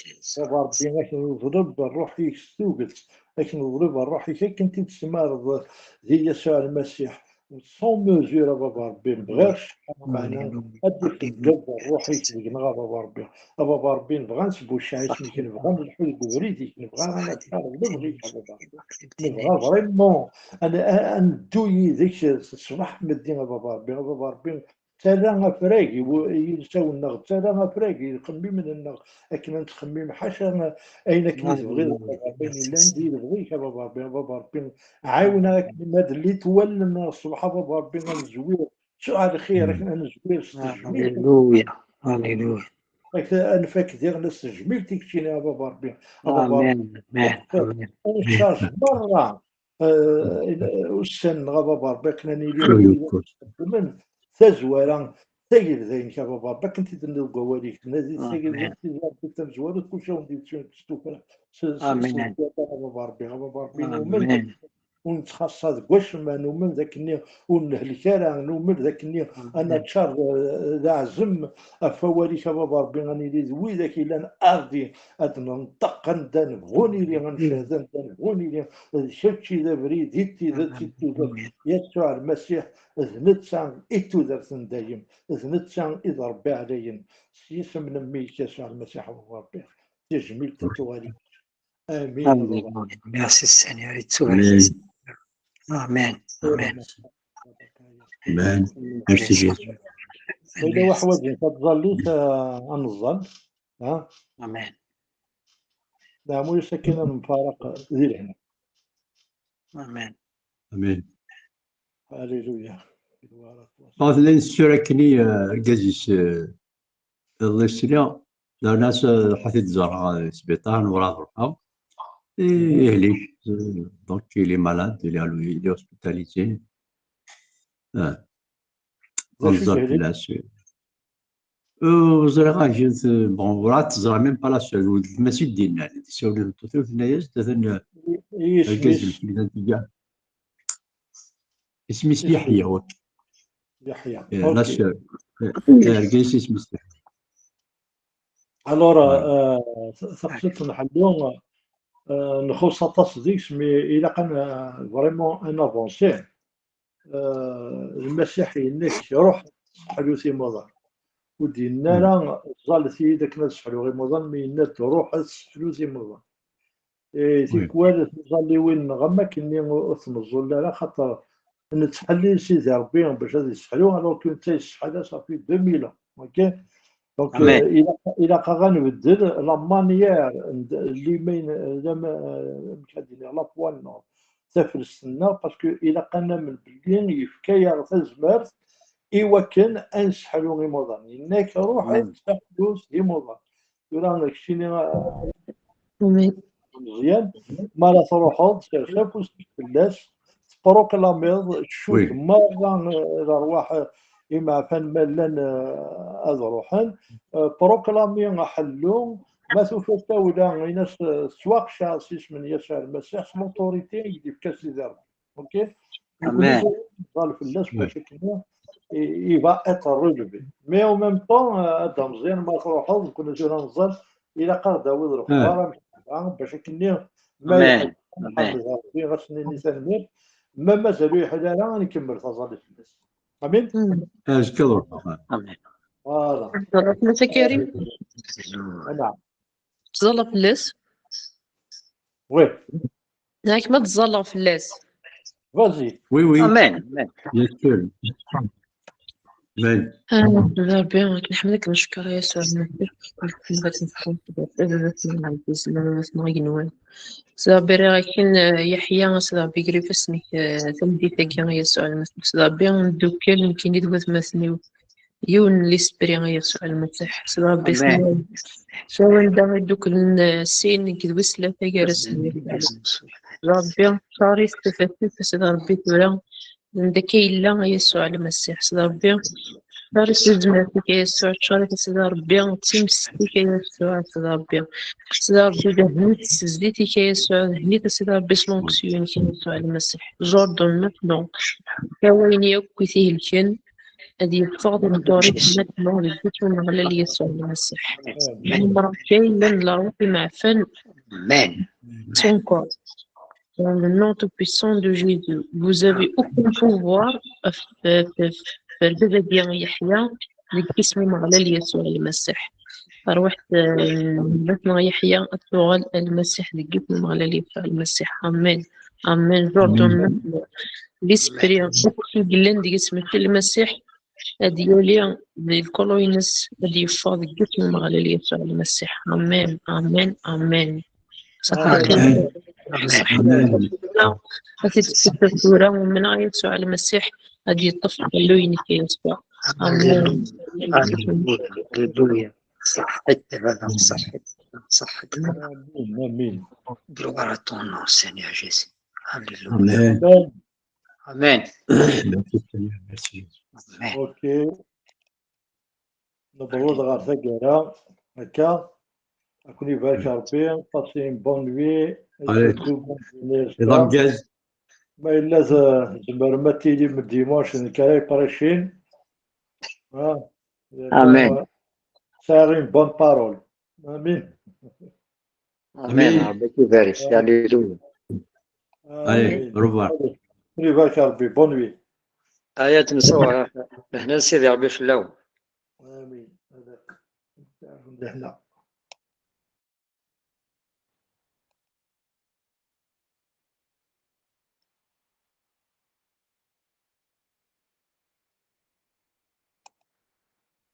Baba Ṛebbi, ad k-neḍleb ṛṛuḥ-ik s tuget, ad k-neḍleb ṛṛuḥ-ik akken t-id-tesmareḍ di Yasuɛ Lmasiḥ. Sans mesure a baba Ṛebbi, bɣir cceḥḥa, meɛna ad d-tbeddleḍ ṛṛuḥ-ik deg-neɣ a baba Ṛebbi. A baba Ṛebbi, nebɣa ad nesbucceɛ isem-ik, nebɣa ad nelḥu deg ubrid-ik, nebɣa ad neqqar lebɣi-k a baba Ṛebbi. Nebɣa vraiment ad, ad, ad neddu yid-k s ṣṣbeḥ meddi a baba Ṛebbi. A baba Ṛebbi, ttarra afrag i w-, i yilsawen-nneɣ, ttarra afrag i lxemmimen-nneɣ, akken ad nettxemmim ḥaca ayen akken i tebɣiḍ a baba Ṛebbi, ayen yellan di lebɣi-k a baba Ṛebbi. A baba Ṛebbi, ɛiwen-aɣ akken ma d litwal-nneɣ ṣṣbeḥ a baba Ṛebbi ad nezwir s lxir, akken ad nezwir s tejmilt. Alléluia. Alléluia. Ak-, ad nfak diɣen s tejmilt i keččini a baba Ṛebbi. A baba Ṛebbi, Amen. Amen. Amen. ad neccarj merra, eh, ussan-nneɣ a baba Ṛebbi, akken ad nili d wid yettqeddimen tazwara tagelda-inek a baba Ṛebbi, akken t-id-tenniḍ deg wawal-ik, nadi tagelda, Sidi Ṛebbi tamezwarut, kulci ad wen-d-yettun s tuffra, s, s, s Amen. Lgata a baba Ṛebbi. A baba Ṛebbi, numen Amen. ur nettxaṣṣa deg wacemma, numen d akken ur nehlek ara, numen d akken ad naččar, eh, d aɛzem ɣef wawal-ik a baba Ṛebbi, ad nili d widak yellan ardi, ad nenṭeq anda nebɣu nili, ad ncehhed anda nebɣu nili, d kečč i d abrid, i d tidet, i d tudert. Yasuɛ Lmasiḥ, d netta i d tudert n dayem, d netta i d Ṛebbi ɛlayen. S yisem n mmi-k Yasuɛ Lmasiḥ a baba Ṛebbi, tajmilt ad tuɣal i kečč. Amin. Alléluia. Merci Seigneur. Ittubarek. Amen. Amen. Amen. Merci Jésus. Yella weḥwaǧen taẓallit, ah, ad neẓẓal. Ha? Amen. Leɛmuyes akken ad nemfaraq di lehna. Amen. Amen. Alléluia. Ɣef llan ssura akken i, eh, argaz-is, eh, iḍelli sliɣ, darna-s, eh, ḥafi d-ẓerreɣ, eh, sbiṭar, n wraɣ ruḥeɣ. Eh, ihlik, eh, donc il est malade, il est, il est hospitalisé. Ah. Ur neẓẓal fell-as. Ur ẓriɣ acu, bon, werɛad teẓra même pas la sœur, d gma-s i d-yennan, i d-isawlen n tutut, tenna-yas-d atan, eh, argaz n lfildan tga. Isem-is Yeḥya, ok. Yeḥya. Eh, la sœur. Eh, eh, argaz-is isem-is Yeḥya. Alors, euh, taqsiṭ n Ḥellu, euh, nxuṣṣ aṭas deg-s, mais ilaq ad n-, vraiment ad navansi. Euh, Lmasiḥ yenna-k ruḥ seḥlu timuḍan. Ur d-yenna ara ẓẓalet-iyi-d akken ad seḥluɣ imuḍan, mais yenna-d ruḥ ad seḥlu timuḍan. Eh, tikwal tiẓalliwin-nneɣ am akkenni ur tmeẓẓul ara, xaṭer nettḥellil Sidi Ṛebbi bac ad isseḥlu, alors que netta yesseḥla ça fait deux mille ans. Ok. Donc, euh, ilaq, ilaq-aɣ ad nbeddel la manière n d-, limayn, la ma-, amek ad d-iniɣ, la foi-nneɣ, taflest-nneɣ, parce que ilaq ad namen belli yefka-yaɣ tazmert i wakken ad nesseḥlu imuḍan. Yenna-k ruḥ ad tesseḥluḍ imuḍan. Tura keččini, ah, Meẓyan, mi ara truḥeḍ, sers afus-ik fell-as, teproklamiḍ, tcudd merra, eh, lerwaḥ, eh, imeɛfan ma llan, eh, ad ruḥen. Eh, proklami aḥellu, ma tufiḍ tawla, in-as, eh, tettwaqcer s isem n Yasuɛ Lmasiḥ, s l'autorité i k-d-ifka Sidi Ṛebbi. Ok. Amen. Ẓal fell-as, bac akken i, il va être relevé. Mais en même temps, euh, ad d-amẓiyan ma truḥeḍ, nekkni tura neẓẓal, ilaq ad d-tawiḍ lexbar, amek tebɣa, bac akken-nni ma iḥel Ṛebbi, ɣas nini tanemmirt, ma mazal ur yeḥli ara, ad nkemmel taẓallit fell-as. Amin. Azekka ad ruḥeɣ. Amin. Voilà. Ṛebbi Karim. Anɛam. Tẓalla fell-as. Oui. Nekk ma tẓalleɣ fell-as. Vas-y. Oui, oui. Amen. Amen. Bien sûr. Amen. Ah, Ṛebbi, nḥemmd-ik, neckeṛ Yasuɛ Lmasiḥ, ɣef tmurt n txuṣṣ, a baba-tneɣ lɛziz, a baba-tneɣ igenwan. Sidi Ṛebbi, rriɣ akin, eh, Yeḥya, Sidi Ṛebbi, ger ifassen-ik, eh, tameddit-agi, a Yasuɛ Lmasiḥ. Sidi Ṛebbi, neddukel nekkini d watmaten-iw. Yiwen n lispri, a Yasuɛ Lmasiḥ. Sidi Ṛebbi, s wanda i dduklen, eh, sin nekk d wis tlata gar-asen. Sidi Ṛebbi, ččar-it tafat-ik, a Sidi Ṛebbi, tura. Anda akka yella, a Yasuɛ Lmasiḥ. Sidi Ṛebbi, ččar-it s tezmert-ik, a Yasuɛ, ččar-it, a Sidi Ṛebbi, d timest-ik, a Yasuɛ, a Sidi Ṛebbi. Sidi Ṛebbi, dehn-it s zzit-ik, a Yasuɛ, dehn-it, a Sidi Ṛebbi, s l'onction-ik, a Yasuɛ Lmasiḥ. Jordan, maintenant, awayen yakk i t-ihelken, ad yeffeɣ d ddor-ik maintenant deg isem n Umeɣlal Yasuɛ Lmasiḥ. Amen. Lemmer akka yellan d lerwaḥ imeɛfan, son corps. Dans le nom tout-puissant de Jésus, vous avez aucun pouvoir ɣef, ɣef, ɣef baba-agi Yeḥya, deg isem n Umeɣlal Yasuɛ Lmasiḥ. Tarwiḥt, eh, n baba-tneɣ Yeḥya ad tuɣal a Lmasiḥ deg isem n Umeɣlal Yasuɛ Lmasiḥ. Amen. Amen. Jordan, l'esprit akk i yellan deg isem n Lmasiḥ, ad yali di lkulu-ines, ad yeffeɣ deg isem n Umeɣlal Yasuɛ Lmasiḥ. Amen, amen, amen. Ṣaḥḥa. Ad t-id-tessufeḍ tura, umneɣ Yasuɛ Lmasiḥ ad yeṭṭef alluy-inek a Yasuɛ. Amen. Alléluia. Ṣaḥḥit a baba, ṣaḥḥit, ṣaḥḥit. Amin, amin. Gloire à ton nom, Seigneur Jésus. Alléluia. Amen. Amen. Merci Seigneur, merci. Amen. Ok. Nebrew-d ɣer taggara, akka. Ad ken-ibarek Ṛebbi. Passez une bonne nuit. Et surtout, bonne journée. Ma yella tzemrem ad tilim dimanche, nekk ara yeprêcin. Amen. Sɛiɣ une bonne parole. Amin. Amin. Ṛebbi ibarek. Alléluia. Allez, au revoir. Ad ibarek Ṛebbi. Bonne nuit. Aya temsawa. Lehna n Sidi Ṛebbi fell-awen. Amin. Lehna.